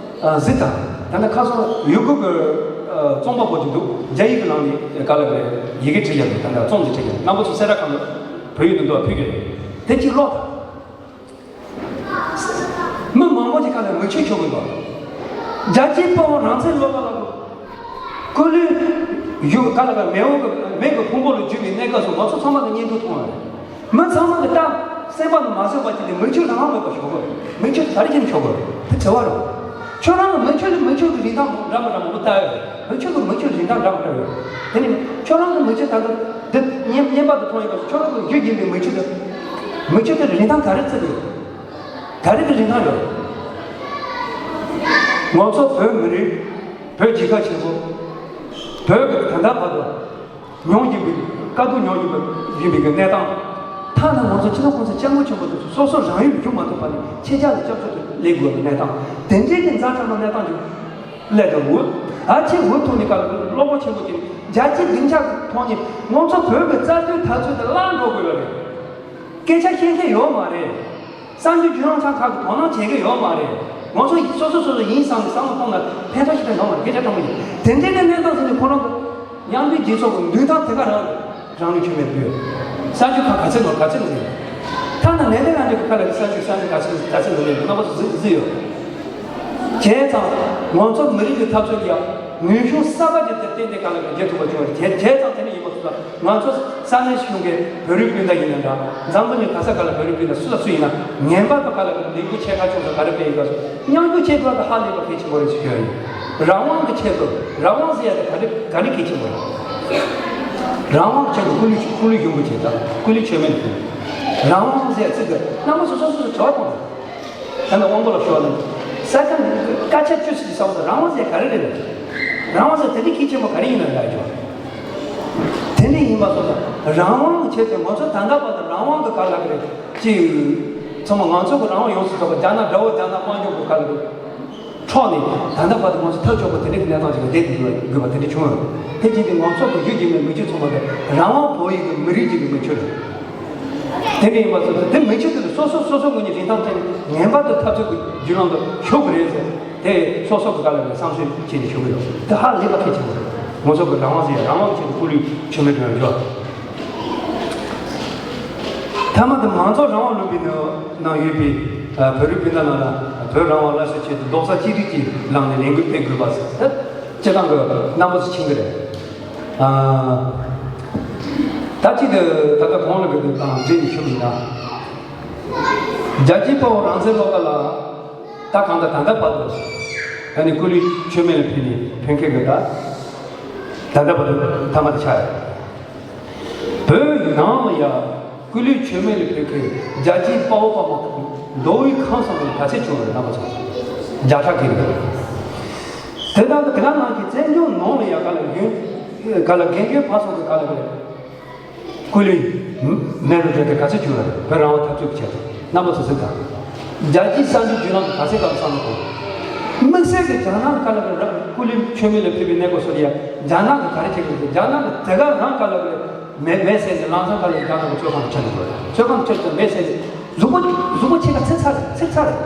གཟིགས་དང་། ད་ནི་ཁ་སང་ཡུ་གུར་གྱི་རྩོམ་པ་པོ་ཅིག་འདུག་རྒྱ་ཡིག་གི་ནང་ནས་ག་ལ་རེད། ཡི་གེ་བྲིས་ཡོད། ད་ནི་རྩོམ་ཅིག་བྲིས་ཡོད། རྣམ་པ་ཚོ་གསལ་བསྒྲགས་ཁང་དུ་བོད་ཡིག་ནང་དུ་ཕུལ་གྱི་རེད། དེ་གཅིག་ཀློག་དང་། མི་མང་པོ་ཅིག་ག་ལ་མི་ཆོས་ཆོག་གི་འདུག་རྒྱལ་གཅེས་དཔའ་བོ་རང་བཙན་སློབ་དཔོན་ལགས་ཀྱི་སྐུ་ལུས་ཡུ་ག་ལ་ག་མེ་འོང་གི་མེ་གི་ཕུང་པོ་ལ་འཇུས་པའི་གནས་སྐབས་སུ་ང་ཚོ་ཚང་མ་གི་བརྙན་ཐུང་མཐོང་བ་རེད། མི་ཚང་མ་གི་ད་སེམས་པ་ནང་མ་བཟོད་པ་ཅིག་དེ་མི་ཆོས་རང་དབང་མེད་པ་ཞོག་གི་མི་ཆོས་དེ་ག་རེ་བྱས་ནས་ཆོག་གི་རེད། དེ་དྲི་བ་རེད། ཁྱོད་རང་གི་མི་ཆོས་ནི་མི་ཆོས་ཀྱི་རིན་ཐང་འདྲ་མི་འདྲ་མང་པོ་ལྟ་ཡོད་རེད། མི་ཆོས་ཀྱི་མི་ཆོས་རིན་ཐང་འདྲ་མི་འདྲ་ཡོད། དེ་ནི་ཁྱོད་རང་གི་མི་ཆོས་ད་ལྟ་འདི་བརྙན་བརྙན་པར་དུ་མཐོང་ཡོད་པ་ཁྱོད་རང་གི་རྒྱུད་འབྱིན་པའི་མི་ཆོས་དེ་མི་ཆོས་དེ་རིན་ཐང་ག་རེ་བརྩི་གི་ཡོད། ག་རེ་གི་རིན་ཐང་ཡོད། ང་ཚོ་བོད་མི་རིགས་བོད་རྒྱལ་ཁབ་ཆེན་པོ་བོད་ཀྱི་ད་ལྟ་བར་དུ་མྱོང་བཞིན་པའི་དཀའ་སྡུག་མྱོང་བཞིན་པ་ཡིན་པའི་གི་གནས་སྟངས། ཐ་ན་ང་ཚོ་སྤྱི་ནོར་གོང་ས་སྐྱབས་མགོན་ཆེན་པོ་དེ་ཚོ་སོ་སོ་རང་ཡུལ་རྒྱུ་མ་ཐུབ་པ་ནས་ཕྱི་རྒྱལ་ལ་སྐྱབས་བཅོལ་དུ་སླེབས་དགོས་པའི་གནས་སྟངས། དེ་འདྲའི་གི་ཛ་དྲག་པའི་གནས་སྟངས་ཀྱི་སླད་དུ་འུ་ཨ་ཆེ་འུ་ཐུག་ནས་ག་ལ་བློ་ཁོག་ཆེན་པོ་ཅིག་རྒྱལ་སྤྱིའི་སྡིངས་ཆ་གི་ཐོག་ནས་ང་ཚོ་བོད་ཀྱི་རྩ་དོན་འཐབ་རྩོད་དེ་བརླག་འགྲོ་དགོས་པ་རེད། སྐད་ཆ་བཤད་མཁན་ཡོད་མ་རེད། གསར་འགྱུར་བརྒྱུད་ལམ་ཚང་ཁག་གིས་དོ་སྣང་བྱེད་ཀྱི་ཡོད་མ་རེད། ང་ཚོ་སོ་སོ་སོ་སོ་ཡིན་བསམ་ནས་བསམ་བློ་གཏོང་ན་ཕན་ཐོགས་ཞིག་ཡོད་མ་རེད། སྐད་ཆ་དྲང་པོ་ཡིན། དེ་འདྲའི་གནས་སྟངས་ཟིན་ནས་ཁོ་རང་གི་མཉམ་འབྲེལ་རྒྱལ་ཚོགས་ཀྱི་མདུན་ཐང་དེ་ག་རང་རང་ལུས་མཆོད་མེར་ཕུལ་ཡོད། གསར་འགྱུར་ཁག་ག་ཚད་ནོར་ག་ཚད་ནོར་ཡོད། ཐ་ན་ནན་ཏན་ལགས་འདྲ་གི་ཁ་ལ་གསར་འགྱུར་གསར་འགྱུར་ག་ཚད་ག་ཚད་ནོར་ཡོད་རྣམ་པ་ཚོ་གཟིགས་གཟིགས་ཡོད། བྱས་ཙང་ང་ཚོ་མི་རིགས་ཀྱི་འཐབ་རྩོད་ཀྱི་ངོས་བྱུང་གསར་པ་ཅིག་དེ་ཏན་ཏན་ག་ལ་ག་རྒྱལ་ཐུབ་པ་བྱུང་བ་རེད། བྱས་བྱས་ཙང་དེ་ནི་ཡིན་པ་སོང་ཙང་ང་ཚོ་ས་གནས་གཞུང་གི་བོད་རིགས་སྤུན་ཟླ་ཡིན་ན་འདྲ། འཛམ་བུ་གླིང་ག་ས་ག་ལ་བོད་རིགས་སྤུན་ཟླ་སུ་ལ་སུ་ཡིན་ན་ངན་པ་དང་ག་ལ་ག་ལ་ལས་འགུལ་ཆེ་ཁག་ཆུང་ས་ག་རེ་སྤེལ་ཡིན་པ་སོང་མཉམ་འཇོག་བྱེད་དགོས་པ་ཧ་ལས་པ་གལ་ཆེན་པོ་རེད་ཟེར་ཞུ་ཡ་ཡིན། རང་དབང་གི་ཆེད་དུ་རང་དབང་ཟེར་ཡ་དེ་ག་རེ་ག་རེ་གལ་ཆེན་པོ་རེད། རང་དབང་གི་ཆེད་དུ་སྐུ་ལུས་སྐུ་ལུས་ཞུགས་འབུལ་བྱེད་དང་སྐུ་ལུས་མཆོད་མེ་ལ་ཕུལ། རང་དབང་ཟེར་ཡ་ཚིག་དེ་རྣམ་པ་ཚོ་སོ་སོ་སོ་དྲི་བ་གཏོང་དང་། ད་ནི་དབང་པོ་ལ་ཤོར་ནས་ས་ཆ་འདི་སྐད་ཆ་བཅུ་ཞིག་བསམ་སོང་། རང་དབང་ཟེར་ག་རེ་རེད། རང་དབང་ཟེར་དེ་འདྲའི་གལ་ཆེན་པོ་ག་རེ་ཡིན་ན་ཡག་ཅོ། དེ་འདྲ་ཡིན་པ་སོང་ཙང་རང་དབང་གི་ཆེད་དུ་ང་ཚོ་ད་ལྟ་བར་དུ་རང་དབང་གི་ག་ལ་ག་རེ་ཅིག་ཚང་མ་ང་ཚོ་གི་རང་དབང་ཡོངས་སུ་རྫོགས་པ་རྒྱ་ནག་དགྲ་བོ་རྒྱ་ནག་དམར་འབྱུང་གི་ག་ལ་ག་རེ་འཕྲོག་ནས་ད་ལྟ་བར་དུ་ང་ཚོ་ཐག་ཆོད་པོ་དེ་འདྲའི་གི་གནས་སྟངས་ཅིག་ལ་བསྡད་དགོས་པ་དེ་འདྲ་བྱུང་ཡོད། དེ་བྱས་ཏེ་ང་ཚོ་གི་རྒྱུད་ཀྱི་མི་མི་ཆོས་ཚང་མ་དེ་རང་དབང་བོད་ཡིག་གི་མི་རིགས་ཀྱི་མི་ཆོས་རེད། དེ་འདྲ་ཡིན་པ་སོང་ཙང་དེ་མི་ཆོས་དེ་ཚོ་སོ་སོ་སོ་སོ་ངོས་ནས་རིན་ཐང་བརྟེན་ནས་ངན་པ་དང་འཐབ་རྩོད་ཀྱི་བརྒྱུད་ལམ་དུ་ཞུགས་དགོས་རེད་ཟེར། དེ་སོ་སོ་གི་ག་ལ་ནས་བསམ་ཤེས་བྱས་ནས་ཞུ་གི་ཡོད། དེ་ཧ་ལས་པ་གལ་ཆེན་པོ་རེད། ང་ཚོ་གི་རང་དབང་ཟེར་ཡ་རང་དབང་ཆེད་དུ་སྐུ་ལུས་མཆོད་མེ་སྒྲོན་ཡོད། མཐའ་མ་དེ་མང་ཚོགས་རང་དབང་ལུང་པའི་ནང་ཡོད་པའི་བོད་རིགས་སྤུན་ཟླ་རྣམས་ལ་བོད་རང་དབང་སླར་གསོའི་ཆེད་དུ་རྡོག་རྩ་གཅིག་སྒྲིལ་གྱིས་ལངས་ནས་ལས་འགུལ་སྤེལ་དགོས་པ་ཟེར། དེ་སྤྱིར་བཏང་གི་རྣམ་པ་ཚོ་མཁྱེན་གི་རེད། ད་གཅིག་ཏུ་ད་ལྟ་གོང་ལ་གི་དང་འབྲེལ་ནས་ཞུ་ཡིན་ན། རྒྱལ་གཅེས་དཔའ་བོ་རང་བཙན་བློ་དགའ་ལགས་ད་གང་ལྟར་ད་ལྟ་བར་དུ་ད་ནི་སྐུ་ལུས་མཆོད་མེ་ལ་ཕུལ་ནས་ཕུལ་མཁན་གི་ད་ད་ལྟ་བར་དུ་མཐའ་མ་དེ་ཆགས་ཡོད། བོད་ནང་ལ་ཡང་སྐུ་ལུས་མཆོད་མེ་ལ་ཕུལ་མཁན་རྒྱལ་གཅེས་དཔའ་བོ་དཔའ་མོ་མདོ་དབུས་ཁམས་གསུམ་ལ་ག་ཚད་བྱུང་བ་རེད་རྣམ་པ་ཚོ་བརྒྱ་ཕྲག་གི་རེད། དེ་དག་གི་དེ་ག་ནང་གི་བཙན་བྱོལ་ནང་ལ་ཡང་ག་ལ་ཡོད། ག་ལ་རྒན་གཞོན་བར་གསུམ་གྱི་ག་ལ་རེད། སྐུ་ལུས་མེ་རུ་བསྒྲོན་ཏེ་ག་ཚོད་བྱུང་བ་རེད། བོད་རང་དབང་འཐབ་རྩོད་ཀྱི་ཆེད་དུ་རྣམ་པ་ཚོ་གཟིགས་དང་། རྒྱལ་སྤྱིའི་གསར་འགྱུར་བརྒྱུད་ལམ་དུ་ག་ཚད་ག་ལ་བསམ་བློ་གཏོང་། དམིགས་བསལ་གྱི་རྒྱ་ནག་གི་ག་ལ་རེད། སྐུ་ལུས་མཆོད་མེ་ལ་ཕུལ་བའི་གནས་སྐབས་སུ་ཡ་རྒྱ་ནག་གི་ག་རེ་བྱེད་དགོས། རྒྱ་ནག་གི་དེ་ག་རང་ག་ལ་རེད། མེ་མེ་བསད་ནས་ལམ་སང་ག་ལ་རྒྱ་ནག་གི་ཚོད་ཁང་དུ་ཁྱེར་འགྲོ་རེད། ཚོད་ཁང་དུ་ཁྱེར་ཏེ་མེ་བསད་ནས་གཟུགས་པོ་གཟུགས་པོ་ཕྱེད་ཀ་ཚིག་ཚར་རེད། ཚིག་ཚར་རེད།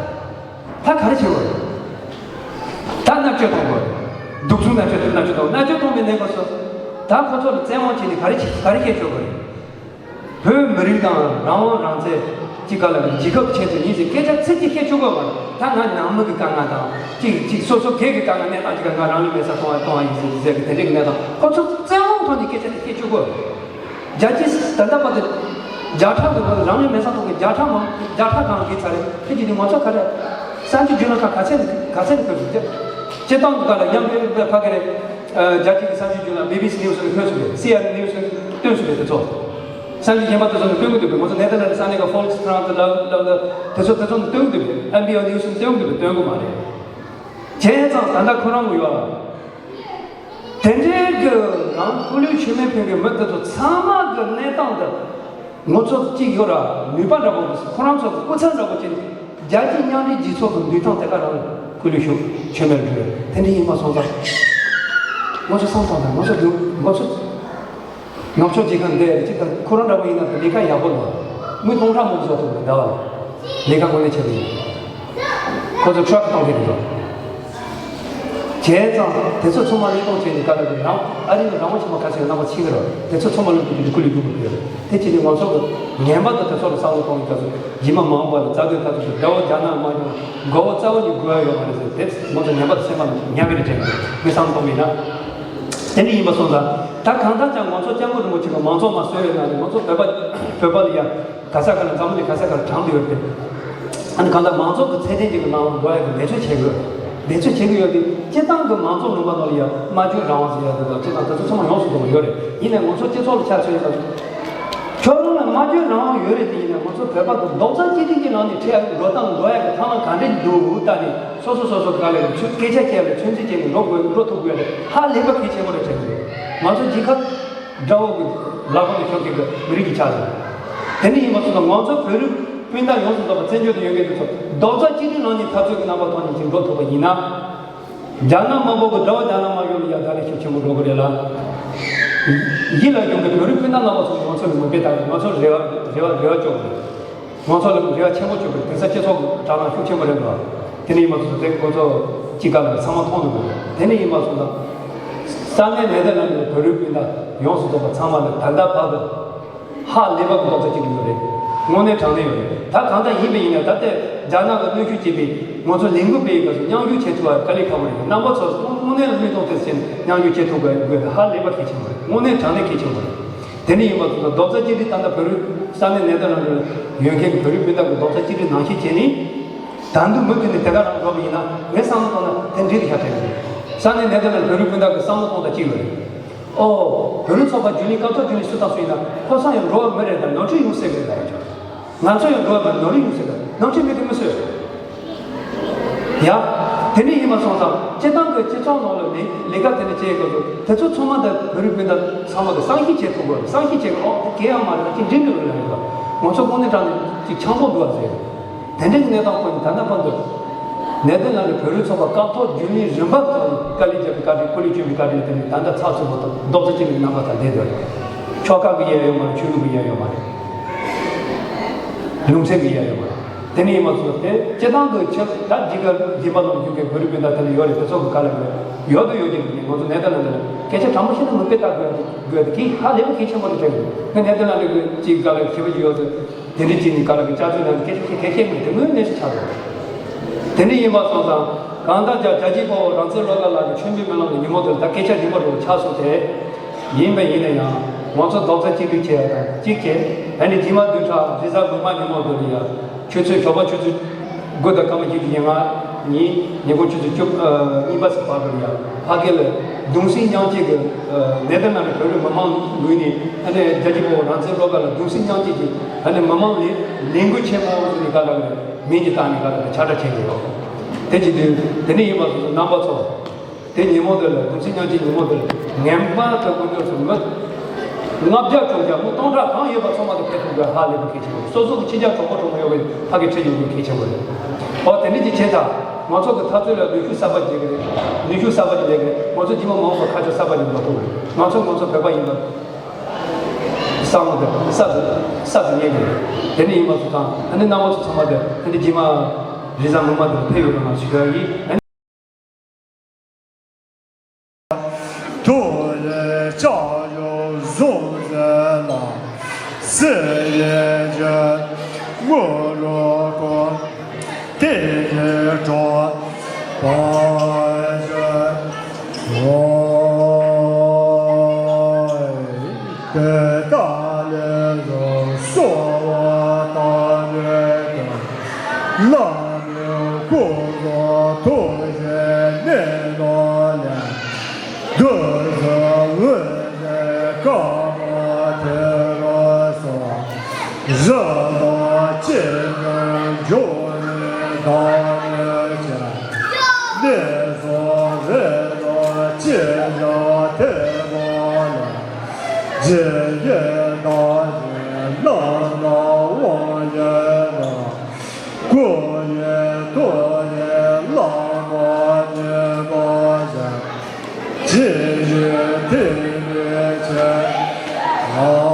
ད་ག་རེ་བྱེད་དགོས་རེད། ད་མནར་གཅོད་གཏོང་དགོས་རེད། སྡུག་སྦྱོང་མནར་གཅོད་མནར་གཅོད་གཏོང་། མནར་གཅོད་གཏོང་བའི་གནས་སྐབས་སུ། ད་ཁོ་ཚོ་ལ་བཙན་དབང་བྱས་ནས་ག་རེ་བྱེད་ག་རེ་བྱེད་ཆོག་གི་རེད། བོད་མི་རིགས་དང་རང་དབང་རང་བཙན་གྱི་ག་ལ་རྒྱལ་ཁབ་ཆེད་དུ་ཡིན་ཟེར་སྐད་ཆ་ཚིག་གཅིག་བཤད་ཆོག་གི་མ་རེད། ད་ང་ནང་མི་གི་དཀའ་ངལ་དང་གཅིག་གཅིག་སོ་སོ་སྒེར་གྱི་དཀའ་ངལ་གནས་སྟངས་ཀྱི་སྐབས་ང་རང་ལུས་མེ་སྲེག་གཏོང་བ་གཏོང་བ་ཡིན་ཟེར་ཟེར་གི་དེ་འདྲའི་གི་གནས་སྟངས། ཁོ་ཚོ་བཙན་དབང་ཐོག་ནས་སྐད་ཆ་དེ་བཤད་ཆོག་གི་རེད། རྒྱལ་སྤྱིའི་ད་ལྟ་བར་དུ་བརྒྱ་ཕྲག་གི་བར་དུ་རང་ལུས་མེ་སྲེག་གཏོང་མཁན་བརྒྱ་ཕྲག་མང་བརྒྱ་ཕྲག་གང་གིས་ཚར་རེད། དེ་བྱས་ནས་ང་ཚོ་ག་རེ་གསར་འགྱུར་བརྒྱུད་ལམ་ཁག་ག་ཚད་ག་ཚད་ནས་ཕེབས་སོང་། སྤྱིར་བཏང་གི་ག་ལ་མཉམ་འབྲེལ་དཔེ་ཕ་གི་རེད། རྒྱལ་སྤྱི་གི་གསར་འགྱུར་བརྒྱུད་ལམ་བི་བི་སི་ནིའུ་སི་ནས་ཐོན་སོང་བས། སི་ཨེན་ཨེན་ནིའུ་སི་ནས་སྟོན་སོང་བས། དེ་ཚོ་གསར་འགྱུར་གཞན་པ་དེ་ཚོ་ནས་སྟོན་གི་འདུག་པས། ང་ཚོ་ནེ་ཐར་ལེན་ཌི་ས་གནས་ཀྱི་ཕོལ་ཀི་སི་ཁྲང་དང་ལབ་ལབ་དེ་ཚོ་དེ་ཚོ་ནས་སྟོན་གི་འདུག་པས། ཨེན་པི་ཨོ་ནིའུ་སི་ནས་སྟོན་གི་འདུག་པས། སྟོན་གི་མ་རེད། བྱས་ཙང་ད་ལྟ་ཁོ་རང་གི་ཡོད་ལ། དེ་འདྲའི་གི་རང་སྐུ་ལུས་མཆོད་མེ་ཕུལ་གི་མི་དེ་ཚོ་ཚང་མ་གི་གནས་སྟངས་དེ། ང་ཚོ་གཅིག་ཡོད་ར་ནུས་པ་འདྲ་པོ་འདུག་ཁོ་རང་ཚོ་གི་སྐུ་ཚབ་འདྲ་པོ་བྱས་ནས་རྒྱལ་སྤྱིའི་མཉམ་འབྲེལ་རྒྱལ་ཚོགས་ཀྱི་འདུས་ཐང་དེ་ག་རང་ལ་སྐུ་ལུས་ཞུགས་མཆོད་མེར་འབུལ་བ་དེ་འདྲ་ཡིན་པ་སོང་ཙང་། ང་ཚོ་བསམ་བཏང་དང་ང་ཚོ་འདུག་ང་ཚོ་ནུབ་ཕྱོགས་རྒྱལ་ཁབ་འདི་གཅིག་དང་ཁོ་རང་འདྲ་པོ་ཡིན་ན་ལས་ཀ་ཡག་པོ་འདུག་མི་སྟོང་ཕྲག་མང་པོ་བཟོ་ཐུབ་པ་འདྲ་བ་ལས་ཀ་དངོས་གནས་བྱེད་པ་ཡིན། ཁོ་ཚོ་ཁྲག་གཏོང་གི་རེད་འགྲོ། བྱས་ཙང་དེ་ཚོ་ཚང་མ་བློས་གཏོང་བྱས་ནས་ག་ལ་རང་ཨ་རི་ནས་རང་དབང་ཆེན་པོ་ག་ཚོད་རྣམ་པ་ཕྱིན་གི་རེད། དེ་ཚོ་ཚང་མ་བློས་གཏོང་བྱས་ནས་སྐུ་ལུས་སྒྲུབ་དགོས་ཀྱི་རེད། དེ་བྱས་ནས་ང་ཚོ་གི་ངན་པ་དང་དེ་ཚོ་ལ་བསམ་བློ་གཏོང་གི་སྐབས་སུ་རྗེས་མ་མ་འོངས་པ་ལ་རྩ་དོན་མཐའ་ཐུག་ཏུ་དགྲ་བོ་རྒྱ་ནག་མ་བྱུང་མགོ་བོ་རྩ་བ་ནས་སྒུར་བ་ཡོད་མ་རེད་ཟེར། དེ་ང་ཚོ་ངན་པ་དང་སེམས་པ་ཉམས་ཀྱི་རེད་དྲན་གི་རེད། མི་བསམ་བློ་གཏོང་མེད་ན། དེ་འདྲ་ཡིན་པ་སོང་ཙང་ད་གང་ལྟར་ཀྱང་ང་ཚོ་སྐྱབས་མགོན་རིན་པོ་ཆེ་གི་མང་ཚོགས་མ་གསོས་ཡོད་ན་ང་ཚོ་བོད་པ་བོད་པ་ལ་ཡ། ག་ས་ག་ལ་འཛམ་བུ་གླིང་ག་ས་ག་ལ་དྲངས་ཏེ་ཡོད་རེད། ཨ་ནི་གང་ལྟར་མང་ཚོགས་ཀྱི་ཚད་ལྡན་ཅིག་གི་ནང་ལ་འགྲོ་ཡག་གི་འབད་བརྩོན་བྱེད་དགོས། འབད་བརྩོན་བྱེད་ཀྱི་ཡོད་དེ་སྤྱིར་བཏང་གི་མང་ཚོགས་ལུང་པ་ནང་ལ་ཡང་སྨྲ་བརྗོད་རང་དབང་ཟེར་ཡག་དེ་དང་སྤྱིར་བཏང་དེ་ཚོ་ཚང་མ་ཡོངས་སུ་རྫོགས་པ་ཡོད་རེད། ཡིན་ནའི་ང་ཚོ་སྤྱི་ཚོགས་ལ་ཆ་མཚོན་ཡག་ཁྱོད་རང་ལ་སྨྲ་བརྗོད་རང་དབང་ཡོད་རེད་དེ་ཡིན་ནའི་ང་ཚོ་བོད་པ་དང་རྡོག་རྩ་གཅིག་སྒྲིལ་གྱི་ནང་ནས་འཕྲད་ཡག་གི་འགྲོ་སྟངས་འགྲོ་ཡག་གི་ཐབས་ལམ་ག་འདྲ་འདུག་ལྟ་ནས་སོ་སོ་སོ་སོ་ག་ལ་ཡང་ཚུར་སྐད་ཆ་བཤད་ལ་ཚོད་འཛིན་བྱས་ནས་འགྲོ་དགོས་འགྲོ་ཐུབ་དགོས་རེད། ཧ་ལས་པ་གལ་ཆེན་པོ་རེད་དྲན་གྱི་རེད། ང་ཚོ་རྒྱལ་ཁབ། དགྲ་བོ་གི་ལག་པ་ནས་ཤོར་མཁན་གྱི་མི་རིགས་ཀྱི་ཆ་རེད། དེ་འདྲ་ཡིན་པ་སོང་ཙང་ང་ཚོ་བོད་རིགས་སྤུན་ཟླ་ཡོངས་སུ་རྫོགས་པ་བཙན་བྱོལ་དུ་ཡོད་མཁན་དེ་ཚོ་རྡོག་རྩ་གཅིག་སྒྲིལ་ནང་ནས་འཐབ་རྩོད་ཀྱི་རྣམ་པ་ཐོག་ནས་ཅིག་འགྲོ་ཐུབ་པ་ཡིན་ན། རྒྱ་ནག་དམར་པོ་གི་དགྲ་བོ་རྒྱ་ནག་དམར་ཤོག་ལ་ཡང་དགའ་ལས་ཤུགས་ཆེན་པོ་འགྲོ་གི་རེད་ལ། ཡིད་ལ་ཡོང་གི་བོད་རིགས་སྤུན་ཟླ་རྣམ་པ་ཚོ་ང་ཚོ་ལ་མིག་དཔེ་ལྟ་གི་ང་ཚོ་རེ་བ་རེ་བ་རེ་བ་ཅོག་གི། ང་ཚོ་ལ་རེ་བ་ཆེན་པོ་བྱུང་བའི་དེང་སང་སྤྱི་ཚོགས་ཀྱི་དྲ་ལམ་ཤུགས་ཆེན་པོ་རེད་འདུག་དེ་ནས་ཡིན་པ་སོང་ཙང་དེ་ཁོ་ཚོ་གཅིག་ག་ལ་ཚང་མ་མཐོང་འདུག་དེ་ནས་ཡིན་པ་སོང་ཙང་། ས་གནས་ནེ་ཐར་ལན་ཌི་ནས་བོད་རིགས་སྤུན་ཟླ་ཡོངས་སུ་རྫོགས་པ་ཚང་མ་ལ་ད་ལྟ་བར་དུ་ཧ་ལས་པ་གི་རྡོག་རྩ་གཅིག་སྒྲིལ་ཡོད་རེད། དངོས་གནས་དྲང་གནས་ཡོད་རེད། ད་གང་ལྟར་ཡིན་པ་ཡིན་ན་ད་ལྟའི་རྒྱ་ནག་གི་གནོན་ཤུགས་བྱས་པའི་ང་ཚོ་ལས་འགུལ་སྤེལ་ཡོད་སྐབས་སུ་མཉམ་ཞུགས་བྱེད་ཐུབ་པ་དཀའ་ལས་ཁག་པོ་རེད། རྣམ་པ་ཚོ་དངོས་གནས་ལ་བློས་གཏོང་ཐེབས་བྱས་ནས་མཉམ་ཞུགས་བྱེད་ཐུབ་དགོས་དགོས་ཧ་ལས་པ་གལ་ཆེན་པོ་རེད། དངོས་གནས་དྲང་གནས་གལ་ཆེན་པོ་རེད། དེ་འདྲ་ཡིན་པ་སོང་ཙང་རྡོག་རྩ་གཅིག་སྒྲིལ་ད་ལྟ་བོད་རིགས་ས་གནས་ནེ་ཐར་ལན་ཌི་ལ་ཡོད་མཁན་གྱི་བོད་རིགས་སྤུན་ཟླ་གི་རྡོག་རྩ་གཅིག་སྒྲིལ་ནང་བཞིན་བྱས་ནས། ད་དུང་མུ་མཐུད་ནས་དེ་ག་རང་འགྲོ་བ་ཡིན་ན་ངས་བསམ་བློ་གཏོང་ན་དེ་འགྲིག་གི་ཤ་ཐལ་གི་རེད། ས་གནས་ནེ་ཐར་ལན་ཌི་བོད་རིགས་སྤུན་ཟླ་གི་བསམ་བློ་གཏོང་སྟངས་གཅིག་ཡོད་རེད། ཨོ། བོད་རིགས་ཚོགས་པ་རྒྱུན་ལས་སྐབས་ཐོག་རྒྱུན་ལས་སུ་དང་སུ་ཡིན་ན་ཁོ་ཚང་ཡང་འགྲོ་བ་མི་རེད་ད་ནོར་འཁྲུལ་ཡོང་སྲིད་གི་རེད་ད་ཡང་ཆོག་ང་ཚོ་ཡང་འགྲོ་བ་མི་ནོར་འཁྲུལ་ཡོང་སྲིད་གི་ནོར་འཁྲུལ་མེད་གི་མི་སུ་ཡོད། ཡ། དེ་འདྲ་ཡིན་པ་སོང་ཙང་སྤྱིར་བཏང་གི་སྤྱི་ཚོགས་ནང་ལ་ལས་ལས་ཀ་དེ་འདྲ་བྱེད་དགོས་འདུག་དེ་ཚོ་ཚང་མ་ད་བོད་རིགས་སྤུན་ཟླ་ཚང་མ་གི་བསམ་ཤེས་བྱེད་ཐུབ་དགོས་བསམ་ཤེས་བྱེད་དགོས་ཨོ་དེ་གལ་ཡང་མ་རེད་ཅི་འདྲ་འདྲ་རེད་ལ་ཡོད་ལ་ང་ཚོ་དངོས་གནས་དྲང་གནས་ཅིག་འཆམ་པོ་འདུག་ཨ་ཟེར། དེ་འདྲའི་གནས་སྟངས་ཁོ་ནས་ད་ལྟ་བར་དུ། ནེ་ཐར་ལན་ཌི་བོད་རིགས་ཚོགས་པ་སྐབས་ཐོག་རྒྱུན་ལས་རིམ་པ་དང་དཀའ་ལས་བརྒྱབ་པའི་བཀའ་དྲིན་སྐུ་ལས་བསྐྱོན་པའི་བཀའ་དྲིན་དེ་ནི་ད་ལྟ་ཚགས་ཚུད་པོ་དང་རྡོག་རྩ་གཅིག་སྒྲིལ་རྣམ་པ་དང་ལྡན་ཡོད་རེད། ཆོལ་ཁ་གི་དབྱེ་ཡོད་མ་རེད། ཆོས་ལུགས་ཀྱི་དབྱེ་ཡོད་མ་རེད། ལུང་ཚན་གྱི་དབྱེ་ཡོད་མ་རེད། དེ་ནི་ཡིན་པ་སོང་དེ་སྤྱིར་བཏང་གི་ཆོས་ད་འདི་ག་རྒྱུད་པ་ནང་བཞུགས་མཁན་བོད་རིགས་སྤུན་ཟླ་དེ་ནི་ཡོད་རེད། དེ་ཚོ་གི་ག་ལ་ཡོད་ཡོད་དུ་ཡོད་ཀྱི་འདུག་ང་ཚོ་ནེ་ཐར་ལན་ཌི་ལ་སྐད་ཆ་དྲང་པོ་བཤད་ན་མིག་དཔེ་ལྟ་དགོས་དགོས་དེ་གི་ཧ་ལས་པ་གལ་ཆེན་པོ་རེད་དྲན་གི་འདུག་ང་ནེ་ཐར་ལན་ཌི་གི་ཅིག་ག་ལ་ཞེ་པོ་ཅིག་ཡོད་དུ། དེ་འདྲ་བྱས་ནས་ག་ལ་གི་ལྕགས་ཚོད་ནང་སྐད་ཆ་བཤད་ཁས་ཁས་མེད་དེ་དངོས་གནས་སུ་ཆགས་རེད། དེ་འདྲ་ཡིན་པ་སོང་ཙང་གང་ལྟར་ཀྱང་རྒྱལ་གཅེས་དཔའ་བོ་རང་བཙན་བློ་དགའ་ལགས་ཀྱི་མཆོད་འབུལ་སྨོན་ལམ་གྱི་ཉིན་མོ་དེར་ད་སྐད་ཆ་རིམ་པ་རེ་ཆགས་སོང་སྟེ། ཡིན་པ་ཡིན་ན་ཡང་ང་ཚོ་རྡོག་རྩ་གཅིག་སྒྲིལ་བྱས་ཡ་དང་གཅིག་བྱས་ཨ་ནི་རྗེས་མ་བདུན་ཕྲག་རེས་གཟའ་མིག་དམར་ཉིན་མོ་དེར་ཡ་ཆུ་ཚོད་ཞོགས་པ་ཆུ་ཚོད་དགུ་དང་སྐར་མ་བཞི་བཅུ་ཞེ་ལྔ་ཉིན་ཉིན་གུང་ཆུ་ཚོད་བཅུ་ཨ་གཉིས་པ་ཙམ་བར་དུ་ཡང་ཕ་གི་ལ་གདུང་སེམས་མཉམ་སྐྱེད་ཀྱི་ཨ་ནེ་ཐར་ལན་ཌི་བོད་རིགས་མི་མང་ངོས་ནས་ཨ་ནི་རྒྱལ་གཅེས་དཔའ་བོ་རང་བཙན་བློ་དགའ་ལ་གདུང་སེམས་མཉམ་སྐྱེད་ཀྱི་ཨ་ནི་མི་མང་ལས་ལས་འགུལ་ཆེན་མོ་ཟེར་ནས་ག་ལ་གི་མིང་ཅིག་བཏགས་ནས་ག་ལ་གི་ཕྱག་བྲིས་བྱས་ཡོད། དེ་བྱེད་དུས་དེ་འདྲ་ཡིན་པ་སོང་ཙང་རྣམ་པ་ཚོ། དེ་ཉིན་མོ་དེ་ལ་དགུང་ཚིགས་མཉམ་སྐྱེས་ཉིན་མོ་དེ་ལ་ངན་པ་དང་དཀོན་མཆོག་ཚོ་མི་ལྔ་བརྒྱ་དྲུག་བརྒྱ་མི་སྟོང་ཕྲག་གང་ཡོད་པ་ཚང་མ་དང་ཕེབས་ཐུབ་དགོས་ཧ་ལས་པ་གལ་ཆེན་པོ་རེད། སོ་སོ་གི་ཁྱི་རྒྱག་གྲོགས་པོ་གྲོགས་མོ་ཡོད་པའི་ཕ་གི་ཁྲིད་ཡོང་དགོས་གལ་ཆེན་པོ་རེད། ཨོ་དེ་འདྲ་ཅིག་བྱས་ཙང་ང་ཚོ་གི་འཐབ་རྩོད་ལ་ནུས་ཤུགས་གསར་པ་སྦྱར་གི་རེད། ནུས་ཤུགས་གསར་པ་ཅིག་སླེབས་གི་རེད། ང་ཚོ་རྗེས་མ་མ་འོངས་པར་ཁ་ཕྱོགས་གསར་པ་ཅིག་འགྲོ་ཐུབ་གི་རེད། ང་ཚོ་ང་ཚོ་བོད་པ་ཡིན་པ་བསམ་བློ་དེ་གསར་དུ་གསར་དུ་རྙེད་དགོས་རེད། དེ་ནི་ཡིན་པ་ཚོ་དང་ཨ་ནི་སྣང་བ་ཚོ་ཚང་མ་དེ་ཨ་ནི་རྗེས་མ་རི་བཟང་ངོ་མ་དེར་ཕེབས་ཡོང་རོགས་གནང་ཞུ་ཡ་ཡིན། ཐུགས་རྗེ་ལྕགས་ཀྱུ་བཟུང་མཛད་ལ། སྲིད་ཡེ་ཇི་དངོས་གྲུབ་ཀུན། དེ་ཡི་གྲོགས་པ་ཞིག། དེ་ལྟ་ལས་སུ་གསོལ་བ་བཏབ་ནས་ཀྱང་། བླ་མའི་སྐུ་གཟུགས་ཐུགས་རྗེའི་གནས་ལ་ལས། བདུད་རྩི་འོད་ཟེར་དཀར་དམར་མཐིང་ག་སོགས། རི་དྭགས་ཅན་རྣམས་འབྱུང་བའི་བདག་ཉིད་ཅན། གནས་སུ་རི་དྭགས་ཅན་བཞིན་ཐིམ་པ་ལ། ཇི་སྙེད་བདག་ཅན་རྣམས་ལ་དབང་བསྒྱུར་ན། སྐུ་ཡི་ཐུགས་ཀྱི་བླ་མ་མཉེས་པ་བཞིན། ཇི་བཞིན་ཐིམ་པའི་ཕྱིར།